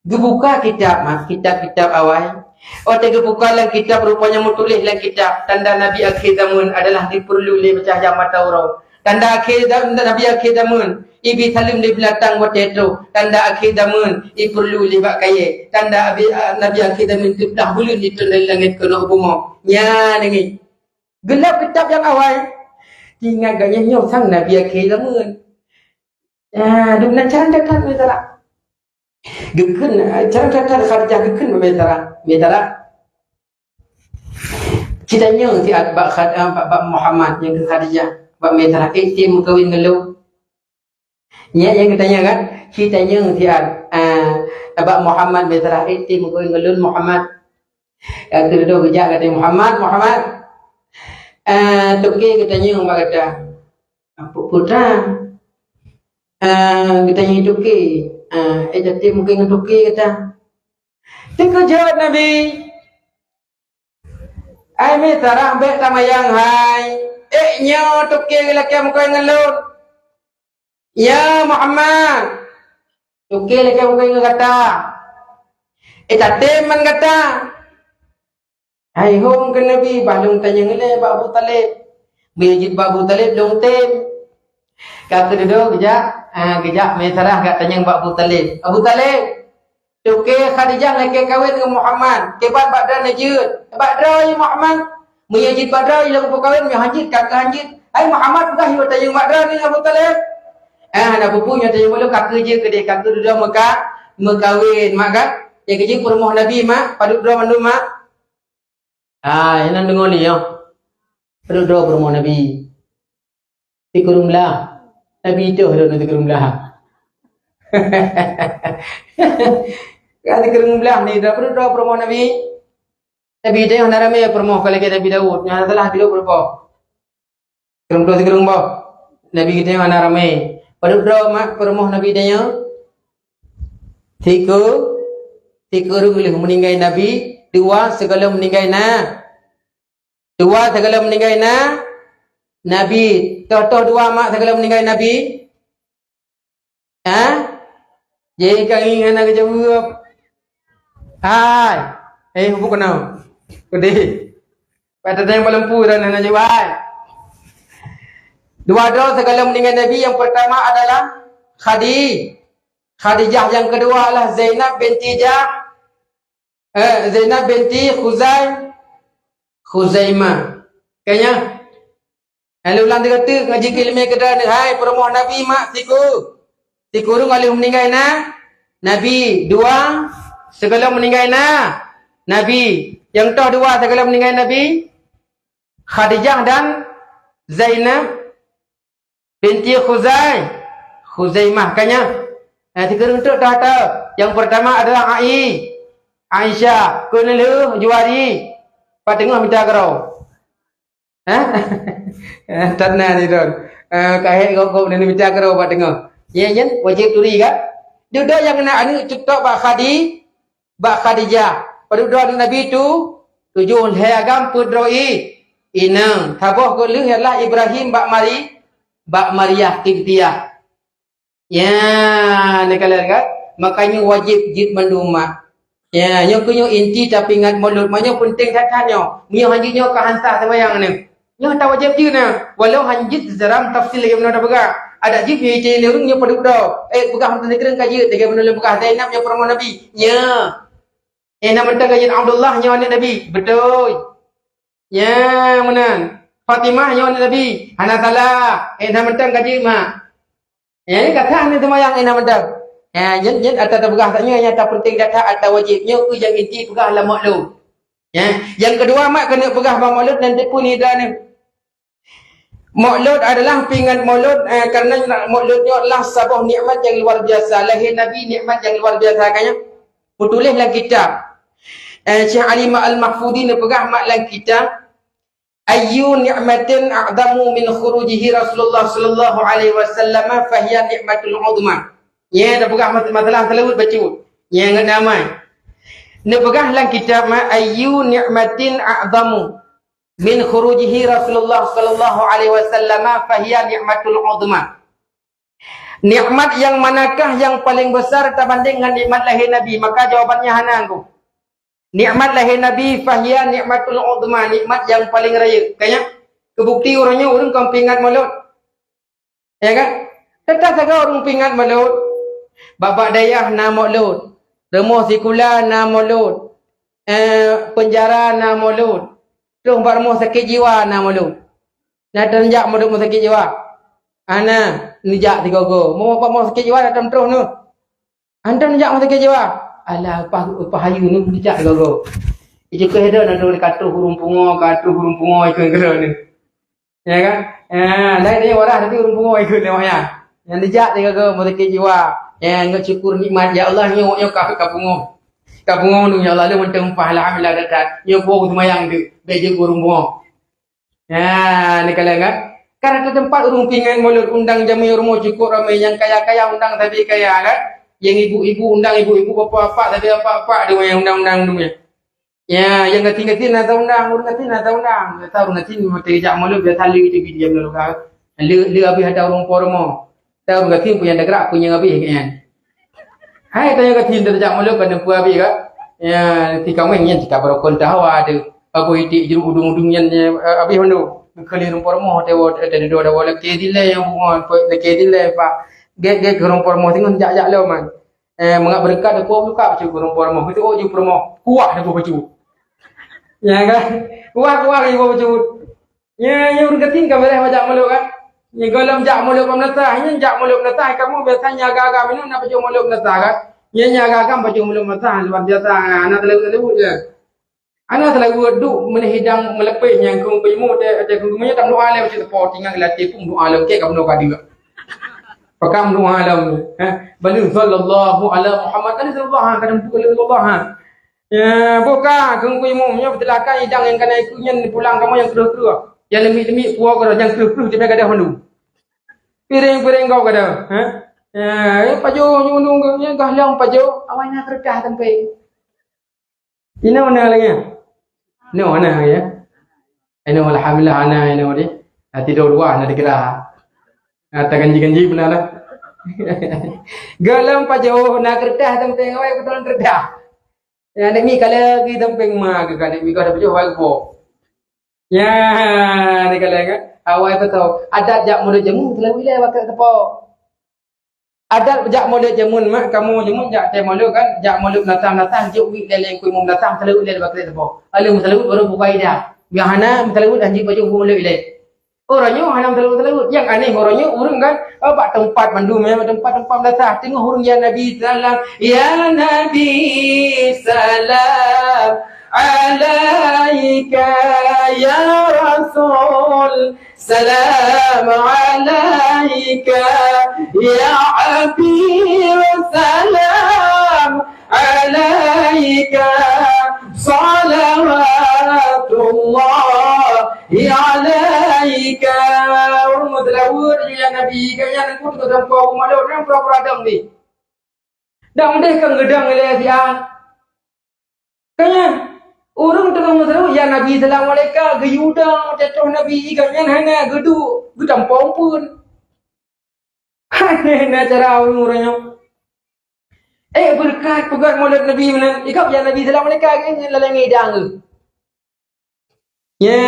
Geubuka kitab, ma, kitab-kitab awai. Watée geubuka lam kitab, rupanya meutuléh lam kitab, tanda Nabi akhé zaman adalah dipeurlu lé beucahya mata uroe. Tanda akhé za-, Nabi akhé zaman, ibi saleuem lé beulatang watée troh. Tanda akhé zaman, ipeurlu lé bak kayée. Tanda abi-, a, Nabi akhé zaman, teuplah buleuen itôn dari langét keunoe bumoe. Nyan ngieng. Geulab kitab nyang awai. Tinggai gobnyan nyoe sang Nabi akhé zaman. Ah, dum nan cara that-that Maisarah. Geukheun, cara that-that Khadijah geukheun bak Maisarah. Maisarah. Ci tanyong siat bak Khad-, ah, bak, bak Muhammad nyang keu Khadijah, bak Maisarah, "Eh, tem meukawen ngon lôn?" Nyan nyang geutanyong kan? "Ci tanyong siat, ah, bak Muhammad, Maisarah, eh, tem meukawen ngon lôn, Muhammad?" Ka teudoh geujak kata, "Muhammad, Muhammad, ah, toke geutanyong bak gata." "Apa putra?" "Ah, geutanyong toke." "Ah, eh, dak tem meukawen ngon toke gata?" Teukeujot Nabi. "Hai Maisarah, bék tamayang hai. Eh, nyoe toke lakée meukawen ngon lôn. Ya Muhammad, toke lakée meukawen ngon gata. Eh, tatem man gata." "Hai hom keu Nabi, bah lôn tanyong ilée bak Abu Thalib. Meunyo jeuet bak Abu Thalib, lôn tem." Ka teudoh geujak, ah, geujak Maisarah geutanyong bak Abu Thalib. "Abu Thalib, toke Khadijah lakée kawen ngon Muhammad, kiban bak droeneuh jeuet?" "Bak droe Muhammad." "Meunyo jeuet bak droe, ilôn peukawen, meunyo han jeuet, ka keuh han jeuet." "Hai Muhammad, peugah yue tanyong bak droeneuh, Abu Thalib." "Ah, hana peue-peue, nyoe tanyong bak lôn, ka keuh jeuet keudeh, ka keuh dudoe meuka-, meukawen, mak kan? Nyang keuh jeuet peurumoh Nabi, mak, padub droe mandum, mak." Ah, nyan deungoe lé nyoe. Padub droe peurumoh Nabi. Sikureueng blah. Nabi toh droe sikureueng blah. Ka sikureueng blah ni, padub droe peurumoh Nabi. Nabi teuh hana ramé peurumoh ka lagée Nabi Daud, nyang hana salah Nabi Daud peurumoh. Sikureueng boh, sikureueng boh. Nabi geutanyoe hana ramé. Padub droe mak peurumoh Nabi tanyoe? Siku, sikureueng lheueh meuninggai Nabi, dua sigohlom meuninggai na. Dua sigohlom meuninggai na, Nabi. Toh-toh dua mak sigohlom meuninggai Nabi? Ha? Jadi ka ngieng hana geujaweueb. Hai. Eh, bukon na. Udeh. Pada tanya malam pun hana jaweueb. Hai. Dua droe sigohlom meuninggai Nabi, yang pertama adalah Khadi-, Khadijah, yang kedua adalah Zainab binti Jah-, eh, Zainab binti Khuzai-, Khuzaimah. Kayaknya, lalu ulang tiga tu ngaji ke ilmu kedua ni, hai, peurumoh Nabi mak siku. Sikureueng lheueh meuninggai na Nabi, dua sigohlom meuninggai na Nabi. Nyang toh dua sigohlom meuninggai Nabi, Khadijah dan Zainab binti Khuzai-, Khuzaimah. Kayaknya, eh, sikureueng tu dah tahu. Yang pertama adalah Ai-, Aisyah, keulheueh Juwari, pat teungoh mita keudroe. Hah? Tan na ni don. Eh, ka hék gop-gop ni mita keudroe bak teungoh. Ye nyan wajéb turi kan? Dudoe nyang na aneuk cok bak Khadi-, bak Khadijah. Padub droe aneuk Nabi tu, tujoh lhée agam peuet droe i-, inong. Saboh geuh lheueh ialah Ibrahim bak Mari-, bak Maria Qibtiyah. Ya, neukalon kan? Makanya wajéb jeuet mandum mak. Ya, nyoe keuh nyoe inti tapeuingat Maulud. Maknyoe peunteng that-that nyoe. Meunyoe han jeuet nyoe ka han sah seumayang nyoe. Nyoe tawajéb jeuet na. Walau han jeuet secara tafsil lagée meunoe tapeugah. Adak jeuet nyoe icé ureuëng nyoe padub droe. Eh, peugah meuteun sikureueng ka jeuet lagée meunoe lôn peugah Zainab nyoe peurumoh Nabi. Nya. Eh, na mantong ka jeuet Abdullah nyoe aneuk Nabi. Beutôi. Nya, meunan. Fatimah nyoe aneuk Nabi. Hana salah. Eh, na mantong ka jeuet mak. Ya, ini kata hana seumayang ina mantong. Ya, nyan, nyan ata peugah tanyoe nyata penting data ata wajib. Nyoe keuh nyang inti peugah lam maulud. Ya, yang kedua mak keuneuk peugah bak maulud dan teupeu nida ni. Maulud adalah peuingat maulud, eh, karena maulud nyoe adalah saboh nikmat yang luar biasa. Lahé Nabi nikmat yang luar biasa kan nyan. Meutuléh lam kitab. Eh, Syekh Ali Al-Mahfudhi neupeugah mak lam kitab, "Ayyu ni'matin a'zamu min khurujihi Rasulullah sallallahu alaihi wasallam, fahiya ni'matul uzma." Nyan dah peugah mas-, masalah salawat bacut. Nyan ngon damai. Neupeugah lam kitab ma, "Ayyu ni'matin a'zamu." min khurujihi Rasulullah sallallahu alaihi wasallam, fahiya ni'matul uzma. Nikmat nyang manakah nyang paleng besar tabandeng ngon nikmat lahé Nabi? Maka jawabannya hana, Teungku. Nikmat lahé Nabi, fahiya ni'matul uzma, nikmat nyang paleng rayeuk. Ka nyan, keu bukti uroe nyoe ureuëng kon peuingat Molot. Ya kan? Teuka saga ureuëng peuingat Molot. Bak-bak dayah na Molot. Rumoh sikula na Molot. Eh, peunjara na Molot. Troh bak rumoh sakét jiwa na Molot. Na teuneuk jak Molot rumoh sakét jiwa? Hana, neujak sigoe-goe. Meu bak rumoh sakét jiwa na teutroh nyoe. Anton jak meuteukée jiwa. Alah, upah, upah hayu ni dijak gogo. Ijeukeue dah na dua ka troh ureuëng pungo, ka troh ureuëng pungo ikeu keudroe ni. Ya kan? Ah, lain dia waras tapi ureuëng pungo ikeu lewat ya. Yang dijak dia gogo meuteukée jiwa. Ya, ngat syukur nikmat ya Allah nyoe nyoe ka ka pungo. Ka pungo nu ya Allah lu mantong upah alhamdulillah dah. Nyoe po seumayang tu, bejek ureuëng pungo. Ya, ni kalian kan? Karena tempat ureuëng pingan mulut undang jamé rumoh cukup ramai, yang kaya-kaya undang tapi kaya kan? Yang ibu-ibu undang ibu-ibu, bapak-bapak tapi bapak-bapak dia yang undang-undang dunia. Ya, yang gati-gati na tahu undang, ureuëng gati na tahu undang. Tahu ureuëng gati mesti jak mulut biasa lu itu video dalam luka. Lu lu habis ada ureuëng pormo. Tahu ureuëng gati punya dagrak punya habis kan. Hai tanya gati dah jak mulut kan tempat habis kan? Ya, ti kamu yang kita berokon tahu ada. Aku itik jeruk udung-udung nyan, eh, habis hondu. Kali rumpor moh, dewa, eh, dewa, dewa laki dilai yang bunga, laki dilai, Pak. Gek, gek, rumpor moh, singon jak, jak lom, man. Eh, mengak berkat, aku buka, baca rumpor moh. Itu, oh, jumpa moh. Kuah, dia baca. Ya, kan? Kuah, kuah, dia baca. Ya, ya, ureuëng gati ka beres jak mulut, kan? Ya, golom jak mulut, pemerintah. Ya, jak mulut, pemerintah. Kamu biasanya agak-agak minum, nak baca mulut, pemerintah, kan? Ya, ya, agak-agak baca mulut, pemerintah. Luar biasa. Anak terlalu-terlalu, ya. Ana teulaweuet duek meuneh hidang meuleupeh nyang keu peujeumu teuh, teuh keu meunyoe tam doa lé bacut teupeu, tinggai latih pun doa lom keu ka bunoe ka deuek. Pakam doa lom, ha? Balu sallallahu ala Muhammad, kan sallallahu, kadang pukul sallallahu, ha? Ya, boh ka keu peujeumu, meunyoe beutelakan hidang nyang kana ikeu nyan pulang kamoe nyang kreueh-kreueh. Nyang leumiek-leumiek puwoe keudroe nyang kreueh-kreueh tiep gadoh mandum. Piring-piring gob gadoh, ha? Ya, pajoh nyang undung nyang gah lom pajoh, awai na keureudah sampai. Inoe na lagée nyan? Inoe na lagée nyan? Inoe alhamdulillah ana inoe di. Na tido dua na digeura. Na taganji-ganji beuna dah. Golom pajoh na keureudah teunteng awai beutôi keureudah. Ya, demi kala lagi teunteng ma ke ka demi ka pajoh awai geupok. Ya, ni kala kan. Awai beutôi. Adat jak mulut jamu teulaweuet ilée bakat teupok. Adat jak mulut jameun mak kamoe jameun jak tée mulut kan, jak mulut meunasah-meunasah jok wik lé lé kui meunasah teulaweuet lé bak lé teupok. Aleuh meuteulaweuet baru buka ida. Nyang hana meuteulaweuet hanjeuet bacut mulut lé. Uroe nyoe hana meuteulaweuet-teulaweuet. Nyang aneh uroe nyoe ureuëng kan, oh, bak teumpat mandum ya, bak teumpat-teumpat meunasah. Teungoh ureuëng ya Nabi sallam, ya Nabi salam alaika ya Rasul. Salam alaika ya Habib, salam alaika salawatullahi alaika. Ureuëng meuteulaweuet ya Nabi, gaya nangku teuka dampa umalon nyang pura-pura dong ni. Dang deh kang geudang ilée siang. Kanya, ureuëng teungoh meuseureuek, "Ya Nabi, salam alaika," geuyue dang, jatoh Nabi, gobnyan hana geuduek, geutampa umpeuen. Aneh na cara ureuëng-ureuëng nyoe. Eh, beureukat peugah mulod Nabi meunan, "Ikab, ya Nabi, salam alaika," gobnyan laleng idang geuh. Nya,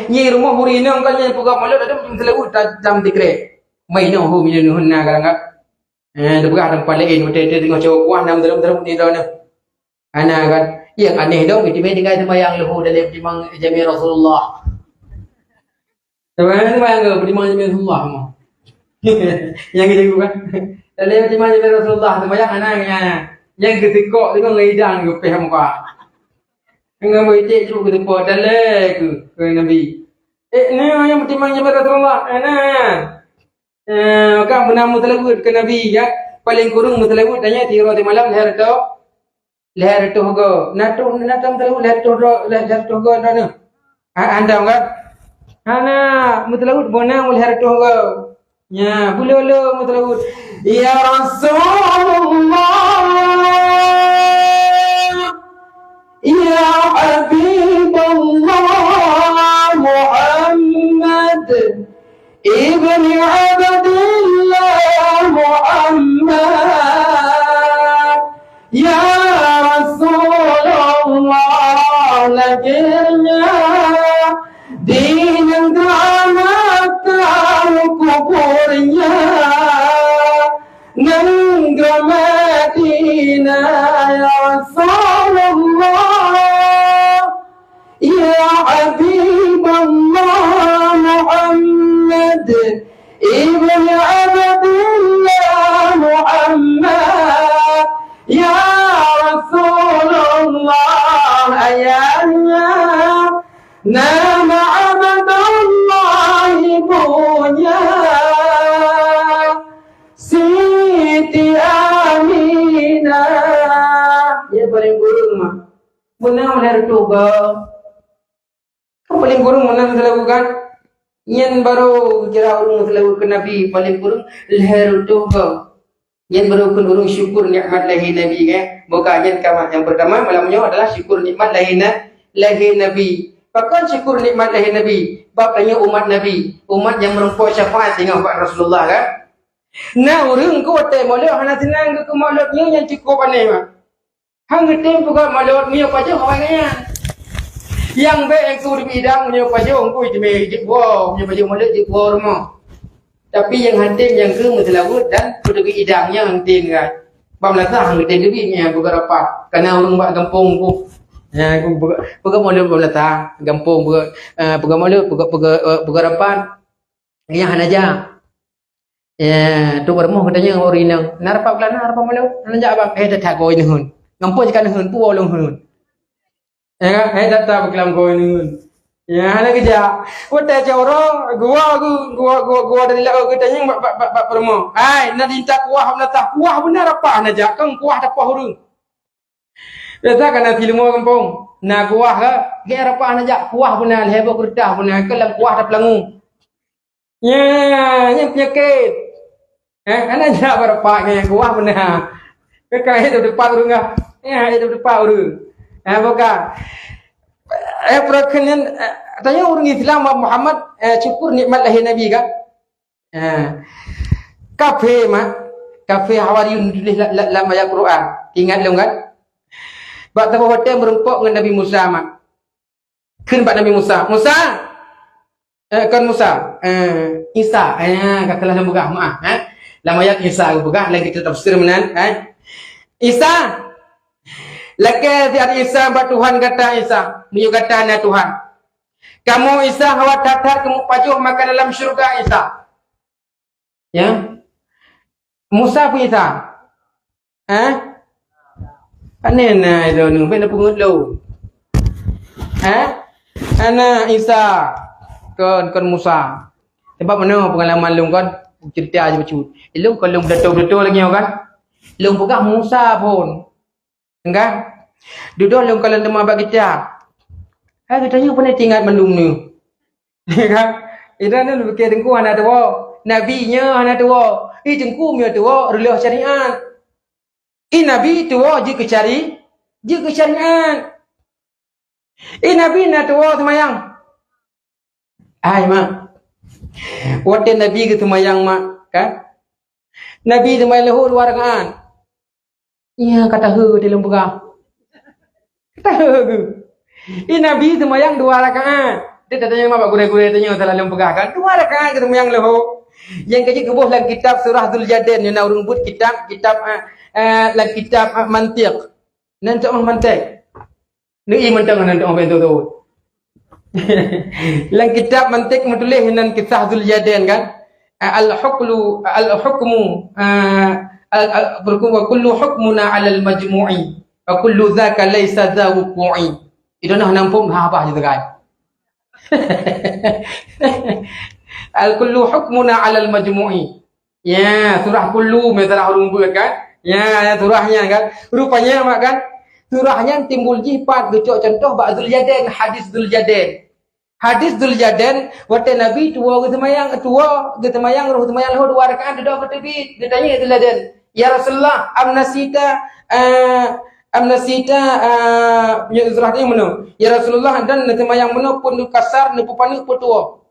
nyi rumoh ureuëng inong kan nyan peugah mulod, ada meuseulaweuet ta-, lam tikrek. Mai noh hu minyeun hun na kadang-kadang. Eh, teupeugah teumpat laén, watèe teungoh cawök kuah, na meuteureueng-teureueng di droeneuh. Ana kan, nyang aneh dong, meuteumé tinggai seumayang leuhô dalam timang jamé Rasulullah. Seumayang, seumayang ke, timang jamé Rasulullah mah. Nyang gitu kan. Dalam timang jamé Rasulullah, seumayang ana nya. Nyang geuteukok timang ngon idang geupéh muka. Ngon meuiték jroh geuteupot, dalé keu, keu Nabi. Eh, nyoe nyang timang jamé Rasulullah, ana. Eh, kan beuna meuseulaweuet keu Nabi, ya. Paléng kureueng meuseulaweuet, dan nyan tiroe simalam lhèe reutôh, lhèe reutôh goe. Na troh, na troh meuseulaweuet lhèe reutôh droe, lhèe reutôh goe droeneuh. Ha, andam kan? Hana, meuseulaweuet beuna lhèe reutôh goe. Nya, bulo-lo meuseulaweuet. Ya Rasulullah, ya Habiballah. Ibni Abdillah Muhammad, ya Rasulullah, lahirnya di negara Makkah, kuburnya negeri Madinah, ya Rasulullah. Ya Habiballah Muhammad, ibni Abdillah Muhammad, ya Rasulullah, ayahnya nama Abdullah, ibunya Siti Aminah. Ya, paling burung mah. Meunan lhèe reutôh goe. Kan paling kureueng meunan seulagu kan? Nyan barô kira ureueng seulagu keu Nabi, paling kureueng lhèe reutôh goe. Nyan barô kheun ureueng syukur nikmat lahé Nabi, kan? Buka nyan ka mah. Nyang peurtama malam nyoe adalah syukur nikmat lahé na-, lahé Nabi. Pakon syukur nikmat lahé Nabi? Bab tanyoe umat Nabi, umat nyang meurumpok syafaat singoh bak Rasulullah, kan? Na ureueng keu watèe molot hana seunang keu molot nyoe, nyan cukôp aneh, mak. Han geutem peugah molot meunyoe pajoh awai nyan. Nyang bèk engku di idang meunyoe pajoh engku jiteumé jeuet woe, meunyoe pajoh molot jeuet woe rumoh. Tapi nyang han tem nyang keu meuseulaweuet dan peuteuguh idang nyan han tem kan. Bak meulatah han geutem teubiet nyan beugarapat. Kana ureueng bak gampông ku. Ya, ku peugah, peugah molot bak meulatah, gampông peugah, eh, peugah molot, peugah, peugah, eh, beugarapat. Nyan hana jak. Ya, tu rumoh geutanyong ureueng inong, "Na rapat keu lôn, na rapat malôn?" "Hana jak, Bang." "Eh, that-that goe neuheun. Gampông jih ka neuheun, puwoe lôn heun." Ya kan? "Eh, that-that bak lam goe neuheun." Ya, hana geujak. Watèe cot uroe, geuwoe geu-, geuwoe, geuwoe, geuwoe dari laôt geutanyong bak, bak, bak, bak peurumoh. "Hai, na diintat kuah bak meulatah." Kuah beuna rapat hana jak, kan kuah tapoh ureueng. Biasa kan na si leumo gampông. Na kuah ka, gèt rapat hana jak, kuah beuna, lhèe boh keureutah beuna, keu lam kuah tapeulangu. Nyan, nyan peunyakét. Eh, hana jak bak rapat nyan, kuah beuna. Keu ka itu depan ureueng ah. Ya, itu depan ureueng. Eh, buka. Eh, peureukan nyan, eh, tanya ureueng Islam Muhammad, eh, syukur nikmat lahé Nabi kan? Eh, kafé mak, kafé Hawariyun tuléh la-, la-, lam ayat Quran. Ingat lôn kan? Bak saboh watèe meurumpok ngon Nabi Musa mak. Kheun bak Nabi Musa, "Musa!" Eh, kon Musa, eh, Isa. Eh, ka salah lôn peugah, meu'ah, eh. Lam ayat Isa geupeugah, lam kitab tafsir meunan, eh. "Isa!" Lakèe siat Isa bak Tuhan gata, Isa, "Meunyoe gata na Tuhan, kamoe Isa hawa that-that kamoe pajoh makanan lam syeuruga, Isa." Ya. Musa peue Isa? Hah? Pane na droeneuh, bèk neupeungeut lôn. Hah? Hana, Isa. Kon, kon Musa. Sabab meunoe peungalaman lôn kon, ceurita jih bacut. Lôn kon lôn beudôh-beudôh lagèe nyoe kan. Lôn peugah Musa phôn. Enggak. Dudoe lôn kalon teuma bak kitab. Hai geutanyoe pane teuingat mandum nyoe. Kan? Inan lôn pikir teungku hana tuwoe. Nabi nyoe hana tuwoe. I teungku meunyoe tuwoe reuloh syariat. I Nabi tuwoe jeuet keu syari-, jeuet keu syariat. I Nabi na tuwoe seumayang. Hai mak. Watèe Nabi geuseumayang mak, kan? Nabi seumayang leuhô dua rakaat. Nyan ka taheu teuh lôn peugah. Ka taheu geuh. I Nabi seumayang dua rakaat. Dia tatanyong mak bak gurèe-gurèe tanyoe salah lôn peugah kan. Dua rakaat geuseumayang leuhô. Nyang ka jeuet geuboh lam kitab surah Dzuljaden, nyoe na ureueng buet kitab, kitab, eh, eh, lam kitab, eh, mantiq. Nan cok mah mantiq. Neu-i mantong nan teu'oh bèk tho-tho. Lam kitab mantiq meutuléh nan kisah Dzuljaden kan. Al-huklu, al-hukmu, ah, al, al, berku-, wa kullu hukmuna 'alal majmu'i, wa kullu dzaka laisa dza wuqu'i. Itu nah nampung ha bah je tegai. Al-kullu hukmuna 'alal majmu'i. Ya, surah Kullu, misalnya ureueng beuet kan? Ya, ya, surah nyan kan? Rupanya mak kan? Surah nyan timbul jih pat geucok contoh bak Dzuljaden, hadis Dzuljaden. Hadis Dzuljaden, watèe Nabi tuwoe geuseumayang, tuwoe geuseumayang, roh seumayang leuhô dua rakaat, dudoe geuteubiet. Geutanyong Dzuljaden, "Ya Rasulullah, am nasita, eh, am nasita, eh, ya surah nyan meunoe? Ya Rasulullah, dan neuseumayang meunoe pun neukasar, neupeupaneuk peutuwoe?"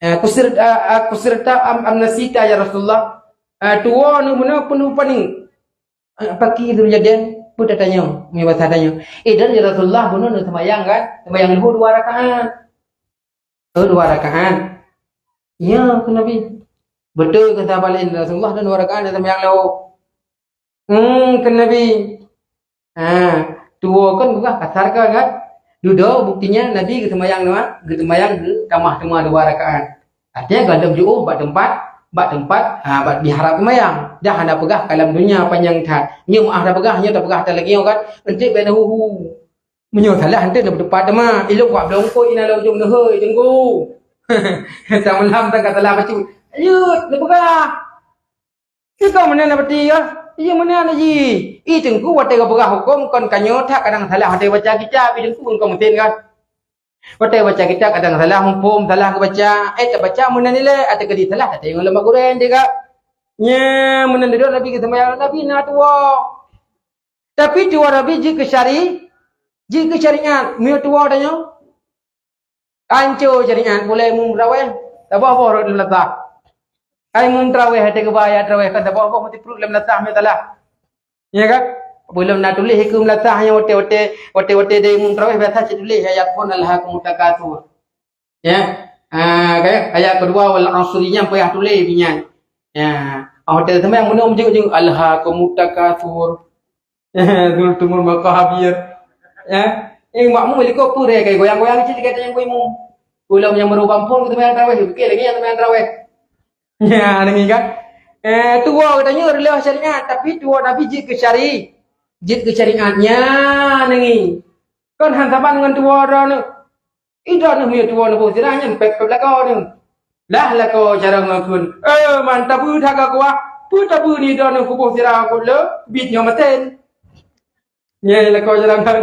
Eh, kusirta, eh, kusirta am, am nasita ya Rasulullah. Eh, tuwo neuh bunoe peue neuh paneuk. Eh, paki tu jadi, peue tatanyong, meunyoe basa tanyoe. Eh, dan ya Rasulullah, bunoe neuh seumayang kan? Seumayang leuhô dua rakaat. Oh, dua rakaat. Ya, kheun Nabi. Beutôi kheun sahabat laén, Rasulullah dan dua rakaat dan seumayang leuhô. Hmm, kheun Nabi. Ha, tuwo kan gugah kasar kan, kan? Dudoe buktinya Nabi geuseumayang dua, geuseumayang geutamah teuma dua rakaat. Artinya, gohlom jiôh bak teumpat, bak teumpat, ha, bak mihrab seumayang. Dah hana peugah ka lam donya panyang that. Nyoe meu'ah tapeugah, nyoe tapeugah that lagèe nyoe kan. Eunteuk bèk na hu-hu. Meunyoe salah, eunteuk na beuteumpat teuma. Ilôn bak bloe eungkôt inan lam ujông neuhôi, Teungku. Sameulam tan ka salah bacut. Ayut, neupeugah. Ikau meunan na peuti ka? Iya meunan na jih. I Teungku watèe geupeugah hukôm kon ka nyoe that kadang salah watèe baca kitab, i Teungku kon ka meusen kan. Watèe baca kitab kadang salah muphom, salah geubaca. Eh, tabaca meunan ilèe, ateueh keudéh salah, tatanyong lom bak gurèe deh ka. Nya, meunan dudoe Nabi geuseumayang, Nabi na tuwo. Tapi tuwo Nabi jeuet keu syari-, jeuet keu syariat. Meunyoe tuwo tanyoe, Anco syariat, mulai imum traweh, taboh-boh rot lam lasah. Ai imum traweh, watèe geuba ayat traweh, kan taboh-boh meuti pruet lam lasah, meusalah. Ya kan? Belom na tuléh ikeu lam lasah nyan watèe-watèe, watèe-watèe deh imum traweh, biasa cit tuléh ayat phon, "Alhakumut takatsur." Ya. Ah, kan? Ayat keudua, "Wal asri," nyan payah tuléh binyan. Ya. Oh, watèe seumayang meunong jeuet-jeuet, "Alhakumut takatsur." Zul tumur maqabir. Ya. Eh, makmum liko purée kai goyang-goyang cit, kata nyang imum. Ulôn nyang meurubah phon keu seumayang tarawih, oke lagèe nyang seumayang tarawih. Ya, nangis kan? Eh, tuwo geutanyoe reuloh syariat, tapi tuwo Nabi jeuet keu syari-, jeuet keu syariat nyan nangis. Kon han saban ngon tuwo droeneuh. Idroeneuh meunyoe tuwo neuboh sirah nyan pép-pép lakoe neuh. Lah lakoe carông ngon kheun, "Eh, man tabeu that ka kuah, peue tabeu ni droeneuh kuboh sirah kot le, biet nyoe maté." Nyan lakoe carông ngon,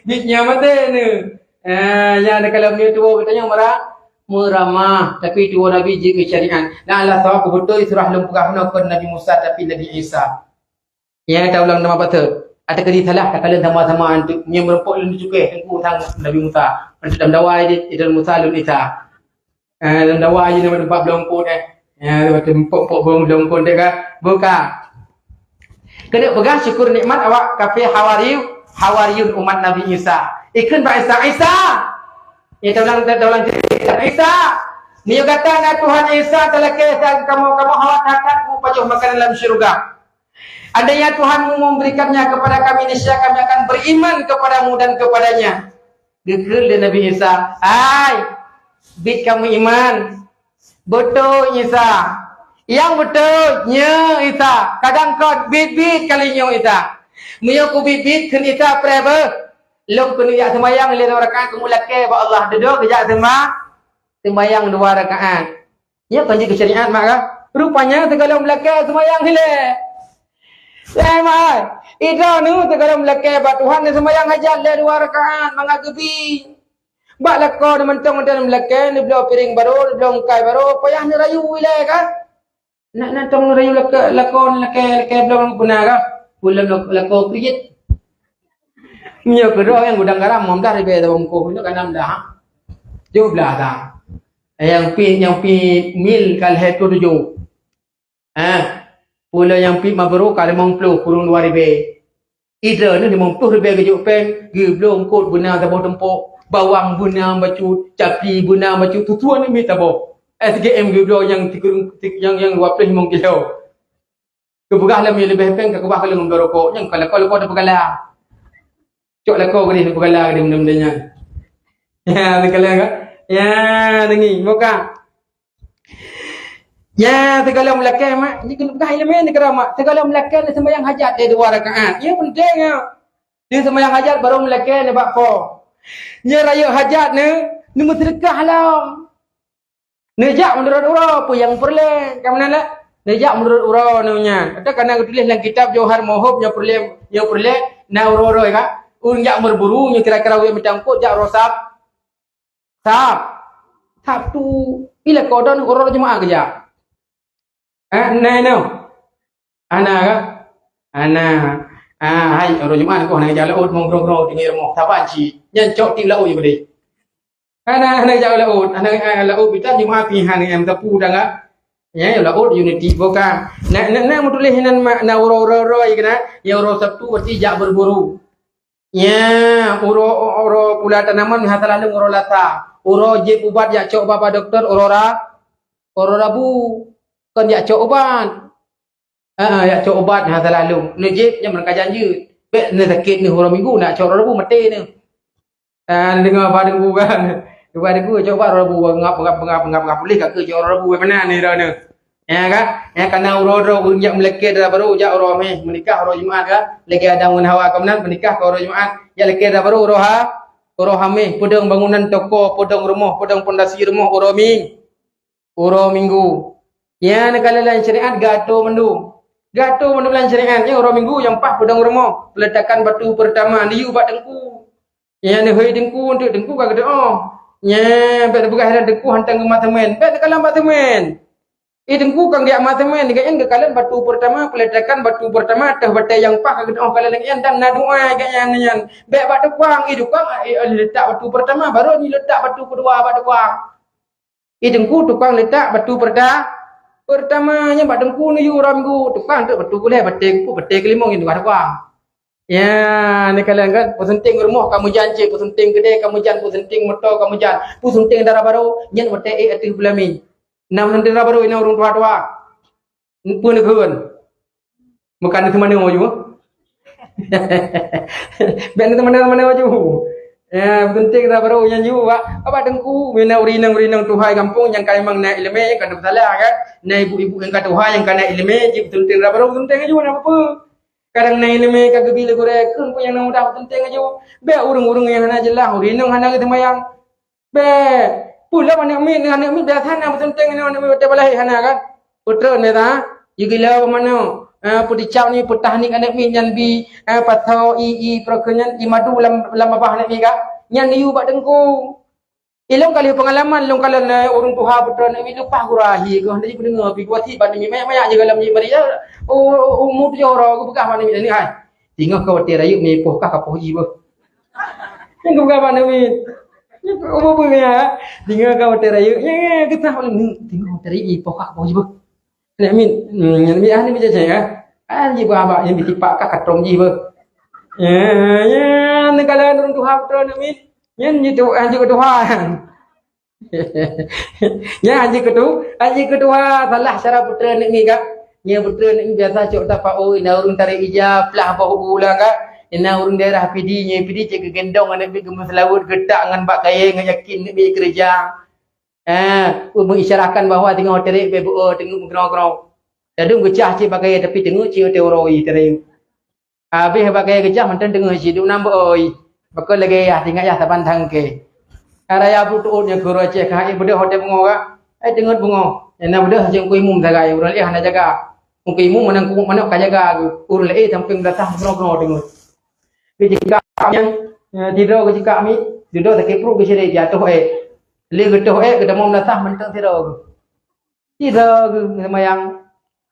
"Biet nyoe maté neuh." Ah, nyan kalau meunyoe tuwo geutanyoe meura-, meuramah, tapi tuwo Nabi jeuet keu syariat. Nah, Allah sawa beutôi surah lôn peugah bunoe kon Nabi Musa, tapi Nabi Isa. Ya, taulang nama batul. Ateueh keudéh salah, takalon sama-sama antu. Nyan meureumpok lôn cukéh, teungku sang Nabi Musa. Antu lam dawa jih, idon Musa lôn Isa. Eh, lam dawa jih nama teumpat bloe eungkôt, eh. Ya, teumpat bloe eungkôt deh ka. Buka. Keuneuk peugah syukur nikmat awak kafé Hawari-, Hawariyun umat Nabi Isa. Ikheun bak Isa, "Isa!" Ya, taulang, taulang cerita. "Isa! Meunyoe gata na Tuhan Isa talakée sabe kamoe, kamoe hawa that-that mupajoh makanan lam syeuruga." Andainya Tuhanmu memberikannya kepada kami, niscaya kami akan beriman kepadamu dan kepadanya. Geukheun lé Nabi Isa, "Hai, biet kamoe iman." "Beutôi, Isa." "Nyang beutôi, nyoe, Isa." "Kadang kon, biet-biet kali nyoe, Isa." "Meunyoe kubiet-biet," kheun Isa, "preh beuh. Lôn keuneuk jak seumayang lhèe rakaat, keuneuk lakée bak Allah." Dudoe geujak seuma-, seumayang dua rakaat. Nyoe kon jeuet keu syariat mak kah? Rupanya sigohlom lakée seumayang ilèe. Hai mak ai, idroeneuh sigohlom lakée bak Tuhan, neuseumayang hajat lhèe dua rakaat mangat geubi. Bak lakoe neumantong dan neulakée, neubloe piréng barô, neubloe ungkai barô, payah neurayu ilèe kah? Nak neutong neurayu lakoe, lakoe neulakée, lakée bloe peuna kah? Ulôn lakoe kriet. Nyoe keudroe nyang gudang garam, lima blah ribèe saboh bungkôh, nyoe ka enam blah, ha? Tujoh blah dah. Nyang pi, nyang pi mil ka lhèe ploh tujoh. Eh, pula nyang pi Marlboro ka limong ploh kureueng dua ribèe. Idroeneuh limong ploh ribèe geujok péng, geubloe eungkôt beuna saboh tumpôk, bawang beuna bacut, capi beuna bacut, tutuan mi saboh. S G M geubloe nyang tikureueng, nyang, nyang dua ploh limong kilo. Geupeugah lom nyoe leubeh péng ka keubah keu lôn bloe rukok, nyang ka lakoe-lakoe teupeugala. Cok lakoe keudeh teupeugala keudeh benda-benda nyan. Ya, teukalon ka? Ya, deungi, buka. Ya, sigohlom lakée, mak. Ni keuneuk peugah ileumèe ni keudroe, mak. Sigohlom lakée neuseumayang hajat lé dua rakaat. Nyoe penting, ya. Neuseumayang hajat barô meulakée nibak po. Nyoe rayeuk hajat ni, neumeuseudeukah lom. Neujak meunurot uroe, peue nyang peureulèe. Ka meunan lah. Neujak meunurot uroe nyoe nyan. Atau kana geutuléh lam kitab Johar Mauhub nyoe peureulèe, nyoe peureulèe, na uroe-uroe ka. Ureueng jak meuburu nyoe kira-kira wék meucangkot jak uroe Sab-, Sab-, Sabtu. Ilèe kodon uroe Jumaat keujak. Eh, na, na. Ana ka? Ana. Ah, hai, uroe Jumaat koh na jak laôt, mong grong-grong teungoh rumoh. Saban cit. Nyan cok tiep laôt je beudeh. Hana, hana jak u laôt, hana, hana laôt, kita Jumat pih hana nyang sapu dah enggak. Ya, u laôt unity bukan. Nak, nak, nak meutuléh nan ma-, na uroe-uroe kena, ya uroe Sabtu berarti jak berburu. Ya, uroe, uroe pula tanaman hana salah lôn uroe Lasa. Uroe jép ubat jak cok bak doktor uroe Ra-, uroe Rabu. Kon jak cok ubat. Ha, jak cok ubat hana salah lôn. Neujép nyang meunan ka janji. Bèk neusakét neuh uroe Minggu, nak cok uroe Rabu maté neuh. Ah, deungoe bak teungku kan. Bak teungku cok ubat uroe Rabu, ngap, ngap, ngap, ngap, ngap, puléh ka keu cok uroe Rabu meunan ni droeneuh. Ya kan? Ya, kana uroe droe ureueng jak meulakée dara barô jak uroe Hamèh, meunikah uroe Jumat kan. Lagèe Adam ngon Hawa ka meunan meunikah ka uroe Jumat. Jak lakée dara barô uroe Ha-, uroe Hamèh, peudong bangunan toko, peudong rumoh, peudong pondasi rumoh uroe Mi-, uroe Minggu. Nyan neukalon lam syariat geuatô mandum. Geuatô mandum lam syariat nyan uroe Minggu nyang paih peudong rumoh, peuletakan batu peurtama neuyue bak teungku. Nyan neuhôi teungku, untuk teungku ka geuteuôh. Nyan bèk neupeugah lé teungku hantom geumat seumén, bèk neukalon bak seumén. Eh, teungku ka geujak mat seumén, geuh nyan geukalon batu peurtama, peuletakan batu peurtama ateueh batèe nyang paih ka geuteuôh kalon lagèe nyan dan na doa geuh nyan, nyan. Bèk bak tukang, eh, tukang, eh, eh, letak batu peurtama, barô neuletak batu keudua bak tukang. Eh, teungku, tukang letak batu peurta-, peurtama nyan bak teungku neuyue uroe Minggu, tukang teuk batu keulhèe, batèe keupeu, batèe keulimong nyan tuha tukang. Ya, neukalon kan, peusunting rumoh ka meujan cit, peusunting keudè ka meujan, peusunting moto ka meujan, peusunting dara barô, nyan watèe ék ateueh bulan Mi. Na peusunting dara barô, inoe ureueng tuha-tuha. Peue neukheun? Bukan teumanoe ju. Bèk teumanoe-manoe ju. Ya, peusunting dara barô nyan ju, bak, bak teungku, mina ureueng inong-ureueng inong tuha gampông nyang ka memang na ileumèe, nyang ka na peusalah kan. Na ibu-ibu nyang ka tuha, nyang ka na ileumèe, jipeusunting dara barô, peusunting ju, na peue-peue. Kadang na ileumèe ka geubi lé gurèe, kheun peue nyang na mudah peusunting ju. Bèk ureueng-ureueng nyang hana jeulaih, ureueng inong hana geuseumayang. Bèk. Peue lom aneuk miet, aneuk miet biasa na peusunting ngon aneuk miet watèe balahé hana kan? Peutrön biasa. Jigilo manoe, eh, peuticap ni, peutahnik aneuk miet nyan bi, eh, pasoe, i, i, peureukeuen nyan, i madu lam, lam babah aneuk miet kan? Nyan neuyue bak teungku. Ilôn ka lheueh peungalaman, lôn kalon, eh, ureueng tuha peutrön aneuk miet leupah gura hi keuh, hana jipeudeungoe, pi geuwasiet bak aneuk miet, manyak-manyak jigohlom jieb bari, eh, u-, u-, umu tujoh uroe geupeugah bak aneuk miet, "Aneuk hai, singoh ka watèe rayeuk meuipoh kah kapoh jih beuh." Nyan geupeugah bak aneuk miet. Nyan ubeut-ubeut nyan, "Singoh ka watèe rayeuk." Nyan, nyan, geutah bak aneuk miet, "Singoh watèe rayeuk meuipoh kah kapoh jih beuh." Aneuk miet, hmm, aneuk miet, ah, aneuk miet cacai, ah. Ah, jipeugah bak, nyan bitipak kah katrong jih beuh. Nyan, nyan, neukalon ureueng tuha peutrön aneuk miet. Nyan jituh, ah, jeuet keu tuha. Nyan hana jeuet keu tu-, hana jeuet keu tuha, salah cara peutrön aneuk miet kah. Nyan peutrön aneuk miet biasa cok tapak, oh, na ureueng tarek ija, plah boh u lam kah. Na ureueng daerah Pidie, nyan Pidie cit geugendong aneuk miet geumeuseulaweuet geutak ngon bak kayèe ngon yakin aneuk miet keureuja. Eh, meuisyarahkan bahwa teungoh tarek bèk beu-, teungeut meugroe-groe. Ladôm geucah cit bak kayèe tapi teungeut cit watèe uroe tarek. Habéh bak kayèe geucah mantong teungeut cit, dum nam beu-oi. Pakon lagèe yah, teuingat yah saban thangkée. Raya Abdul Tuôt nyoe keu ureueng Aceh, ka hai beudôh watèe beungoh ka. Hai teungeut beungoh. Nyang na beudôh Teungku Imum sagai, ureueng laén hana jaga. Teungku Imum meunan kuwok manok ka jaga geuh. Ureueng laén sampéng beulatah meugroe-groe teungeut. Geucikak nyan, eh, tidroe geucikak miet, dudoe sakét pruet geucirét jatoh èk. Lé geutoh èk geutamong beulatah mantong sidroe geuh. Sidroe geuh seumayang.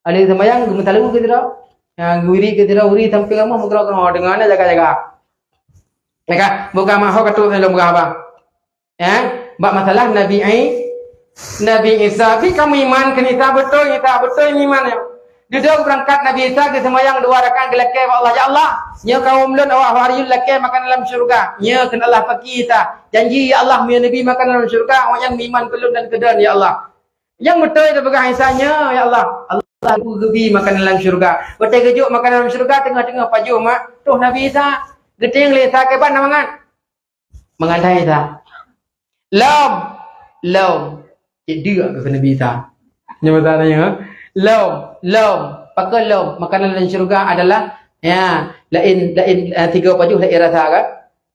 Ada seumayang geumeusalu keu sidroe. Ya, geuwirit keu sidroe, wirit sampoe kamoe meukeurok-keurok deungon jaga-jaga. Ya kan? Bukan mahok ka trok lom gah bah. Ya, bak masalah Nabi Ai-, Nabi Isa, pi kamoe iman keu Isa beutôi, Isa beutôi iman nyoe. Dudoe beurangkat Nabi Isa geuseumayang dua rakaat geulakée bak Allah, "Ya Allah, nyoe kawöm lôn awak Hawariyun lakée makanan lam syeuruga." Nyoe kheun Allah paki Isa, "Janji ya Allah, meunyoe neubi makanan lam syeuruga, awaknyan meuiman keu lôn dan keu droen ya Allah." Nyang beutôi teupeugah Isa nyoe, "Ya Allah, Allah geubi makanan lam syeuruga." Watée geujok makanan lam syeuruga, teungoh-teungoh pajoh mak, troh Nabi Isa. Geutem lé Isa keuban na mangat. Mangat hai Isa. Lom, lom. Cit deuk keu Nabi Isa. Nyoe masa nyoe, lom, lom. Pakon lom? Makanan lam syeuruga adalah, ya, laén, laén, eh, tiga pajoh laén rasa kan?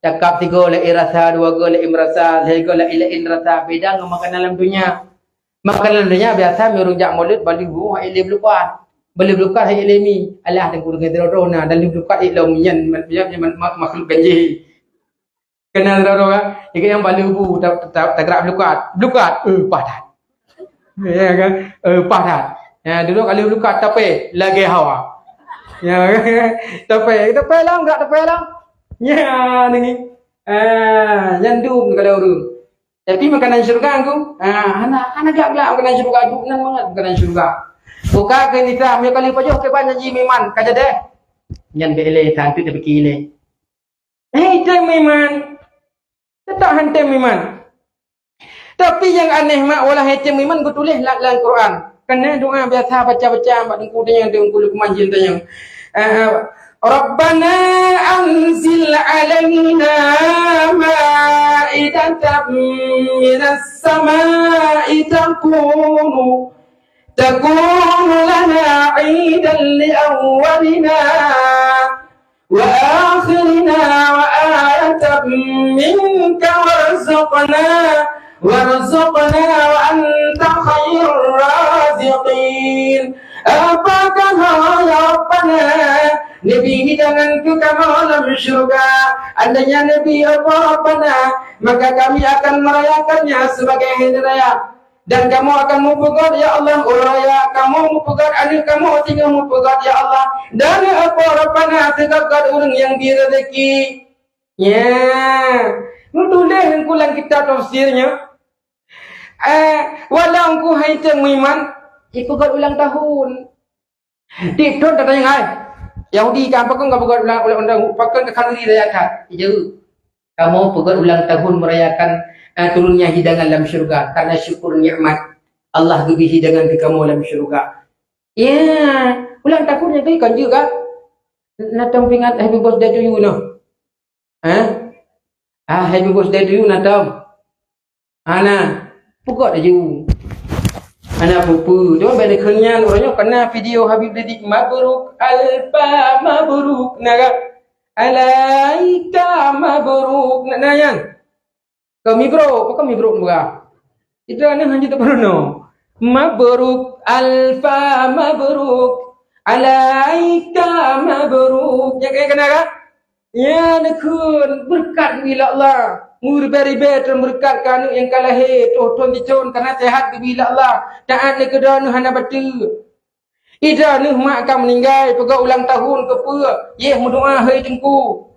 Cakap tiga laén rasa, dua go laén rasa, lhée go laén-laén rasa. Beda ngon makanan lam dunia. Makanan donya biasa meunyoe ureuëng jak mulod, bali bu hai lé beulukat. Bali beulukat hai lé mi. Alah teungku deungon droe-droe na, dan lé beulukat ilom nyan, nyan, nyan ma-, makhluk ganjil. Keunan droe-droe kan? Jika nyang bali bu ta-, ta-, tagerak beulukat. Beulukat, eh, paih that. Ya kan? Eh, paih that. Ya, dulu kali beulukat tapé lagée hawa. Ya kan? Tapé, tapé lam, gerak tapé lam. Ya, ni. Ah, nyan dum kalau ureuëng. Tapi makanan syurga ku, ha, hana, hana glak-glak makanan syurga, duek nan mangat makanan syurga. Buka keu nisa, meunyoe kali pajoh keu ban janji meuiman, ka jadi. Nyan bèk lé, tantu tapike lé. Hei, tem meuiman. Tetap han tem meuiman. Tapi nyang aneh mak, walau han tem meuiman geutuléh lam, lam Quran. Keunan doa biasa baca-baca bak teungku tanyong, teungku Luqman jin tanyong. Eh, eh, Rabbana anzil alaina maidatan minas samai takunu, takunu lana idan li awwalina wa akhirina wa ayatan minka warzuqna, warzuqna wa anta khairur raziqin. Apakah, hai Rabbana, neubri hidangan keu kamoe lam syeuruga? Andainya neubri, hai Rabbana, maka kami akan merayakannya sebagai hari raya. Dan kamoe akan meupeugöt, ya Allah, uroe raya, kamoe meupeugöt, aneuk kamoe singoh meupeugöt, ya Allah. Dan apa Rabbana, seugöt-göt ureueng nyang bri rezeki. Ya, neutuléh Teungku lam kitab tafsir nyoe. Eh, walau Teungku han tem meuiman, ipeugöt ulang tahun. Tiep thon tatanyong hai, Yahudi ka pakon ka peugöt ulang, ulang, ulang, pakon ka khanuri raya that? Ijaweueb, kamoe peugöt ulang tahun merayakan, eh, turunnya hidangan lam syeuruga karena syukur nikmat Allah geubri hidangan keu kamoe lam syeuruga. Ya, ulang tahun nyan tadi kan juga. Na tom peuingat happy birthday to you noh. Ha? Ah, happy birthday to you na tom. Hana, peugöt laju. Hana peue-peue. Cuma bèk lagèe nyan, uroe nyoe kana video Habib Dedik, mabruk, alfa mabruk, na ka? Alaika mabruk, na, na nyan. Keu mibrok, pakon mibrok peugah? Ita ni hana teupeurunoe. Mabruk, alfa mabruk, alaika mabruk. Nyan ka, kana ka? Nyan neukheun beureukat geubri lé Allah. Meuribèe-ribèe treun beureukat keu aneuk nyang ka lahé, troh thôn jicon, kana seuhat geubri lé Allah. Taát neuh keu droeneuh hana bateue. Ida neuh mak ka meuninggai, peugah ulang tahun keu peue? Yeh meudoa hei teungku.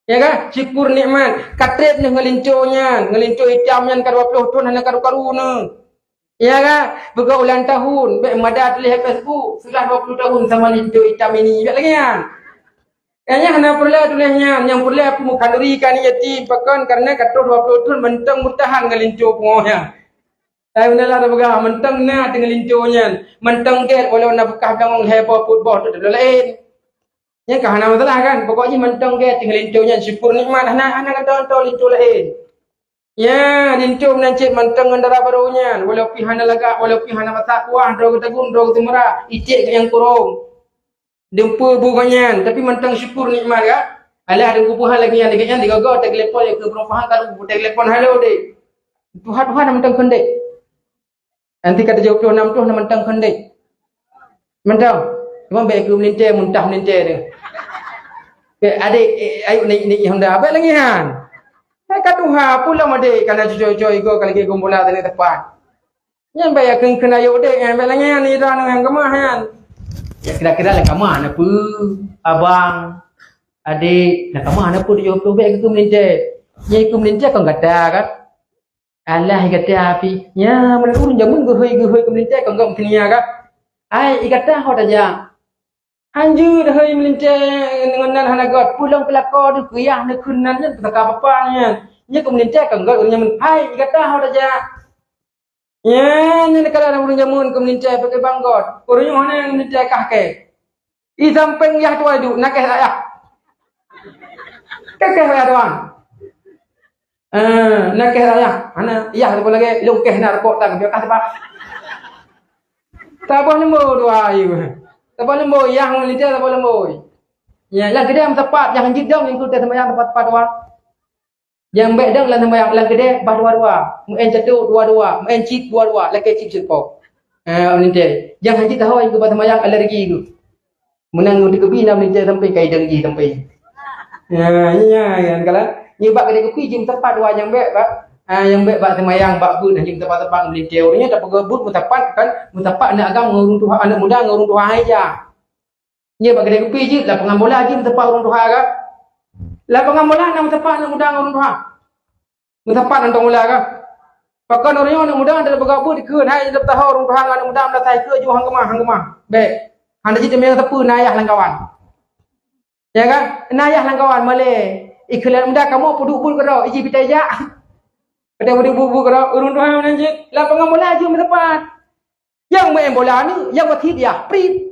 Ya ka? Syukur nikmat. Ka trép neuh ngon linto nyan, ngon linto itam nyan ka dua ploh thôn hana karu-karu neuh. Ya ka? Peugah ulang tahun, bèk mada tuléh lam Facebook, setelah dua puluh tahun sama linto itam ini. Bèk lagèe nyan. Nyan hana peureulèe tuléh nyan, nyang peureulèe peue meukanuri ka aneuk yatim, pakon? Karena ka troh dua puluh thôn mantong meutahan ngon linto pungoh nyan. Ai beuna lah tapeugah, mantong na teungoh linto nyan, mantong gèt walau na beukah beulangong lhèe boh peuet boh tu laén. Nyan ka hana masalah kan? Pokok jih mantong gèt teungoh linto nyan syukur nikmat, hana, hana gata-gata linto laén. Ya, linto meunan cit mantong ngon dara barô nyan, walau pih hana lagak, walau pih hana masak kuah, droe geutaguen, droe geuteumeurak, icék nyang kurong. Dumpeue bu gobnyan, tapi mantong syukur nikmat ka. Alah, deungon peuhan lagèe nyan, lagèe nyan, digogo, teugelepon, ya, keu perumpahan, ka teupeu teugelepon, "Halo, Dek." Tuha-tuha na mantong kheun, Dek. Nanti ka tujoh ploh nam ploh na mantong kheun, Dek. Mantong. Cuma bèk keu meulintèe, muntah meulintèe tu. Bèk, "Adek, eh, ayo naik, naik Honda." Bèk lagèe nyan. Hai ka tuha, pulang, Adek, kana cucoi-cucoi igo ka lagèe gombola teuneuk tepat. Nyan bèk ya kheun-kheun ayok dek, nyan bèk lagèe nyan, ida nyang keumah nyan. Ya, kira-kira lah keumah na peue, abang, adek, lah keumah na peue tujoh ploh bèk keu meulintèe. Nyan keu meulintèe kon gata kan? Alah gata pih. Nya, meunurot ureueng jameun geuhôi-geuhôi keu meulintèe kon gop keunia kan? Ai, i gata ho tajak. Hanjeuet hai meulintèe ngon nan hana göt, peue lom peulako deuh keuyah neukheun nan nyan peusaka papa nyan. Nyan keu meulintèe kon göt ureueng nyan, hai gata ho tajak. Nyan, nyan kala ureueng jameun keu meulintèe pakai bang göt. Ureueng nyoe hana meulintèe kah kèe. I sampéng yah tuwai duek, nakèh ayah. Kèe-kèe ayah tuan. Ah, nakèh ayah, hana yah saboh lagèe, lôn kèh na rukok tang, biar kah sebab. Saboh leumbô dua ayue. Saboh leumbô, yah ngon lintèe saboh leumbô. Nya, lam keudè meusapat, nyang jidong nyang keu teuh seumayang sapat-sapat dua. Nyang bèk dong lam seumayang, lam keudè bah dua-dua. Meu'en catok dua-dua, meu'en cit dua-dua, lakèe cit cit po. Eh, lintèe. Nyang hanjeuet taho nyang keu bah seumayang alergi tu. Meunan ngon dikeue bi na meulintèe sampéng ka idong jih sampéng. Ya, ya, ya, kala. Nyoe bak keudè kupi jeuem teumpat dua nyang bèk, bak. Ah, nyang bèk bak seumayang, bak beuet, jeuem teumpat-teumpat meulintèe. Ureueng nyoe tapeugah beuet meusapat kan, meusapat aneuk agam ngon ureueng tuha, aneuk muda ngon ureueng tuha hai ja. Nyoe bak keudè kupi jeuet, lapangan bola jeuet meusapat ureueng tuha kan. Lapangan bola na meusapat aneuk muda ngon ureueng tuha. Meusapat nonton bola kan. Pakon ureuëng nyoe aneuk muda, anda peugah buet dikeue, hai, anda tahu ureuëng tuha ngon aneuk muda, anda sai keue ju hang keumah, hang keumah. Bèk. Hana cit teumé teupeu na ayah lam kawan. Ya kan? Na ayah lam kawan, malèe. Ikeulan muda kamoe peuduek buet keudroe, iji pita jak. Pada peuduek buet, buet keudroe, ureuëng tuha meunan cit. Lam peungon bola jeuem meuteumpat. Nyang main bola ni, nyang berhadiah, prit.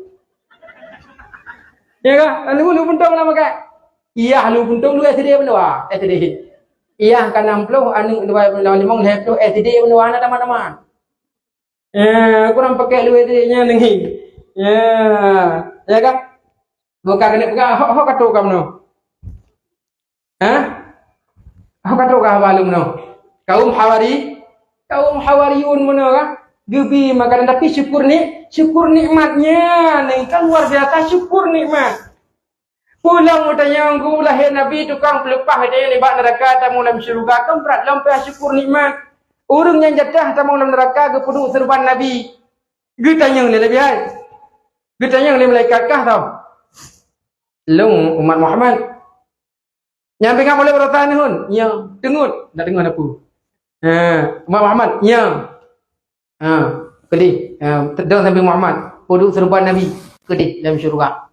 Ya kan? Lalu lu puntong nama kak? Iya, lu puntong lu S D meunoe, S D. Iya ka enam puluh, aneuk dua puluh lima, lhèe ploh S D meunoe, aneuk teman-teman. Eh, kurang pakai lu S D nya nengi. Ya, ya kan? Bukan kena pegang, hok, hok kata kamu no. Hah? Aku kata kah haba lôn meunoe. Kaum Hawari, kaum Hawariyun meunoe kan? Geubi makanan, tapi syukur ni, syukur nikmatnya ni kan luar biasa, syukur nikmat. Pulang utanyong geuh lahé Nabi tukang peulupah geutanyoe nibak neuraka tamong lam syeuruga, kan brat lom payah syukur nikmat. Ureuëng nyang jatah tamong lam neuraka geupeuduek seuruban Nabi. Geutanyong lé Nabi hai. Geutanyong lé malaikat kah tau. Lôn umat Muhammad. Nyang pingat mulai beurasa neuhon, nyang teungeut, nak teungeut apa? Ha, Umat Muhammad, nyang. Ha, keudeh, ha, teudong sambil Muhammad, peuduek seuruban Nabi, keudeh lam syeuruga.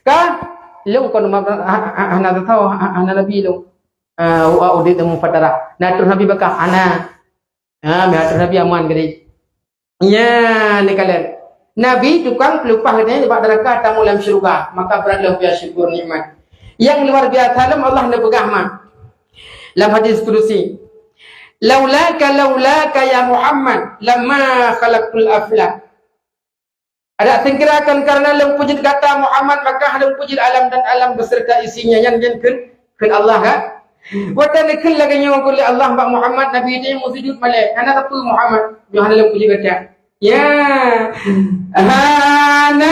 Ka, lôn kon umat, ha, ha, hana teutoe, ha, hana Nabi lôn. Ha, wa udit temu fatara. Nah, terus Nabi bakah, hana. Ha, meuhadap Nabi aman keudeh. Nya, neukalon. Nabi tukang peulupah geutanyoe bak neuraka tamong lam syeuruga, maka brat lom payah syukur nikmat. Nyang luar biasa lom Allah neupeugah ma. Lam hadis kudusi, "Laulaka, laulaka ya Muhammad, lama khalaqtul aflak." Adak seugeura kon karena lôn peujeuet gata Muhammad, maka lôn peujeuet alam dan alam beserta isinya, nyan nyan kheun, kheun Allah kan? Watèe neukheun lagèe nyoe kheun lé Allah bak Muhammad, Nabi nyan meusujud malèe, hana teupeu Muhammad, nyoe hana lôn peujeuet gata. Ya. Hana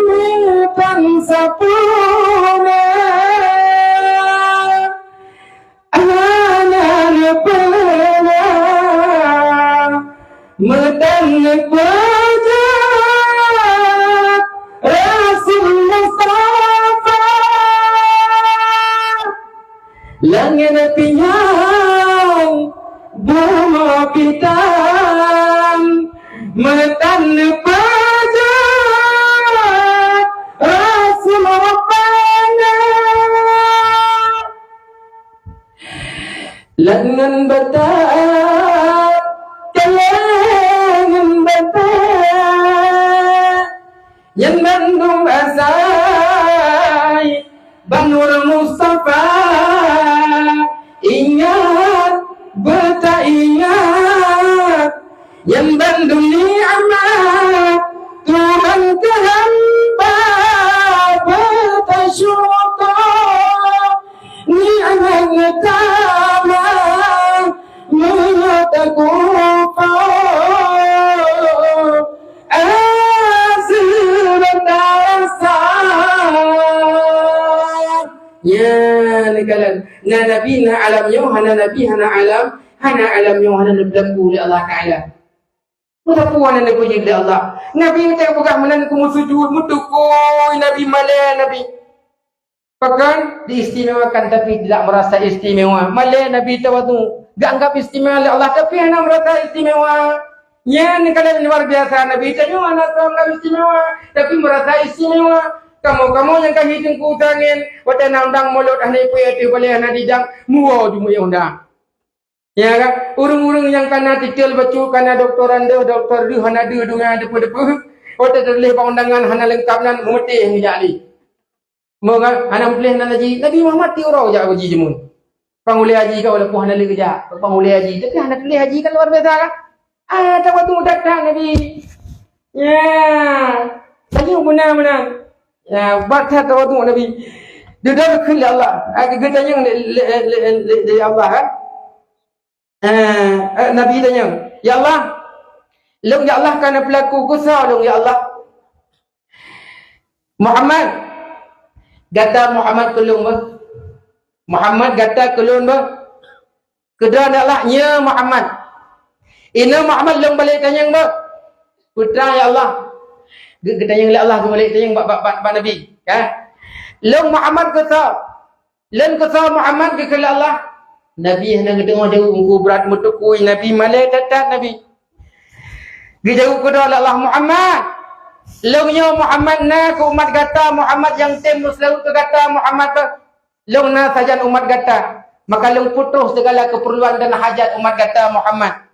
meutan sapeue. Hana neupeuna meudan neupeujak Rasul Mustafa. Langèt pinyang bumoe pitan meudan neupeujak Rasul Rabbana. Lat ngon batat, kalé ngon batat, nyan bandum asai bak Nur Mustafa. Ingat, beutaingat, nyan bandum nikmat Tuhan keu hamba beutasyukur. Nikmat geutamah meunyoe takumpôi, aseue bak dasar. Nyan, neukalon, na nabi na alam nyoe, hana nabi hana alam, hana alam nyoe hana neubeulangku lé Allah Taala. Meusapeue hana neupeujeuet lé Allah. Nabi nyang peugah meunan keu meusujud, meutukui Nabi, malèe Nabi. Pakon diistimewakan tapi tidak merasa istimewa. Malèe Nabi tawadhu, geuanggap istimewa lé Allah tapi hana merasa istimewa. Nyan kalon luar biasa, Nabi tanyoe hana teuanggap istimewa tapi merasa istimewa. Kamoe-kamoe nyang ka hi teungku tangen, watèe na undang mulod hana ipeuéh teuh balèe hana didang, muwoe jumeuéh undang. Ya kan? Ureueng-ureueng nyang kana titel bacut, kana doktor andeuh, doktor deuh, hana deuh deungon deupeu-deupeu. Watèe teutuléh bak undangan hana leungkap nan, meumeuteh ngeujak lé. Moga hana meutuléh nan haji. Nabi Muhammad tiep uroe jak haji jameun. Pang ulèe haji ka walaupun hana lé geujak. Pang ulèe haji, tapi hana tuléh haji kan luar biasa kan? Ah, tawadhu that-that Nabi. Ya. Tanyoe beuna-beuna. Ya, bak that tawadhu Nabi. Dudoe kheun lé Allah. Ah, geutanyong lé, lé, lé, lé, lé Allah kan? Eh, eh, Nabi tanyong, "Ya Allah, lôn ya Allah ka na peulaku keu soe lôn ya Allah?" "Muhammad, gata Muhammad keu lôn beuh. Muhammad gata keu lôn beuh." "Keudroe ya Allah, nyo Muhammad." "Inoe Muhammad lôn balek tanyong beuh." "Peue teuma ya Allah?" Geu-, geutanyong lé Allah geubalek tanyong bak, bak, bak, bak Nabi, kan? "Lôn Muhammad keu soe?" "Lôn keu soe Muhammad?" geukheun lé Allah. Nabi hana geuteumé jaweueb, Teungku, brat meutukui Nabi, malée that-that Nabi. Geujaweueb keudroe lé Allah, "Muhammad, lôn nyoe Muhammad na keu umat gata, Muhammad nyang tem meuseulaweuet keu gata, Muhammad. Lôn na sajan umat gata, maka lôn putôh sigala keupeurluan dan hajat umat gata, Muhammad.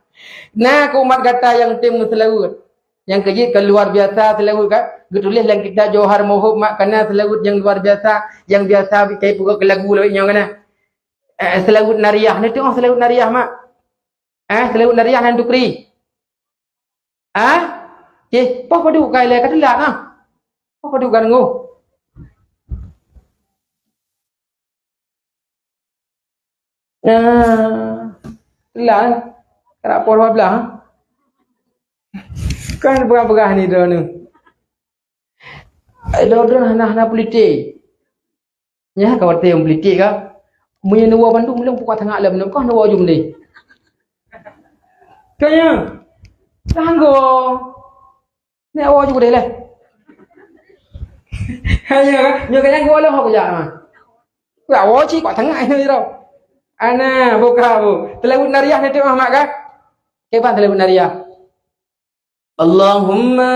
Na keu umat gata nyang tem meuseulaweuet." Nyang keujeuet ka luar biasa seulaweuet ka. Geutuléh lam kitab Johar Mauhub, mak, ka na seulaweuet nyang luar biasa, nyang biasa bit kai peugot keu lagu lawét nyoe ka na. Eh, seulaweuet Nariyah. Ni teu'oh seulaweuet Nariyah, mak. Eh, seulaweuet Nariyah nyang tukri. Ah? Cih, poh padub kai lé ka teulat nah. Poh padub ka deungoe. Nah, teulat. Karap poh dua belas. Kan peugah-peugah ni droeneuh. Ai, droeneuh hana, hana politik. Nyan ka watèe nyang politik ka. Meunyoe neuwoe bandum lom pukon teungoh lom, nyoe kah neuwoe jumleh. Ka nyan. Tanggong. Nyoe woe ju keudeh leh. Hanya ka, nyoe ka nyang geuwoe lom ho kujak mah. Kujak woe cit kok teungoh nyoe iro. Ana, buka bu. Seulaweuet Nariyah nyoe teuk mah mak ka? Kiban seulaweuet Nariyah. Allahumma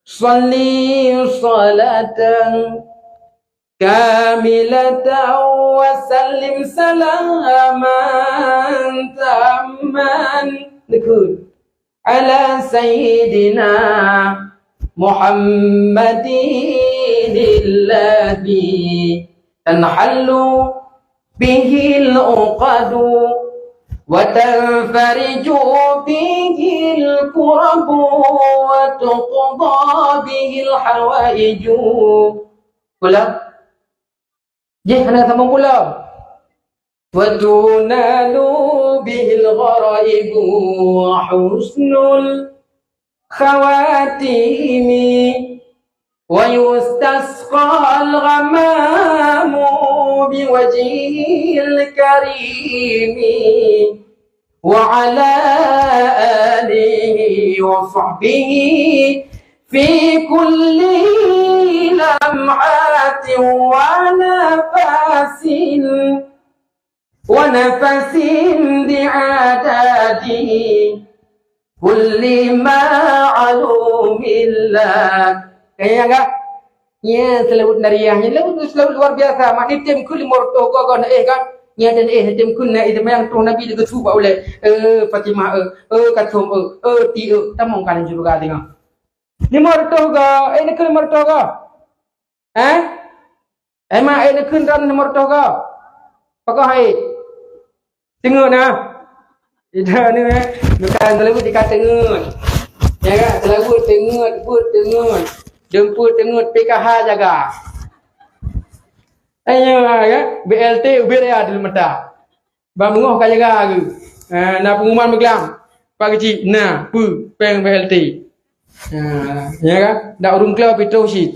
shalli shalatan kamilatan wa sallim salaman tamman. Neukheun. Ala sayyidina Muhammadin alladzi tanhallu bihil uqadu wa tanfariju bihil kurabu wa tuqda bihil hawaiju. Ulang. Jih hana sambung pula. Wa tunalu bihil gharaibu wa husnul khawatimi. Wa yustasqal ghamamu biwajhihil karimi. Wa ala alihi wa sahbihi fi kulli lamhatin wa nafasin. Wa nafasin bi'adadi kulli ma'lumin lak. Ka nyang ka? Nyan seulaweuet Nariyah, nyan seulaweuet, seulaweuet luar biasa. Mak, neutem kheun limong reutôh goe, goe neuéh ka. Nyan neutem kheun na ié seumayang troh Nabi lagèe su bak ulèe. Eh, Fatimah, eh, eh, Kalsum, eh, eh, Ti, eh. Tamong ka lam syeuruga singoh. Limong reutôh goe, eh, neukheun limong reutôh goe. Eh? Eh, mak, eh, neukheun droeneuh limong reutôh goe. Pakon hai? Teungeut nah. Ida ni, eh. Bukan seulaweuet di ka teungeut. Ya kan? Seulaweuet teungeut, beuet teungeut. Jeumput teungeut, P K H jaga. Eh, ya kan? B L T ubé raya di mata. Bak beungoh ka jaga geuh. Ha, na pengumuman meuglam. Pak Keuchik, na, peue, péng B L T. Ha, ya kan? Dak ureueng klo pi troh cit.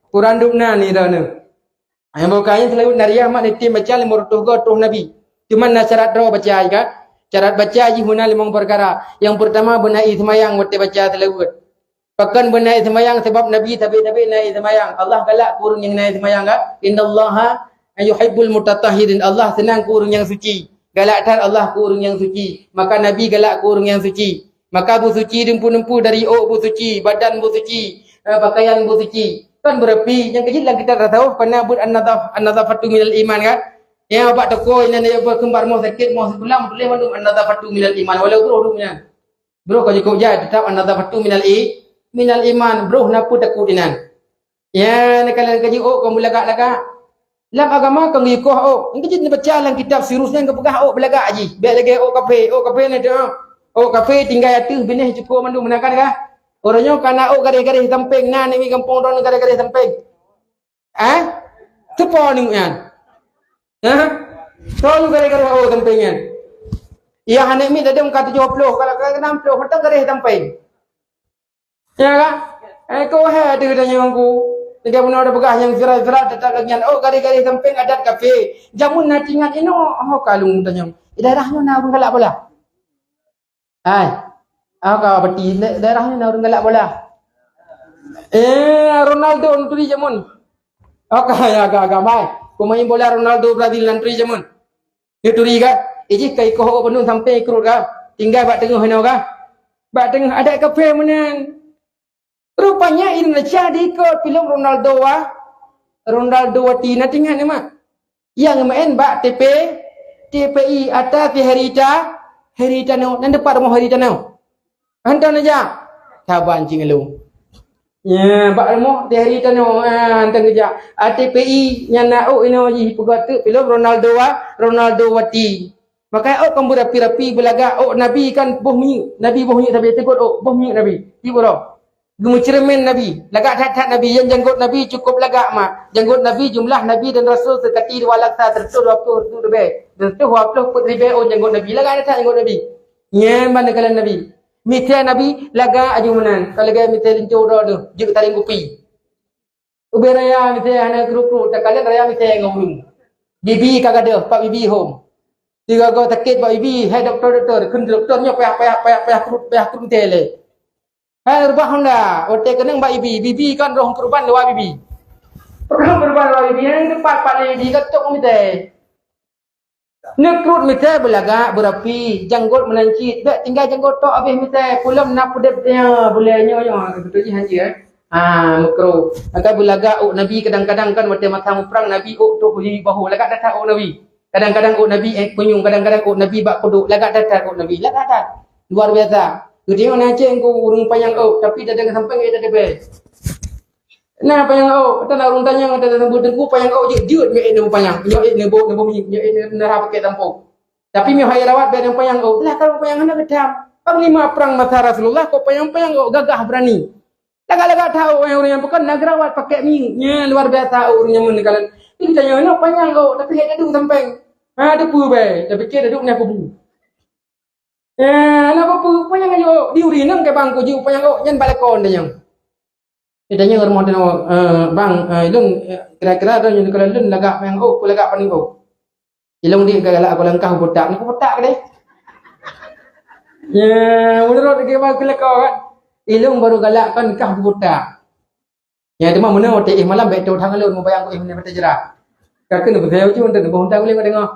Kurang dum na ni dah na. Nyang bukon nyan seulaweuet Nariyah mak neutem baca limong reutôh goe troh Nabi. Cuma na syarat droe baca kan? Syarat baca jih huna limong peukara. Nyang peurtama beuna ié seumayang watèe baca seulaweuet. Pakon beuna ié seumayang, sabab Nabi sabé-sabé na ié seumayang. Allah galak keu ureueng nyang na ié seumayang ka? Innallaha yuhibbul mutatahhirin. Allah seunang keu ureueng nyang suci. Galak that Allah keu ureueng nyang suci. Maka Nabi galak keu ureueng nyang suci. Maka beusuci dumpeue-dumpeue dari ôk beusuci, badan beusuci, eh, pakaian beusuci. Kan beureupi nyang keujeuet lam kitab tasawuf kana buet an-nadhaf-, an-nadhafatu minal iman kan? Nyang bak toko inan nyang bak keumbar moh sakét, moh seukulam, tuléh mandum an-nadhafatu minal iman. Walau broh dum nyan. Broh ka jikuk jai, teutap an-nadhafatu minal i-, minal iman. Broh na peue takot inan. Ya, neukalon ka jiôk kon beulagak-lagak. Lam agama kon geuyue koh ôk. Engkau jeuet neubaca lam kitab Sirus nyan geupeugah ôk beulagak jih. Bèk lagèe ôk kafé, ôk kafé na teuh. Ôk kafé tinggai ateuh binéh cukôp mandum meunan kan kah? Uroe nyoe ka na ôk garéh-garéh sampéng, na nibak gampông droeneuh garéh-garéh sampéng. Eh? Teupo nibak nyan? Hah? Soe nyoe garéh-garéh ôk sampéng nyan? Iya hana miet ladôm ka tujoh ploh, kalau ka nam ploh, mantong garéh sampéng. Ya kan? Eh, kok hai ada tanya aku. Tiga beuna ada peugah nyang viral-viral teutap lagèe nyan. Oh, garéh-garéh sampéng adat kafé. Jameun na teuingat inoe. Oh, kalung tanya. Di daerah nyoe na ureueng galak bola. Hai. Ah, ka berarti daerah nyoe na ureueng galak bola. Eh, Ronaldo neuturi jameun. Oh, ka ya agak-agak mai. Pemain bola Ronaldo Brazil neuturi jameun. Neuturi ka? Ijih ka ikoh bandum sampai ikrot ka? Tinggai bak teungoh inoe ka? Bak teungoh adat kaphé meunan. Rupanya Indonesia diikot filem Ronaldo wa, Ronaldo wati na tingat ni mak. Yang main bak T P, T P I atas di Herita, Heritano. Nan depan rumah Heritano. Hantom neujak. Saban cing lôn. Ya, bak rumoh di Heritano, ah, hantom geujak. A T P I nyan na ôk inoe jih peugah teuk filem Ronaldo wa, Ronaldo wati. Maka ôk kan beurapi-rapi beulagak, ôk Nabi kan boh minyeuk. Nabi boh minyeuk sabe teukot ôk, boh minyeuk Nabi. Di uroe. Geumeuceureumén Nabi. Lagak that-that Nabi. Yang janggot Nabi cukup lagak mak. Janggot Nabi jumlah Nabi dan Rasul seukati dua laksa seratus dua puluh ribu lebih. Seratus dua puluh peuet ribée ôn janggot Nabi. Lagak that-that janggot Nabi. Nyan ban neukalon Nabi. Misée Nabi lagak aju meunan. Ka lagée misée linto droe tu, jeuet taring kupi. Ubé raya misée hana kru-kru, takalon raya misée ngon ureuëng. Bibi ka gadôh, pat bibi hom. Tiga go sakét bak bibi, hai doktor-doktor, kheun doktor nyoe payah, payah, payah, payah krut, payah krut misée lé. Hai reubah honda, watée keunong bak bibi, bibi kan roh keureuban luwa bibi. Roh keureuban luwa bibi, nyang teupat pat lé bibi ka tok misée. Neukrut misée beulagak, beurapi, janggot meunan cit, bék tinggai janggot tok abéh misée, peulom na peudeb nyoe, bulée nyoe, nyoe, beutôi jih hanjeuet, eh. Ha, meukro. Maka beulagak ôk Nabi kadang-kadang kan watée masa muprang Nabi ôk toh hi bahô, lagak that-that ôk Nabi. Kadang-kadang ôk Nabi, eh, punyueng, kadang-kadang ôk Nabi bak kudok, lagak that-that ôk Nabi, lagak that. Luar biasa. Geutanyoe na céng ku ureuëng panyang ôk, tapi dadeng sampéng eh dadebe. Na panyang ôk, tanda ureuëng tanyong, tanda sambot teungku panyang ôk jeuet-jeuet meu'en neubeu panyang. Nyoe eh neubeu, neubeu minyeuk, nyoe eh neu-, neurah pakai tampông. Tapi meuhai rawat bèk neupanyang ôk. Lah kalau panyang hana geutam. Panglima perang masa Rasulullah kok panyang-panyang ôk gagah berani. Lagak-lagak that ôk nyang ureuëng nyang peukon na geurawat pakai minyeuk. Nya luar biasa ôk ureuëng nyaman kalon. Tapi geutanyoe nyoe panyang ôk tapi hai dadung sampéng. Ha, teupeu bèk. Tapike dadung na kubu. Eh, na peue-peue panyang ôk. Di ureuëng inong keu bang ku jeuet panyang ôk nyan balakon tanyong. Ditanyong rumoh teunoe, eh, "Bang, eh, lôn, eh, kira-kira droe nyoe kalau lôn lagak manyang ôk, peue lagak paneuk ôk?" Ilong di galak aku langkah butak, ni butak deh. Ya, menurut dia bang kelakar kan. Ilong baru galak kan kah butak. Ya, cuma mana otak eh malam baik tu thang lôn mubayang eh mana mata jerak. Kakak ni betul je untuk nunggu hutan boleh dengar.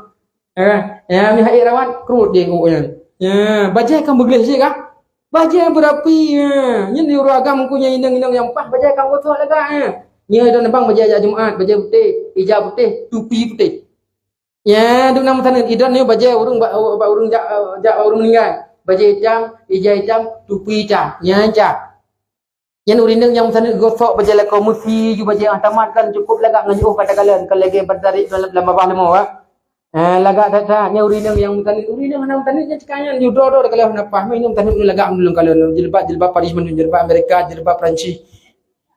Ya, ya, mi hai rawan krut dia nguknya. Ya, bajai kan begleh je kah? Bajée beurapi, ha. Nyan di ureuëng agam ku nyang inong-inong nyang paih bajée ka gosok lagak, ha. Nyoe idong nebang bajée jak Jumat, bajée putéh, ija putéh, tupi putéh. Ya, dum na meusaneut idong nyoe bajée ureuëng bak, bak ureuëng jak, jak ureuëng meuninggai. Bajée itam, ija itam, tupi itam. Nyan cak. Nyan ureuëng inong nyang meusaneut gosok bajée lakoe meusi ju bajée nyang tamat kan cukup lagak ngon jiôh ka takalon, ka lagée batarik lam, lam babah leumô, ha. Eh, lagak that-that nyan ureuëng inong nyang meusaneut, ureuëng inong hana meusaneut nyan cit ka nyan, ju droe-droe teukalon hana paih, meuinong meusaneut nyoe lagak mandum lam kalon, jilbab, jilbab Paris mandum, jilbab Amerika, jilbab Perancis.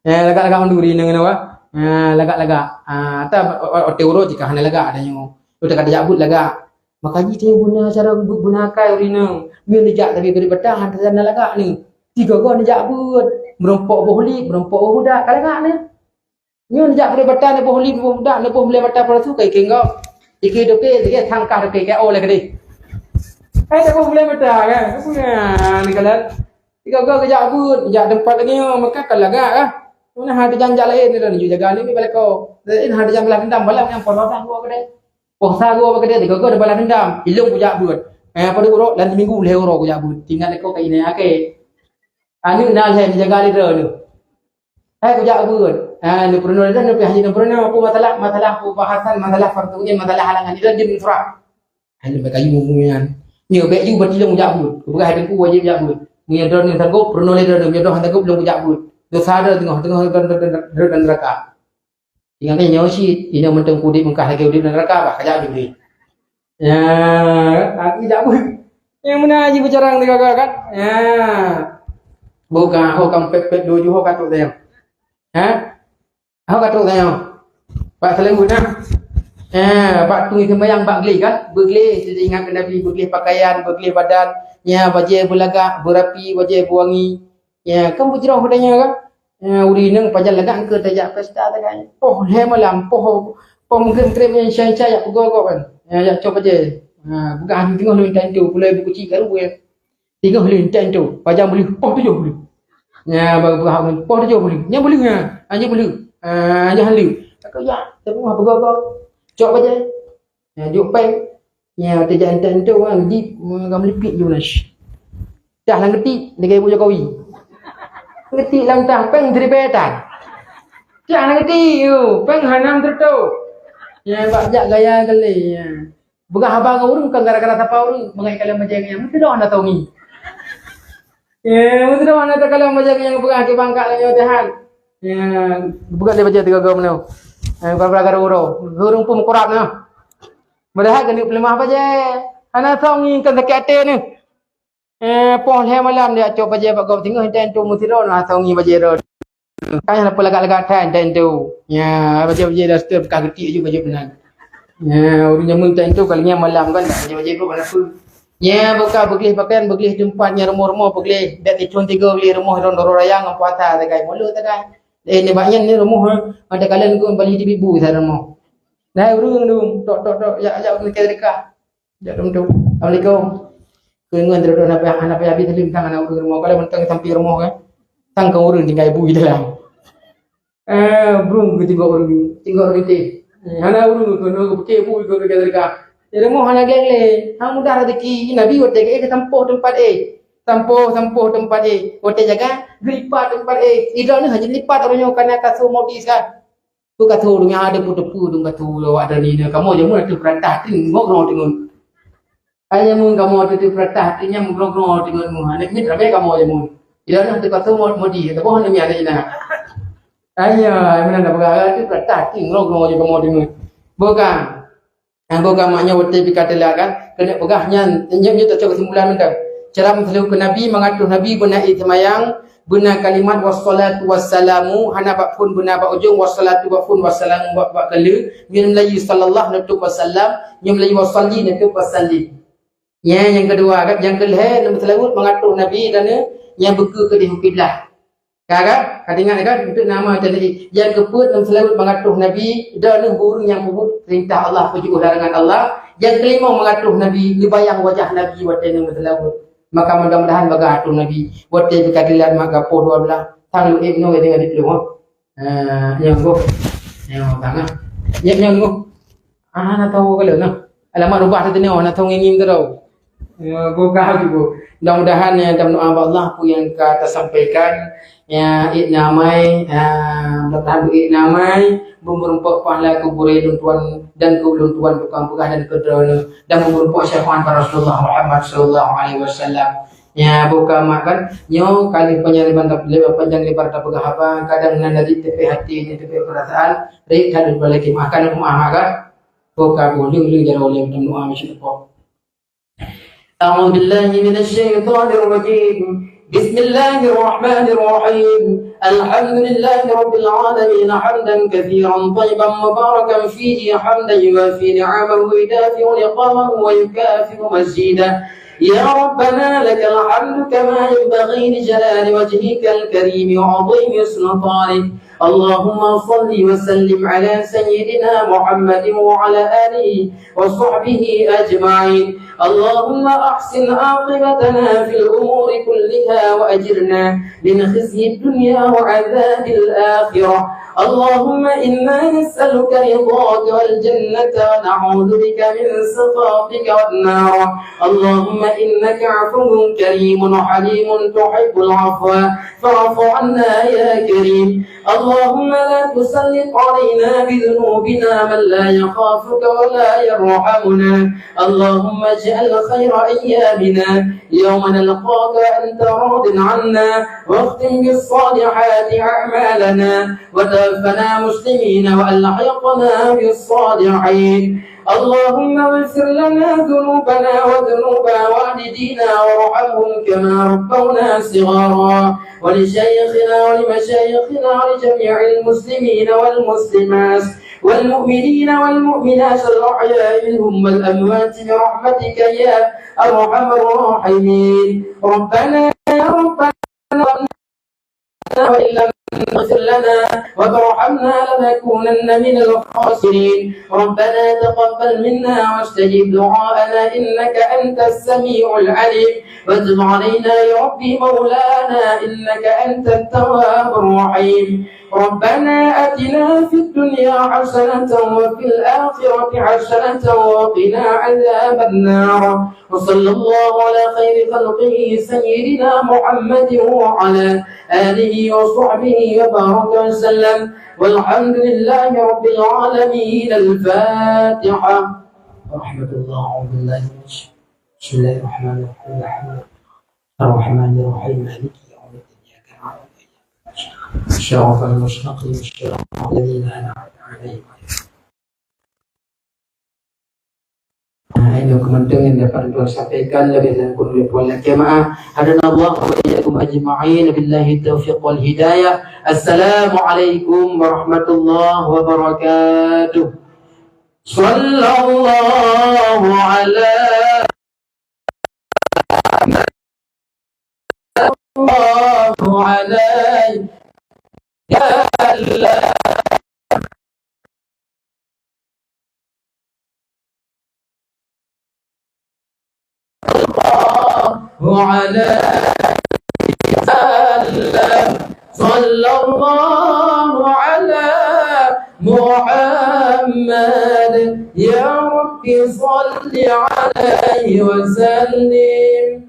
Eh, lagak-lagak mandum ureuëng inong nyoe, eh, lagak-lagak. Ah, ata o-, o-, oté uroe jika hana lagak ada nyoe. Udah kada jabut lagak. Maka jih teuh guna cara bu-, guna akai ureuëng inong. Meunyoe neujak tapi beri batang hana lagak ni. Tiga go neujak buet, meurumpok boh lip, meurumpok boh budak, ka lagak ni. Nyoe jak keuneuk bata neuboh lé neuboh muda, neuboh mulai mata palsu kai keu gob. Iki doke, iki tangkah doke, kai oh lé keudeh. Hai neuboh mulai mata kan. Apa ni kalau tiga go geujak buet, jak tempat lagi nyoe, maka ka lagak lah. Mana hana janjak laén ni dah nuju jaga ni bala ko. Laén hana janjak balas dendam, balas nyang poh dah gua keudeh. Poh sa gua keudeh, tiga go balas dendam. Ilong kujak buet. Eh, pada urok dan seminggu leh urok kujak buet. Tinggal ko kai ni akhir. Anu na lhèe jaga lé droe tu. Hai kujak beuet. Ha, ni peurunoe dan ni pih haji ni peurunoe apa masalah, masalah pembahasan, masalah fardu ain, masalah halangan ni dan dia surah. Hai ni bakayu nyan. Ni bek yu berarti dia kujak beuet. Bukan hai ku wajib jak beuet. Ni droe ni sanggup, peurunoe lé droe ni, droe sanggup belum kujak beuet. Dosa ada tengah, tengah dan neraka. Ingat nyoe cit, inong mantong udép meukah lagèe udép lam neuraka bah, kajak udép. Ya, tapi dak beuh. Nyang meunan jih beucarang teugaga kan? Ya. Buka ho kam pet-pet doju ho katuk tayong. Ha? Ho katuk tayong. Pak Salim guna. Ya, pak tui sembayang bak glé kan? Beuglé, jadi ingat Nabi, beuglé pakaian, beuglé badan, ya, bajèe beulagak, beurapi, bajèe beuwangi. Ya, kan beujroh geutanyoe kan? Ya, ureueng inong pajan lagak keu tajak pesta tagai. Poh lhèe malam, poh, poh meugreb-greb nyan isya-isya jak peugoe-goe kan. Ya, jak cok bajèe. Ha, peugah teungoh lôn tantu, pulai buku cik karu ya. Teungoh lôn tantu, pajan beuleue, poh tujoh beuleue. Ya, baru peugah poh tujoh beuleue. Nyan beuleue ya. Ha, nyan beuleue. Ha, nyan han lheueh. Takot ya, teungoh peugoe-goe. Cok bajèe. Ya, jok pèng. Ya, watèe jak enteuk-enteuk, orang jip, orang meulipik je, Nash. Cah lam geutik, lagèe Ibu Jokowi. Geutik lam tah, pèng siribèe tan. Cah lam geutik, yo, pèng hana meuteutoe. Ya, bak jak gaya kali, ya. Peugah haba ngon ureueng bukan gara-gara sapa ureueng, meungai kalon bajèe nyan, meusidroe hana tao ngieng. Ya, meusidroe hana tao kalon bajèe nyan, peugah di bangka lagèe nyoe tahan. Ya, peugah lé bajèe tiga gom nyoe. Ya, gara-gara uroe. Ureueng pun meukurab nyoe. Padahai keuneuk peuleumah bajèe. Hana tao ngieng, kan sakét até nyoe. Eh, poh lhèe malam dia cok bajèe bak gob singoh, dan tu meusidroe na songi bajèe droe. Kan hana peulagak-lagak that, dan tu. Ya, bajèe-bajèe dah setor bekas geutik ju bajèe meunan. Ya, ureueng jameun, dan tu kali nyan malam kan, bajèe-bajèe droe hana peue. Ya, buka beugleh pakaian, beugleh teumpat nyang rumoh-rumoh, beugleh dak kicun tiga, beugleh rumoh ron doro raya ngon puasa tagai, mulut tagai. Eh, nibak nyan ni rumoh, ha. Ada kalian ku bali di bibu sa rumoh. Nah, ureueng tu, tok, tok, tok, ya, ya, sedekah. Jak lom tu. Assalamualaikum. Keu ngon droe-droe na payah, na payah bi teulim tang aneuk ureueng rumoh. Kalau mantong sampai rumoh kan. Tang keu ureueng tinggai bui dalam. Eh, brung keu tinggai ureueng, tinggai ureueng teh. Eh, hana ureueng keu ngon bukit bui keu tinggai sedekah. Di rumoh hana geng lé. Hang mudah rezeki. Nabi watèe ke, eh, ke sampôh teumpat, eh. Sampôh, sampôh teumpat, eh. Watèe jaga, geulipat teumpat, eh. Idroe ni hana lipat ureueng nyoe kana kaso modis kan. Peue ka tho, donya ada peue-peue dong ka tho, awak droeneuh. Kamoe jameun ateueh peuratah, teungoh groe teungoh. Ai jameun kamoe ateueh peuratah, teungoh groe-groe teungoh. Aneuk miet ramé kamoe jameun. Ila na teuka tho mo-, modi, tapi hana mi aneuk ina. Ai nyan, meunan dah peugah, ateueh peuratah, teungoh groe-groe kamoe teungoh. Bukan. Nyang boh gamak nyoe watèe pih ka teulat kan, keuneuk peugah nyan, nyoe, nyoe tacok keusimpulan mantong. Cara meuseulaweuet keu Nabi, mangat troh Nabi, beuna ék seumayang, beuna kalimat wassalatu wassalamu, hana bak phon beuna bak ujong, wassalatu bak phon, wassalamu bak, bak keuleue, nyoe Melayu sallallahu neutôp wasallam, nyoe Melayu wasalli neutôp wasallim. Nyan nyang keudua kan, nyang keulhèe neumeuseulaweuet mangat troh Nabi dan nyang beukeue keudéh u kiblah. Ka, ka? Ka teuingat kan? Untuk nama tadi. Nyang keupeuet neumeuseulaweuet mangat troh Nabi, droeneuh ureueng nyang peubuet peurintah Allah, peujeuet larangan Allah. Nyang keulimong mangat troh Nabi, neubayang wajah Nabi watèe neumeuseulaweuet. Maka mudah-mudahan bagaih troh Nabi, watèe teuka teulat maka poh dua belas, sang leueb nyoe deungon diplueng. Ah, nyang goh. Nyang tangah. Nyang, nyang goh. Ah, hana tao ka lôn nah. Alamat rubah teuh teunoe, hana tao ngieng-ngieng keudroe. Ya, buka juga. Mudah-mudahan ya, dalam doa bak Allah, peue nyang ka tasampaikan, ya, ék na amai, ya, mudah-mudahan ék na amai, beumeurumpok pahala keu gurèe lôn tuan dan keu lôn tuan tukang peugah dan keu droeneuh, dan beumeurumpok syafaat bak Rasulullah Muhammad sallallahu alaihi wasallam. Ya, buka mak kan, nyoe kali panjang lebar, lebar panjang lebar tapeugah haba, kadang nan dari tepi hati, tepi perasaan, rik hadir balik makan rumah kan. Buka boleh, boleh jalan oleh minta doa macam apa. أعوذ بالله من الشيطان الرجيم. بسم الله الرحمن الرحيم. الحمد لله رب العالمين، حمدا كثيرا طيبا مباركا فيه، حمدا يوافي نعمه ويكافئ نقمه ويكافئ مزيده. يا ربنا لك الحمد كما ينبغي لجلال وجهك الكريم وعظيم سلطانك. اللهم صل وسلم على سيدنا محمد وعلى آله وصحبه أجمعين. اللهم أحسن عاقبتنا في الأمور كلها وأجرنا من خزي الدنيا وعذاب الآخرة. اللهم إنا نسألك رضاك والجنة ونعوذ بك من سخطك والنار. اللهم إنك عفو كريم حليم تحب العفو فاعف عنا يا كريم. اللهم لا تسلط علينا بذنوبنا من لا يخافك ولا يرحمنا. اللهم اجعل خير أيامنا يوم نلقاك وأنت راض عنا، واختم بالصالحات أعمالنا، وتوفنا مسلمين وألحقنا بالصالحين. اللهم اغفر لنا ذنوبنا وذنوب والدينا وارحمهم كما ربونا صغارا، ولشيخنا ولمشايخنا ولجميع المسلمين والمسلمات والمؤمنين والمؤمنات الأحياء منهم والأموات برحمتك يا أرحم الراحمين. ربنا، يا ربنا، وإن لم تغفر لنا وترحمنا لنكونن من الخاسرين. ربنا تقبل منا واستجب دعاءنا إنك أنت السميع العليم وتب علينا يا ربي مولانا إنك أنت التواب الرحيم. ربنا آتنا في الدنيا حسنة وفي الآخرة حسنة وقنا عذاب النار. وصلى الله على خير خلقه سيدنا محمد وعلى آله وصحبه وبارك وسلم. والحمد لله رب العالمين. الفاتحة. ورحمة الله. أعوذ بالله من الشيطان. بسم الله الرحمن الرحيم. الحمد لله الرحمن الرحيم. مالك يوم الدين. إياك نعبد وإياك نستعين. صراط المستقيم. صراط الذين أنعمت عليهم. Nah, ini keuntungan yang dapat Tuhan sampaikan. Lebih dan kurang Tuhan lakèe maaf. Hadanallahu wa iyyakum ajma'in. Billahi taufiq wal hidayah. Assalamualaikum warahmatullahi wabarakatuh. Sallallahu ala, sallallahu alaihi wasallam. Sallallahu alaihi wasallam. Sallallahu ala Muhammad. Ya Rabbi, salli alaihi wa sallim.